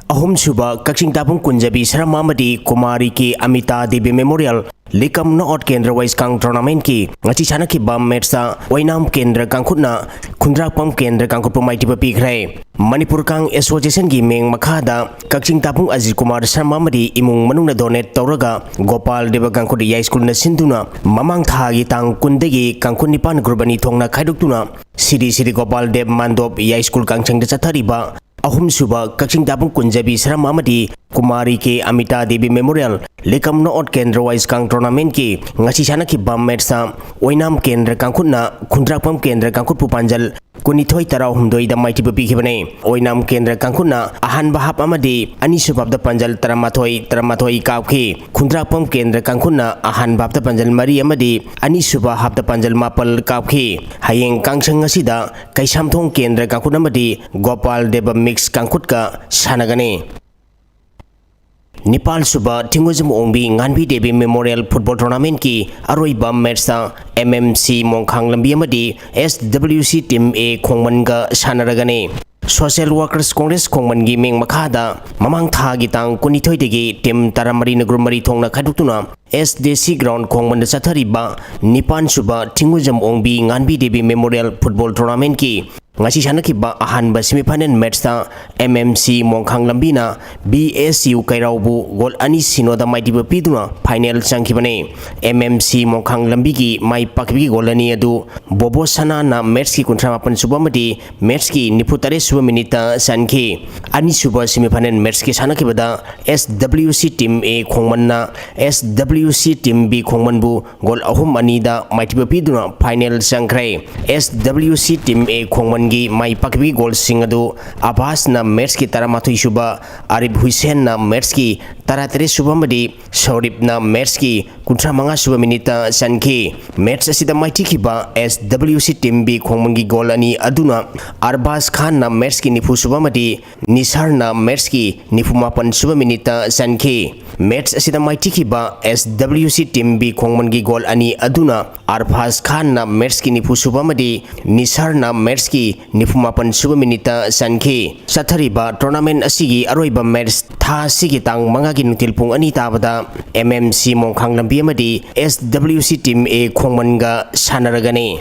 ꯑꯍꯨꯝꯁꯨꯕ ꯀꯛꯆꯤꯡ ꯇꯥꯐꯝ ꯀꯨꯟꯖꯕꯤ ꯁꯔꯃ ꯑꯃꯗꯤ ꯀꯨꯃꯥꯔꯤ ꯀꯦ ꯑꯃꯤꯇꯥ ꯗꯦꯕꯤ ꯃꯦꯃꯣꯔꯤꯌꯦꯜ ꯂꯤꯀꯝ ꯅꯣꯔꯠ ꯀꯦꯟꯗ꯭ꯔ ꯋꯥꯏꯁꯀꯥꯡ ꯇꯣꯔꯅꯥꯃꯦꯟꯠꯀꯤ ꯉꯁꯤ ꯁꯥꯟꯅꯈꯤꯕ ꯃꯦꯠꯁꯇ ꯑꯣꯏꯅꯥꯝ ꯀꯦꯟꯗ꯭ꯔ ꯀꯥꯡꯈꯨꯠꯅ ꯈꯨꯟꯗ꯭ꯔꯥꯛꯄꯝ ꯀꯦꯟꯗ꯭ꯔ ꯀꯥꯡꯈꯨꯠꯄꯨ ꯃꯥꯏꯊꯤꯕ ꯄꯤꯈ꯭ꯔꯦ꯫ ꯃꯅꯤꯄꯨꯔ ꯀꯥꯡ ꯑꯦꯁꯣꯁꯤꯌꯦꯁꯟꯒꯤ ꯃꯤꯡ ꯃꯈꯥꯗ ꯀꯛꯆꯤꯡ ꯇꯥꯕꯨꯡ ꯑꯖꯤꯠ ꯀꯨꯃꯥꯔ ꯁꯔꯃ ꯑꯃꯗꯤ ꯏꯃꯨꯡ ꯃꯅꯨꯡꯅ ꯗꯣꯅꯦꯠ ꯇꯧꯔꯒ ꯒꯣꯄꯥꯜ ꯗꯦꯕ ꯀꯥꯡꯈꯨꯠ ꯌꯥꯏꯁ꯭ꯀꯨꯜꯅ ꯁꯤꯟꯗꯨꯅ ꯃꯃꯥꯡ ꯊꯥꯒꯤ ꯇꯥꯡ ꯀꯨꯟꯗꯒꯤ ꯀꯥꯡꯈꯨꯠ ꯅꯤꯄꯥꯟ ꯒ꯭ꯔꯨꯞ ꯑꯅꯤ ꯊꯣꯛꯅ ꯈꯥꯏꯗꯣꯛꯇꯨꯅ ꯁꯤꯔꯤ ꯁꯤꯔꯤ ꯒꯣꯄꯥꯜ ꯗꯦꯕ ꯃꯥꯟꯗꯣꯞ ꯌꯥꯏꯁ꯭ꯀꯨꯜ ꯀꯥꯡꯁꯪꯗ ꯆꯠꯊꯔꯤꯕ ꯑꯍꯨꯝꯁꯨꯕ ꯀꯛꯆꯤꯡ ꯇꯥꯕꯨꯡ ꯀꯨꯟꯖꯕꯤ ꯁꯔꯃ ꯑꯃꯗꯤ ꯀꯨꯃꯥꯔꯤ ꯀꯦ ꯑꯃꯤꯇꯥ ꯗꯦꯕꯤ ꯃꯦꯃꯣꯔꯤꯌꯦꯜ ꯂꯤꯀꯝ ꯅꯣꯠ ꯀꯦꯟꯗ꯭ꯔ ꯋꯥꯏꯁ ꯀꯥꯡ ꯇꯣꯔꯅꯥꯃꯦꯟꯠꯀꯤ ꯉꯁꯤ ꯁꯥꯟꯅꯈꯤꯕ ꯃꯦꯠꯁꯇ ꯑꯣꯏꯅꯥꯝ ꯀꯦꯟꯗ꯭ꯔ ꯀꯥꯡꯈꯨꯠꯅ ꯈꯨꯟꯗ꯭ꯔꯥꯛꯄꯝ ꯀꯦꯟꯗ꯭ꯔ ꯀꯥꯡꯈꯨꯠꯄꯨ ꯄꯥꯟꯖꯜ ꯀꯨꯟꯅꯤꯊꯣꯏ ꯇꯔꯥꯍꯨꯝꯗꯣꯏꯗ ꯃꯥꯏꯊꯤꯕ ꯄꯤꯈꯤꯕꯅꯤ꯫ ꯑꯣꯏꯅꯥꯝ ꯀꯦꯟꯗ꯭ꯔ ꯀꯥꯡꯈꯨꯠꯅ ꯑꯍꯥꯟꯕ ꯍꯥꯞ ꯑꯃꯗꯤ ꯑꯅꯤꯁꯨꯕ ꯍꯥꯞꯇ ꯄꯥꯟꯖꯜ ꯇꯔꯥꯃꯥꯊꯣꯏ ꯇꯔꯥꯃꯥꯊꯣꯏ ꯀꯥꯞꯈꯤ꯫ ꯈꯨꯟꯗ꯭ꯔꯥꯛꯄꯝ ꯀꯦꯟꯗ꯭ꯔ ꯀꯥꯡꯈꯨꯠꯅ ꯑꯍꯥꯟꯕ ꯍꯥꯞꯇ ꯄꯥꯟꯖꯜ ꯃꯔꯤ ꯑꯃꯗꯤ ꯑꯅꯤꯁꯨꯕ ꯍꯥꯞꯇ ꯄꯥꯟꯖꯜ ꯃꯥꯄꯜ ꯀꯥꯞꯈꯤ꯫ ꯍꯌꯦꯡ ꯀꯥꯡꯁꯪ ꯑꯁꯤꯗ ꯀꯩꯁꯥꯝꯊꯣꯡ ꯀꯦꯟꯗ꯭ꯔ ꯀꯥꯡꯈꯨꯠ ꯑꯃꯗꯤ ꯒꯣꯄꯥꯜ ꯗꯦꯕ ꯃꯤꯛꯁ ꯀꯥꯡꯈꯨꯠꯀ ꯁꯥꯟꯅꯒꯅꯤ꯫ ꯅꯤꯄꯥꯜꯁꯨꯕ ꯊꯤꯡꯒꯨꯖꯝ ꯑꯣꯡꯕꯤ ꯉꯥꯟꯕꯤ ꯗꯦꯕꯤ ꯃꯦꯃꯣꯔꯤꯌꯦꯜ ꯐꯨꯠꯕꯣꯜ ꯇꯣꯔꯅꯥꯃꯦꯟꯠꯀꯤ ꯑꯔꯣꯏꯕ ꯃꯦꯠꯁꯇ ꯑꯦꯝ ꯑꯦꯝ ꯁꯤ ꯃꯣꯡꯈꯥꯡ ꯂꯝꯕꯤ ꯑꯃꯗꯤ ꯑꯦꯁ ꯗꯕ꯭ꯂꯤꯎ ꯁꯤ ꯇꯤꯝ ꯑꯦ ꯈꯣꯡꯃꯟꯒ ꯁꯥꯟꯅꯔꯒꯅꯤ꯫ ꯁꯣꯁꯤꯌꯦꯜ ꯋꯥꯔꯀꯔꯁ ꯀꯣꯡꯒ꯭ꯔꯦꯁ ꯈꯣꯡꯃꯟꯒꯤ ꯃꯤꯡ ꯃꯈꯥꯗ ꯃꯃꯥꯡ ꯊꯥꯒꯤ ꯇꯥꯡ ꯀꯨꯟꯅꯤꯊꯣꯏꯗꯒꯤ ꯇꯤꯝ ꯇꯔꯥꯃꯔꯤꯅ ꯒ꯭ꯔꯨꯞ ꯃꯔꯤ ꯊꯣꯛꯅ ꯈꯥꯏꯗꯣꯛꯇꯨꯅ ꯑꯦꯁ ꯗꯤ ꯁꯤ ꯒ꯭ꯔꯥꯎꯟ ꯈꯣꯡꯃꯟꯗ ꯆꯠꯊꯔꯤꯕ ꯅꯤꯄꯥꯟꯁꯨꯕ ꯊꯤꯡꯒꯨꯖꯝ ꯑꯣꯡꯕꯤ ꯉꯥꯟꯕꯤ ꯗꯦꯕꯤ ꯃꯦꯃꯣꯔꯤꯌꯦꯜ ꯐꯨꯠꯕꯣꯜ ꯇꯣꯔꯅꯥꯃꯦꯟꯠꯀꯤ ꯉꯁꯤ ꯁꯥꯟꯅꯈꯤꯕ ꯑꯍꯥꯟꯕ ꯁꯦꯃꯤꯐꯥꯏꯅꯦꯜ ꯃꯦꯠꯁꯇ ꯑꯦꯝ ꯑꯦꯝ ꯁꯤ ꯃꯣꯡꯈꯥꯡ ꯂꯝꯕꯤꯅ ꯕꯤ ꯑꯦꯁ ꯌꯨ ꯀꯩꯔꯥꯎꯕꯨ ꯒꯣꯜ ꯑꯅꯤ ꯁꯤꯅꯣꯗ ꯃꯥꯏꯊꯤꯕ ꯄꯤꯗꯨꯅ ꯐꯥꯏꯅꯦꯜ ꯆꯪꯈꯤꯕꯅꯤ꯫ ꯑꯦꯝ ꯑꯦꯝ ꯁꯤ ꯃꯣꯡꯈꯥꯡ ꯂꯝꯕꯤꯒꯤ ꯃꯥꯏ ꯄꯥꯛꯈꯤꯕꯒꯤ ꯒꯣꯜ ꯑꯅꯤ ꯑꯗꯨ ꯕꯣꯕꯣ ꯁꯅꯥꯅ ꯃꯦꯠꯁꯀꯤ ꯀꯨꯟꯊ꯭ꯔꯥ ꯃꯥꯄꯟ ꯁꯨꯕ ꯑꯃꯗꯤ ꯃꯦꯠꯁꯀꯤ ꯅꯤꯐꯨ ꯇꯔꯦꯠ ꯁꯨꯕ ꯃꯤꯅꯤꯠꯇ ꯆꯟꯈꯤ꯫ ꯑꯅꯤꯁꯨꯕ ꯁꯦꯃꯤꯐꯥꯏꯅꯦꯜ ꯃꯦꯠꯁꯀꯤ ꯁꯥꯟꯅꯈꯤꯕꯗ ꯑꯦꯁ ꯗꯕ꯭ꯂꯤꯎ ꯁꯤ ꯇꯤꯝ ꯑꯦ ꯈꯣꯡꯃꯟꯅ ꯑꯦꯁ ꯗꯕ꯭ꯂꯤꯎ ꯁꯤ ꯇꯤꯝ ꯕꯤ ꯈꯣꯡꯃꯟꯕꯨ ꯒꯣꯜ ꯑꯍꯨꯝ ꯑꯅꯤꯗ ꯃꯥꯏꯊꯤꯕ ꯄꯤꯗꯨꯅ ꯐꯥꯏꯅꯦꯜ ꯆꯪꯈ꯭ꯔꯦ꯫ ꯑꯦꯁ ꯗꯕ꯭ꯂꯤꯎ ꯁꯤ ꯇꯤꯝ ꯑꯦ ꯈꯣꯡꯃꯟꯒꯤ ꯃꯥꯏ ꯄꯥꯛꯈꯤꯕꯒꯤ ꯒꯣꯜꯁꯤꯡ ꯑꯗꯨ ꯑꯕꯥꯁꯅ ꯃꯦꯠꯁꯀꯤ ꯇꯔꯥꯃꯥꯊꯣꯏ ꯁꯨꯕ, ꯑꯥꯔꯤꯐ ꯍꯨꯏꯁꯦꯟꯅ ꯃꯦꯠꯁꯀꯤ ꯇꯔꯥꯇꯔꯦꯠ ꯁꯨꯕ ꯑꯃꯗꯤ ꯁꯧꯔꯤꯞꯅ ꯃꯦꯠꯁꯀꯤ ꯀꯨꯟꯊ꯭ꯔꯥ ꯃꯉꯥ ꯁꯨꯕ ꯃꯤꯅꯤꯠꯇ ꯆꯟꯈꯤ꯫ ꯃꯦꯠꯁ ꯑꯁꯤꯗ ꯃꯥꯏꯊꯤꯈꯤꯕ ꯑꯦꯁ ꯗꯕ꯭ꯂꯤꯎ ꯁꯤ ꯇꯤꯝ ꯕꯤ ꯈꯣꯡꯃꯟꯒꯤ ꯒꯣꯜ ꯑꯅꯤ ꯑꯗꯨꯅ ꯑꯔꯕꯥꯖ ꯈꯥꯟꯅ ꯃꯦꯠꯁꯀꯤ ꯅꯤꯐꯨ ꯁꯨꯕ ꯑꯃꯗꯤ ꯅꯤꯁꯥꯔꯅ ꯃꯦꯠꯁꯀꯤ ꯅꯤꯐꯨ ꯃꯥꯄꯟ ꯁꯨꯕ ꯃꯤꯅꯤꯠꯇ ꯆꯟꯈꯤ꯫ ꯃꯦꯠꯁ ꯑꯁꯤꯗ ꯃꯥꯏꯊꯤꯈꯤꯕ ꯑꯦꯁ ꯗꯕ꯭ꯂꯤꯎ ꯁꯤ ꯇꯤꯝ ꯕꯤ ꯈꯣꯡꯃꯟꯒꯤ ꯒꯣꯜ ꯑꯅꯤ ꯑꯗꯨꯅ ꯑꯔꯐꯥꯖ ꯈꯥꯟꯅ ꯃꯦꯠꯁꯀꯤ ꯅꯤꯐꯨ ꯁꯨꯕ ꯑꯃꯗꯤ ꯅꯤꯁꯥꯔꯅ ꯃꯦꯠꯁꯀꯤ ꯅꯤꯐꯨ ꯃꯥꯄꯟ ꯁꯨꯕ ꯃꯤꯅꯤꯠꯇ ꯆꯟꯈꯤ꯫ ꯆꯠꯊꯔꯤꯕ ꯇꯣꯔꯅꯥꯃꯦꯟ ꯑꯁꯤꯒꯤ ꯑꯔꯣꯏꯕ ꯃꯦꯠꯁ ꯊꯥ ꯑꯁꯤꯒꯤ ꯇꯥꯡ ꯃꯉꯥꯒꯤ ꯅꯨꯡꯊꯤꯜ ꯄꯨꯡ ꯑꯅꯤ ꯇꯥꯕꯗ ꯑꯦꯝ ꯑꯦꯝ ꯁꯤ ꯃꯣꯡꯈꯥꯡ ꯂꯝꯕꯤ ꯑꯃꯗꯤ ꯑꯦꯁ ꯗꯕ꯭ꯂꯤꯎ ꯁꯤ ꯇꯤꯝ ꯑꯦ ꯈꯣꯡꯃꯟꯒ ꯁꯥꯟꯅꯔꯒꯅꯤ꯫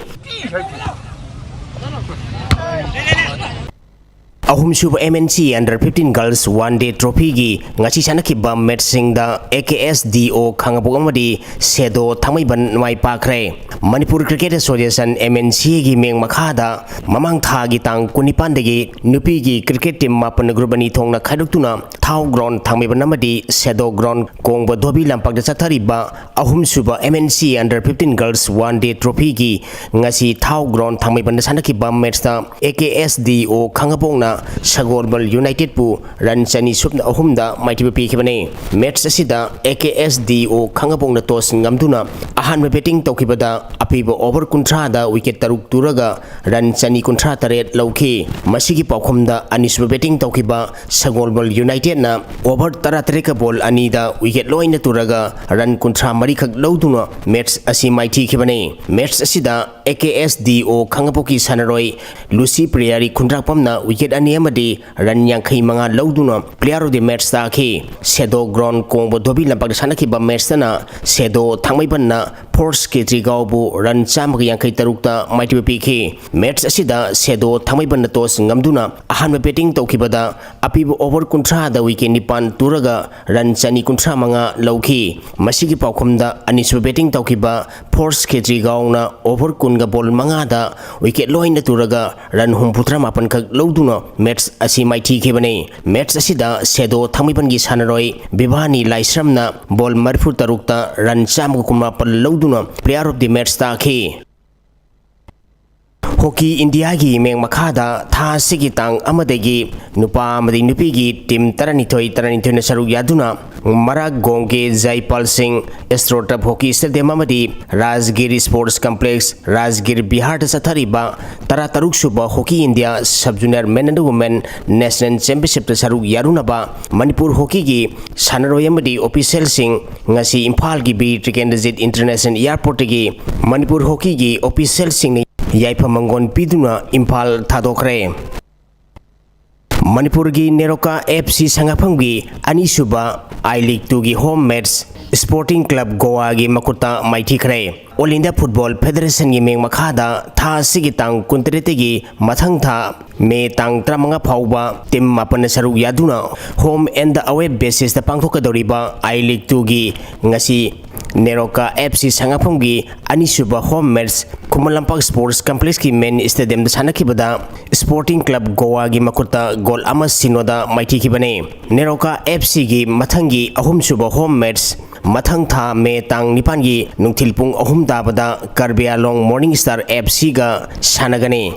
ꯑꯍꯨꯝꯁꯨꯕ MNC Under fifteen Girls One Day Trophyꯒꯤ ꯉꯁꯤ ꯁꯥꯟꯅꯈꯤꯕ ꯃꯦꯠꯁꯁꯤꯡꯗ AKSDO ꯈꯥꯉꯕꯣꯛ ꯑꯃꯗꯤ ꯁꯦꯗꯣ ꯊꯥꯡꯃꯩꯕꯟ ꯃꯥꯏ ꯄꯥꯛꯈ꯭ꯔꯦ꯫ ꯃꯅꯤꯄꯨꯔ Cricket Association, MNCAꯒꯤ ꯃꯤꯡ ꯃꯈꯥꯗ ꯃꯃꯥꯡ ꯊꯥꯒꯤ ꯇꯥꯡ ꯀꯨꯟꯅꯤꯄꯥꯟꯗꯒꯤ ꯅꯨꯄꯤꯒꯤ cricket team ꯃꯥꯄꯟ group ꯑꯅꯤ ꯊꯣꯛꯅ ꯈꯥꯏꯗꯣꯛꯇꯨꯅ ꯊꯥꯎ ground ꯊꯥꯡꯃꯩꯕꯟ ꯑꯃꯗꯤ ꯁꯦꯗꯣ ground ꯀꯣꯡꯕ ꯙꯣꯕꯤ ꯂꯝꯄꯥꯛꯇ ꯆꯠꯊꯔꯤꯕ ꯑꯍꯨꯝꯁꯨꯕ MNC Under fifteen Girls One Day Trophyꯒꯤ ꯉꯁꯤ ꯊꯥꯎ ground ꯊꯥꯡꯃꯩꯕꯟꯗ ꯁꯥꯟꯅꯈꯤꯕ ꯃꯦꯠꯁꯇ AKSDO ꯈꯥꯉꯕꯣꯛꯅ ꯁꯒꯣꯜꯕꯜ Unitedꯄꯨ run ꯆꯅꯤ ꯁꯨꯞꯅ ꯑꯍꯨꯝꯗ ꯃꯥꯏꯊꯤꯕ ꯄꯤꯈꯤꯕꯅꯤ꯫ ꯃꯦꯠꯁ ꯑꯁꯤꯗ AKSDO ꯈꯥꯉꯕꯣꯛꯅ toss ꯉꯝꯗꯨꯅ ꯑꯍꯥꯟꯕ batting ꯇꯧꯈꯤꯕꯗ ꯑꯄꯤꯕ over ꯀꯨꯟꯊ꯭ꯔꯥꯗ wicket ꯇꯔꯨꯛ ꯇꯨꯔꯒ run ꯆꯅꯤ ꯀꯨꯟꯊ꯭ꯔꯥ ꯇꯔꯦꯠ ꯂꯧꯈꯤ꯫ ꯃꯁꯤꯒꯤ ꯄꯥꯎꯈꯨꯝꯗ ꯑꯅꯤꯁꯨꯕ batting ꯇꯧꯈꯤꯕ ꯁꯒꯣꯜꯕꯜ Unitedꯅ over ꯇꯔꯥꯇꯔꯦꯠꯀ ball ꯑꯅꯤꯗ wicket ꯂꯣꯏꯅ ꯇꯨꯔꯒ run ꯀꯨꯟꯊ꯭ꯔꯥ ꯃꯔꯤꯈꯛ ꯂꯧꯗꯨꯅ ꯃꯦꯠꯁ ꯑꯁꯤ ꯃꯥꯏꯊꯤꯈꯤꯕꯅꯤ꯫ ꯃꯦꯠꯁ ꯑꯁꯤꯗ AKSDO ꯈꯥꯉꯕꯣꯛꯀꯤ ꯁꯥꯟꯅꯔꯣꯏ ꯂꯨꯁꯤ ꯄ꯭ꯔꯤꯌꯥꯔꯤ ꯈꯨꯟꯗ꯭ꯔꯥꯛꯄꯝꯅ wicket ꯑꯅꯤ ꯑꯃꯗꯤ run ꯌꯥꯡꯈꯩ ꯃꯉꯥ ꯂꯧꯗꯨꯅ player of the match ꯇꯥꯈꯤ꯫ ꯁꯦꯗꯣ ground ꯀꯣꯡꯕ ꯙꯣꯕꯤ ꯂꯝꯄꯥꯛꯇ ꯁꯥꯟꯅꯈꯤꯕ ꯃꯦꯠꯁꯇꯅ ꯁꯦꯗꯣ ꯊꯥꯡꯃꯩꯕꯟꯅ ꯐꯣꯔꯁ ꯀꯦꯇ꯭ꯔꯤꯒꯥꯎꯕꯨ run ꯆꯥꯝꯃꯒ ꯌꯥꯡꯈꯩ ꯇꯔꯨꯛꯇ ꯃꯥꯏꯊꯤꯕ ꯄꯤꯈꯤ꯫ ꯃꯦꯠꯁ ꯑꯁꯤꯗ ꯁꯦꯗꯣ ꯊꯥꯡꯃꯩꯕꯟꯅ toss ꯉꯝꯗꯨꯅ ꯑꯍꯥꯟꯕ batting ꯇꯧꯈꯤꯕꯗ ꯑꯄꯤꯕ over ꯀꯨꯟꯊ꯭ꯔꯥꯗ wicket ꯅꯤꯄꯥꯟ ꯇꯨꯔꯒ run ꯆꯅꯤ ꯀꯨꯟꯊ꯭ꯔꯥ ꯃꯉꯥ ꯂꯧꯈꯤ꯫ ꯃꯁꯤꯒꯤ ꯄꯥꯎꯈꯨꯝꯗ ꯑꯅꯤꯁꯨꯕ batting ꯇꯧꯈꯤꯕ ꯐꯣꯔꯁ ꯀꯦꯇ꯭ꯔꯤꯒꯥꯎꯅ over ꯀꯨꯟꯒ ball ꯃꯉꯥꯗ wicket ꯂꯣꯏꯅ ꯇꯨꯔꯒ run ꯍꯨꯝꯐꯨꯇꯔꯥ ꯃꯥꯄꯟꯈꯛ ꯂꯧꯗꯨꯅ ꯃꯦꯠꯁ ꯑꯁꯤ ꯃꯥꯏꯊꯤꯈꯤꯕꯅꯤ꯫ ꯃꯦꯠꯁ ꯑꯁꯤꯗ ꯁꯦꯗꯣ ꯊꯥꯡꯃꯩꯕꯟꯒꯤ ꯁꯥꯟꯅꯔꯣꯏ ꯕꯤꯚꯥꯅꯤ ꯂꯥꯏꯁ꯭ꯔꯝꯅ ball ꯃꯔꯤꯐꯨ ꯇꯔꯨꯛꯇ run ꯆꯥꯝꯃꯒ ꯀꯨꯟꯃꯥꯄꯟ ꯂꯧꯗꯨꯅ player of the match ꯇꯥꯈꯤ꯫ ꯍꯣꯀꯤ ꯏꯟꯗꯤꯌꯥꯒꯤ ꯃꯤꯡ ꯃꯈꯥꯗ ꯊꯥ ꯑꯁꯤꯒꯤ ꯇꯥꯡ ꯑꯃꯗꯒꯤ ꯅꯨꯄꯥ ꯑꯃꯗꯤ ꯅꯨꯄꯤꯒꯤ team ꯇꯔꯥꯅꯤꯊꯣꯏ ꯇꯔꯥꯅꯤꯊꯣꯏꯅ ꯁꯔꯨꯛ ꯌꯥꯗꯨꯅ ꯃꯔꯥꯒꯣꯡꯒꯤ ꯖꯥꯏꯄꯥꯜ ꯁꯤꯡ Astro Turf Hockey Stadium ꯑꯃꯗꯤ ꯔꯥꯖꯒꯤꯔ Sports Complex, ꯔꯥꯖꯒꯤꯔ ꯕꯤꯍꯥꯔꯗ ꯆꯠꯊꯔꯤꯕ ꯇꯔꯥꯇꯔꯨꯛ ꯁꯨꯕ hockey India Sub Junior Men and Women National Championshipꯇ ꯁꯔꯨꯛ ꯌꯥꯔꯨꯅꯕ ꯃꯅꯤꯄꯨꯔ ꯍꯣꯀꯤꯒꯤ ꯁꯥꯟꯅꯔꯣꯏ ꯑꯃꯗꯤ officialꯁꯤꯡ ꯉꯁꯤ ꯏꯝꯐꯥꯜꯒꯤ ꯕꯤꯔ ꯇꯤꯀꯦꯟꯗ꯭ꯔꯖꯤꯠ International Airportꯇꯒꯤ ꯃꯅꯤꯄꯨꯔ ꯍꯣꯀꯤꯒꯤ officialꯁꯤꯡꯅ ꯌꯥꯏꯐ ꯃꯪꯒꯣꯜ ꯄꯤꯗꯨꯅ ꯏꯝꯐꯥꯜ ꯊꯥꯗꯣꯛꯈ꯭ꯔꯦ꯫ ꯃꯅꯤꯄꯨꯔꯒꯤ ꯅꯦꯔꯣꯀꯥ FC ꯁꯉꯥꯐꯝꯒꯤ ꯑꯅꯤꯁꯨꯕ I League twoꯒꯤ home match Sporting Club Goa ꯒꯤ ꯃꯈꯨꯠꯇ ꯃꯥꯏꯊꯤꯈ꯭ꯔꯦ꯫ All India Football Federation ꯒꯤ ꯃꯤꯡ ꯃꯈꯥꯗ ꯊꯥ ꯑꯁꯤꯒꯤ ꯇꯥꯡ ꯀꯨꯟꯇꯔꯦꯠꯇꯒꯤ ꯃꯊꯪ ꯊꯥ ꯃꯦ ꯇꯥꯡ ꯇꯔꯥꯃꯉꯥ ꯐꯥꯎꯕ team ꯃꯥꯄꯟꯅ ꯁꯔꯨꯛ ꯌꯥꯗꯨꯅ home and away basis ꯇ ꯄꯥꯡꯊꯣꯛꯀꯗꯧꯔꯤꯕ I League two ꯒꯤ ꯉꯁꯤ ꯅꯦꯔꯣꯀꯥ F C ꯁꯉꯥꯐꯝꯒꯤ ꯑꯅꯤꯁꯨꯕ home match Khuman Lampak Sports Complex ꯀꯤ main stadium ꯗ ꯁꯥꯟꯅꯈꯤꯕꯗ Sporting Club Goa ꯒꯤ ꯃꯈꯨꯠꯇ goal ꯑꯃ ꯁꯤꯅꯣꯗ ꯃꯥꯏꯊꯤꯈꯤꯕꯅꯤ꯫ ꯅꯦꯔꯣꯀꯥ F C ꯒꯤ ꯃꯊꯪꯒꯤ ꯑꯍꯨꯝꯁꯨꯕ home match ꯃꯊꯪ ꯊꯥ ꯃꯦ ꯇꯥꯡ ꯅꯤꯄꯥꯟꯒꯤ ꯅꯨꯡꯊꯤꯜ ꯄꯨꯡ ꯑꯍꯨꯝ ꯇꯥꯕꯗ ꯀꯔꯕꯤ ꯑꯥꯡꯂꯣꯡ Morning Star F C ꯒ ꯁꯥꯟꯅꯒꯅꯤ꯫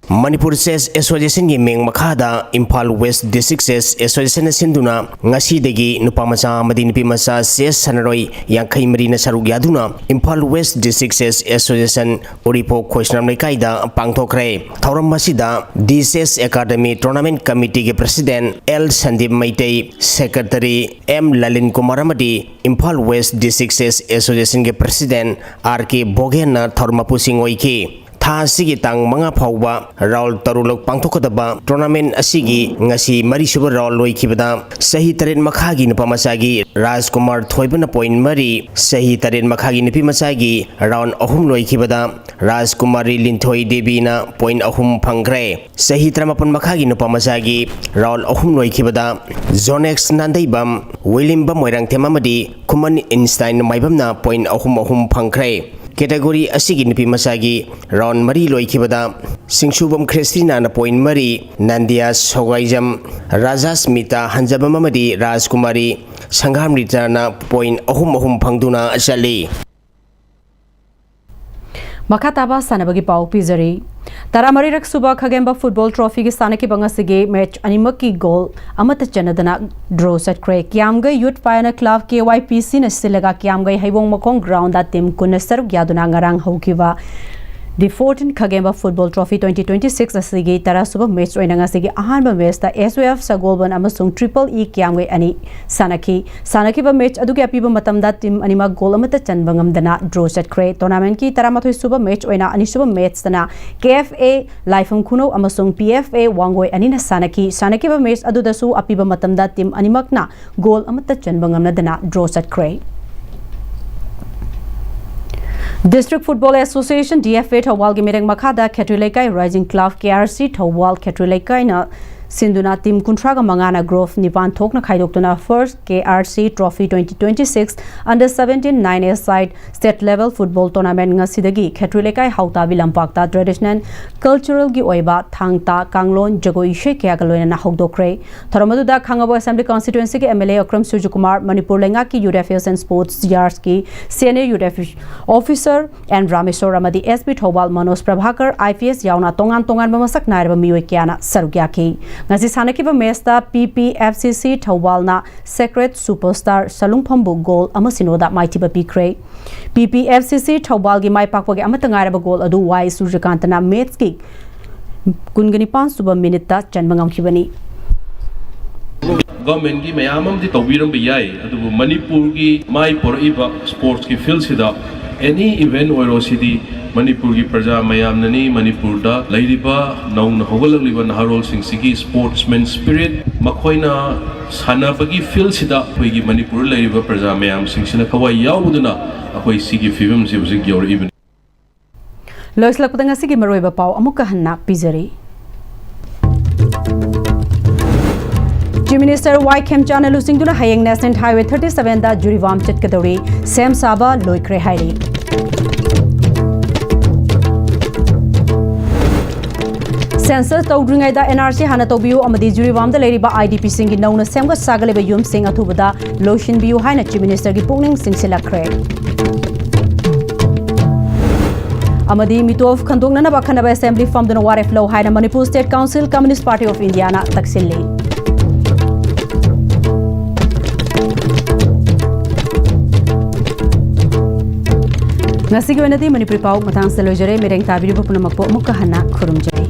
ꯃꯅꯤꯄꯨꯔ Chess Association ꯒꯤ ꯃꯤꯡ ꯃꯈꯥꯗ Imphal West District Chess Association ꯅ ꯁꯤꯟꯗꯨꯅ ꯉꯁꯤꯗꯒꯤ ꯅꯨꯄꯥ ꯃꯆꯥ ꯑꯃꯗꯤ ꯅꯨꯄꯤ ꯃꯆꯥ chess ꯁꯥꯟꯅꯔꯣꯏ ꯌꯥꯡꯈꯩ ꯃꯔꯤꯅ ꯁꯔꯨꯛ ꯌꯥꯗꯨꯅ Imphal West District Chess Association ꯎꯔꯤꯄꯣꯛ ꯈꯣꯏꯁꯅꯥꯝ ꯂꯩꯀꯥꯏꯗ ꯄꯥꯡꯊꯣꯛꯈ꯭ꯔꯦ꯫ ꯊꯧꯔꯝ ꯑꯁꯤꯗ D Chess Academy Tournament Committee ꯒꯤ President L Sandeep Meitei, Secretary M ꯂꯂꯤꯟ Kumar ꯑꯃꯗꯤ Imphal West District Chess Association ꯒꯤ President R K ꯕꯣꯒꯦꯟꯅ ꯊꯧꯔꯝ ꯃꯄꯨꯁꯤꯡ ꯑꯣꯏꯈꯤ꯫ ꯊꯥ ꯑꯁꯤꯒꯤ ꯇꯥꯡ ꯃꯉꯥ ꯐꯥꯎꯕ round ꯇꯔꯨꯛꯂꯛ ꯄꯥꯡꯊꯣꯛꯀꯗꯕ tournament ꯑꯁꯤꯒꯤ ꯉꯁꯤ ꯃꯔꯤꯁꯨꯕ round ꯂꯣꯏꯈꯤꯕꯗ ꯆꯍꯤ ꯇꯔꯦꯠ ꯃꯈꯥꯒꯤ ꯅꯨꯄꯥ ꯃꯆꯥꯒꯤ ꯔꯥꯖꯀꯨꯃꯥꯔ ꯊꯣꯏꯕꯅ point ꯃꯔꯤ, ꯆꯍꯤ ꯇꯔꯦꯠ ꯃꯈꯥꯒꯤ ꯅꯨꯄꯤ ꯃꯆꯥꯒꯤ round ꯑꯍꯨꯝ ꯂꯣꯏꯈꯤꯕꯗ ꯔꯥꯖꯀꯨꯃꯥꯔꯤ ꯂꯤꯟꯊꯣꯏ ꯗꯦꯕꯤꯅ point ꯑꯍꯨꯝ ꯐꯪꯈ꯭ꯔꯦ꯫ ꯆꯍꯤ ꯇꯔꯥꯃꯥꯄꯟ ꯃꯈꯥꯒꯤ ꯅꯨꯄꯥ ꯃꯆꯥꯒꯤ round ꯑꯍꯨꯝ ꯂꯣꯏꯈꯤꯕꯗ ꯖꯣꯅꯦꯛꯁ ꯅꯥꯟꯗꯩꯕꯝ, ꯋꯤꯂꯤꯝꯕꯝ ꯃꯣꯏꯔꯥꯡꯊꯦꯝ ꯑꯃꯗꯤ ꯈꯨꯃꯟ ꯏꯟꯁꯇꯥꯏꯟ ꯃꯥꯏꯕꯝꯅ point ꯑꯍꯨꯝ ꯑꯍꯨꯝ ꯐꯪꯈ꯭ꯔꯦ꯫ Category ꯑꯁꯤꯒꯤ ꯅꯨꯄꯤ ꯃꯆꯥꯒꯤ round ꯃꯔꯤ ꯂꯣꯏꯈꯤꯕꯗ ꯁꯤꯡꯁꯨꯕꯝ ꯈ꯭ꯔꯤꯁꯇꯤꯅꯥꯅ point ꯃꯔꯤ, ꯅꯟꯗꯤꯌꯥ ꯁꯣꯒꯥꯏꯖꯝ, ꯔꯥꯖꯥꯁꯃꯤꯇꯥ ꯍꯟꯖꯕꯝ ꯑꯃꯗꯤ ꯔꯥꯖꯀꯨꯃꯥꯔꯤ ꯁꯪꯒꯥꯝꯔꯤꯇꯥꯅ point ꯑꯍꯨꯝ ꯑꯍꯨꯝ ꯐꯪꯗꯨꯅ ꯆꯠꯂꯤ꯫ ꯃꯈꯥ ꯇꯥꯕ ꯁꯥꯟꯅꯕꯒꯤ ꯄꯥꯎ ꯄꯤꯖꯔꯤ꯫ ꯇꯔꯥꯃꯔꯤꯔꯛ ꯁꯨꯕ ꯈꯥꯒꯦꯝꯕ Football Trophy ꯒꯤ ꯁꯥꯟꯅꯈꯤꯕ ꯉꯁꯤꯒꯤ match ꯑꯅꯤꯃꯛꯀꯤ goal ꯑꯃꯠꯇ ꯆꯟꯅꯗꯅ draw ꯆꯠꯈ꯭ꯔꯦ꯫ ꯀꯤꯌꯥꯝꯒꯩ Youth Pioneer Club, K Y P C ꯅ ꯁꯤꯜꯂꯒ ꯀꯤꯌꯥꯝꯒꯩ ꯍꯩꯕꯣꯡ ꯃꯈꯣꯡ ground ꯗ team ꯀꯨꯟ ꯇꯔꯨꯛ ꯌꯥꯗꯨꯅ ꯉꯔꯥꯡ ꯍꯧꯈꯤꯕ The fourteen Khagembha Football Trophy twenty twenty-six ꯑꯁꯤꯒꯤ ꯇꯔꯥꯁꯨꯕ ꯃꯦꯆ ꯑꯣꯏꯅ ꯉꯁꯤꯒꯤ ꯑꯍꯥꯟꯕ ꯃꯦꯆꯇ S O F ꯁꯒꯣꯜꯕꯟ ꯑꯃꯁꯨꯡ Triple E ꯀꯤꯌꯥꯝꯒꯩ ꯑꯅꯤ ꯁꯥꯟꯅꯈꯤ꯫ ꯁꯥꯟꯅꯈꯤꯕ ꯃꯦꯆ ꯑꯗꯨꯒꯤ ꯑꯄꯤꯕ ꯃꯇꯝꯗ ꯇꯤꯝ ꯑꯅꯤꯃꯛ ꯒꯣꯜ ꯑꯃꯠꯇ ꯆꯟꯕ ꯉꯝꯗꯅ ꯗ꯭ꯔꯣ ꯆꯠꯈ꯭ꯔꯦ꯫ ꯇꯣꯔꯅꯥꯃꯦꯟꯠꯀꯤ ꯇꯔꯥꯃꯥꯊꯣꯏ ꯁꯨꯕ ꯃꯦꯆ ꯑꯣꯏꯅ ꯑꯅꯤꯁꯨꯕ ꯃꯦꯆꯇꯅ K F A ꯂꯥꯏꯐꯝ ꯈꯨꯅꯧ ꯑꯃꯁꯨꯡ P F A ꯋꯥꯡꯒꯣꯏ ꯑꯅꯤꯅ ꯁꯥꯟꯅꯈꯤ꯫ ꯁꯥꯟꯅꯈꯤꯕ ꯃꯦꯆ ꯑꯗꯨꯗꯁꯨ ꯑꯄꯤꯕ ꯃꯇꯝꯗ ꯇꯤꯝ ꯑꯅꯤꯃꯛꯅ ꯒꯣꯜ ꯑꯃꯠꯇ ꯆꯟꯕ ꯉꯝꯅꯗꯅ ꯗ꯭ꯔꯣ ꯆꯠꯈ꯭ꯔꯦ꯫ District Football Association, D F A, ꯊꯧꯕꯥꯜꯒꯤ ꯃꯤꯔꯦꯞ ꯃꯈꯥꯗ ꯈꯦꯇ꯭ꯔꯤ ꯂꯩꯀꯥꯏ Rising Club, K R C, Thoubal ꯈꯦꯇ꯭ꯔꯤ ꯂꯩꯀꯥꯏꯅ ꯁꯤꯟꯗꯨꯅ ꯇꯤꯝ ꯀꯨꯟꯊ꯭ꯔꯥꯒ ꯃꯉꯥꯅ group ꯅꯤꯄꯥꯟ ꯊꯣꯛꯅ ꯈꯥꯏꯗꯣꯛꯇꯨꯅ First K R C Trophy twenty twenty-six Under seventeen nine A side state level football tournament ꯉꯁꯤꯗꯒꯤ ꯈꯦꯇ꯭ꯔꯤ ꯂꯩꯀꯥꯏ ꯍꯥꯎꯇꯥꯕꯤ ꯂꯝꯄꯥꯛꯇ traditional culturalꯒꯤ ꯑꯣꯏꯕ ꯊꯥꯡ ꯇꯥ, ꯀꯥꯡꯂꯣꯟ, ꯖꯒꯣꯏ ꯏꯁꯩ ꯀꯌꯥꯒ ꯂꯣꯏꯅꯅ ꯍꯧꯗꯣꯛꯈ꯭ꯔꯦ꯫ ꯊꯧꯔꯝ ꯑꯗꯨꯗ ꯈꯥꯡꯉꯕꯣꯛ Assembly Constituencyꯒꯤ M L A Akram ꯁꯨꯔꯖꯀꯨꯃꯥꯔ, Manipur ꯂꯩꯉꯥꯛꯀꯤ Youth Affairs and Sports Chargeꯀꯤ Senior Youth Officer N Rameshwor ꯑꯃꯗꯤ S P Thoubal Manoj Prabhakar I P S ꯌꯥꯎꯅ ꯇꯣꯉꯥꯟ ꯇꯣꯉꯥꯟꯕ ꯃꯁꯛ ꯅꯥꯏꯔꯕ ꯃꯤꯑꯣꯏ ꯀꯌꯥꯅ ꯁꯔꯨꯛ ꯌꯥꯈꯤ꯫ ꯉꯁꯤ ꯁꯥꯟꯅꯈꯤꯕ ꯃꯦꯆꯇ P P F C C ꯊꯧꯕꯥꯜꯅ Sacred Superstar ꯁꯂꯨꯡꯐꯝꯕꯨ ꯒꯣꯜ ꯑꯃ ꯁꯤꯅꯣꯗ ꯃꯥꯏꯊꯤꯕ ꯄꯤꯈ꯭ꯔꯦ꯫ P P F C C ꯊꯧꯕꯥꯜꯒꯤ ꯃꯥꯏ ꯄꯥꯛꯄꯒꯤ ꯑꯃꯠꯇ ꯉꯥꯏꯔꯕ ꯒꯣꯜ ꯑꯗꯨ ꯋꯥꯏ ꯁꯨꯔꯖꯀꯥꯟꯇꯅ ꯃꯦꯆꯀꯤ ꯀꯨꯟꯒ ꯅꯤꯄꯥꯟ ꯁꯨꯕ ꯃꯤꯅꯤꯠꯇ ꯆꯟꯕ ꯉꯝꯈꯤꯕꯅꯤ꯫ ꯒꯚꯔꯟꯃꯦꯟꯠꯀꯤ ꯃꯌꯥꯝ ꯑꯃꯗꯤ ꯇꯧꯕꯤꯔꯝꯕ ꯌꯥꯏ, ꯑꯗꯨꯕꯨ ꯃꯅꯤꯄꯨꯔꯒꯤ ꯃꯥꯏ ꯄꯣꯔꯛꯏꯕ sportsꯀꯤ fieldꯁꯤꯗ any event ꯑꯣꯏꯔꯣ, ꯁꯤꯗꯤ ꯃꯅꯤꯄꯨꯔꯒꯤ ꯄ꯭ꯔꯖꯥ ꯃꯌꯥꯝꯅꯅꯤ꯫ ꯃꯅꯤꯄꯨꯔꯗ ꯂꯩꯔꯤꯕ ꯅꯧꯅ ꯍꯧꯒꯠꯂꯛꯂꯤꯕ ꯅꯍꯥꯔꯣꯜꯁꯤꯡꯁꯤꯒꯤ sportsman spirit, ꯃꯈꯣꯏꯅ ꯁꯥꯟꯅꯕꯒꯤ fieldꯁꯤꯗ ꯑꯩꯈꯣꯏꯒꯤ ꯃꯅꯤꯄꯨꯔꯗ ꯂꯩꯔꯤꯕ ꯄ꯭ꯔꯖꯥ ꯃꯌꯥꯝꯁꯤꯡꯁꯤꯅ ꯊꯋꯥꯏ ꯌꯥꯎꯗꯨꯅ ꯑꯩꯈꯣꯏ ꯁꯤꯒꯤ ꯐꯤꯕꯝꯁꯤ ꯍꯧꯖꯤꯛ ꯌꯧꯔꯛꯏꯕꯅꯤ꯫ ꯂꯣꯏꯁꯤꯜꯂꯛꯄꯗ ꯉꯁꯤꯒꯤ ꯃꯔꯨꯑꯣꯏꯕ ꯄꯥꯎ ꯑꯃꯨꯛꯀ ꯍꯟꯅ ꯄꯤꯖꯔꯤ꯫ Chief Minister Y ꯈꯦꯝꯆꯥꯟꯅ ꯂꯨꯆꯤꯡꯗꯨꯅ ꯍꯌꯦꯡ National Highway thirty sevenꯗ ꯖꯤꯔꯤꯕꯥꯝ ꯆꯠꯀꯗꯧꯔꯤ꯫ ꯁꯦꯝ ꯁꯥꯕ ꯂꯣꯏꯈ꯭ꯔꯦ ꯍꯥꯏꯔꯤ꯫ Census ꯇꯧꯗ꯭ꯔꯤꯉꯩꯗ N R C ꯍꯥꯟꯅ ꯇꯧꯕꯤꯌꯨ ꯑꯃꯗꯤ ꯖꯤꯔꯤꯕꯥꯝꯗ ꯂꯩꯔꯤꯕ I D Pꯁꯤꯡꯒꯤ ꯅꯧꯅ ꯁꯦꯝꯒꯠ ꯁꯥꯒꯠꯂꯤꯕ ꯌꯨꯝꯁꯤꯡ ꯑꯊꯨꯕꯗ ꯂꯣꯏꯁꯤꯟꯕꯤꯌꯨ ꯍꯥꯏꯅ Chief Ministerꯒꯤ ꯄꯨꯛꯅꯤꯡ ꯆꯤꯡꯁꯤꯜꯂꯛꯈ꯭ꯔꯦ꯫ ꯑꯃꯗꯤ ꯃꯤꯇꯣꯞ ꯈꯟꯗꯣꯛꯅꯅꯕ ꯑꯈꯟꯅꯕ assembly ꯐꯝꯗꯨꯅ ꯋꯥꯔꯦꯞ ꯂꯧ ꯍꯥꯏꯅ Manipur State Council Communist Party of Indiaꯅ ꯇꯛꯁꯤꯜꯂꯤ꯫ ꯉꯁꯤꯒꯤ ꯑꯣꯏꯅꯗꯤ ꯃꯅꯤꯄꯨꯔꯤ ꯄꯥꯎ ꯃꯇꯥꯡꯁꯤꯗ ꯂꯣꯏꯖꯔꯦ꯫ ꯃꯤꯔꯦꯡ ꯇꯥꯕꯤꯔꯤꯕ ꯄꯨꯝꯅꯃꯛꯄꯨ ꯑꯃꯨꯛꯀ ꯍꯟꯅ ꯈꯨꯔꯨꯝꯖꯔꯤ꯫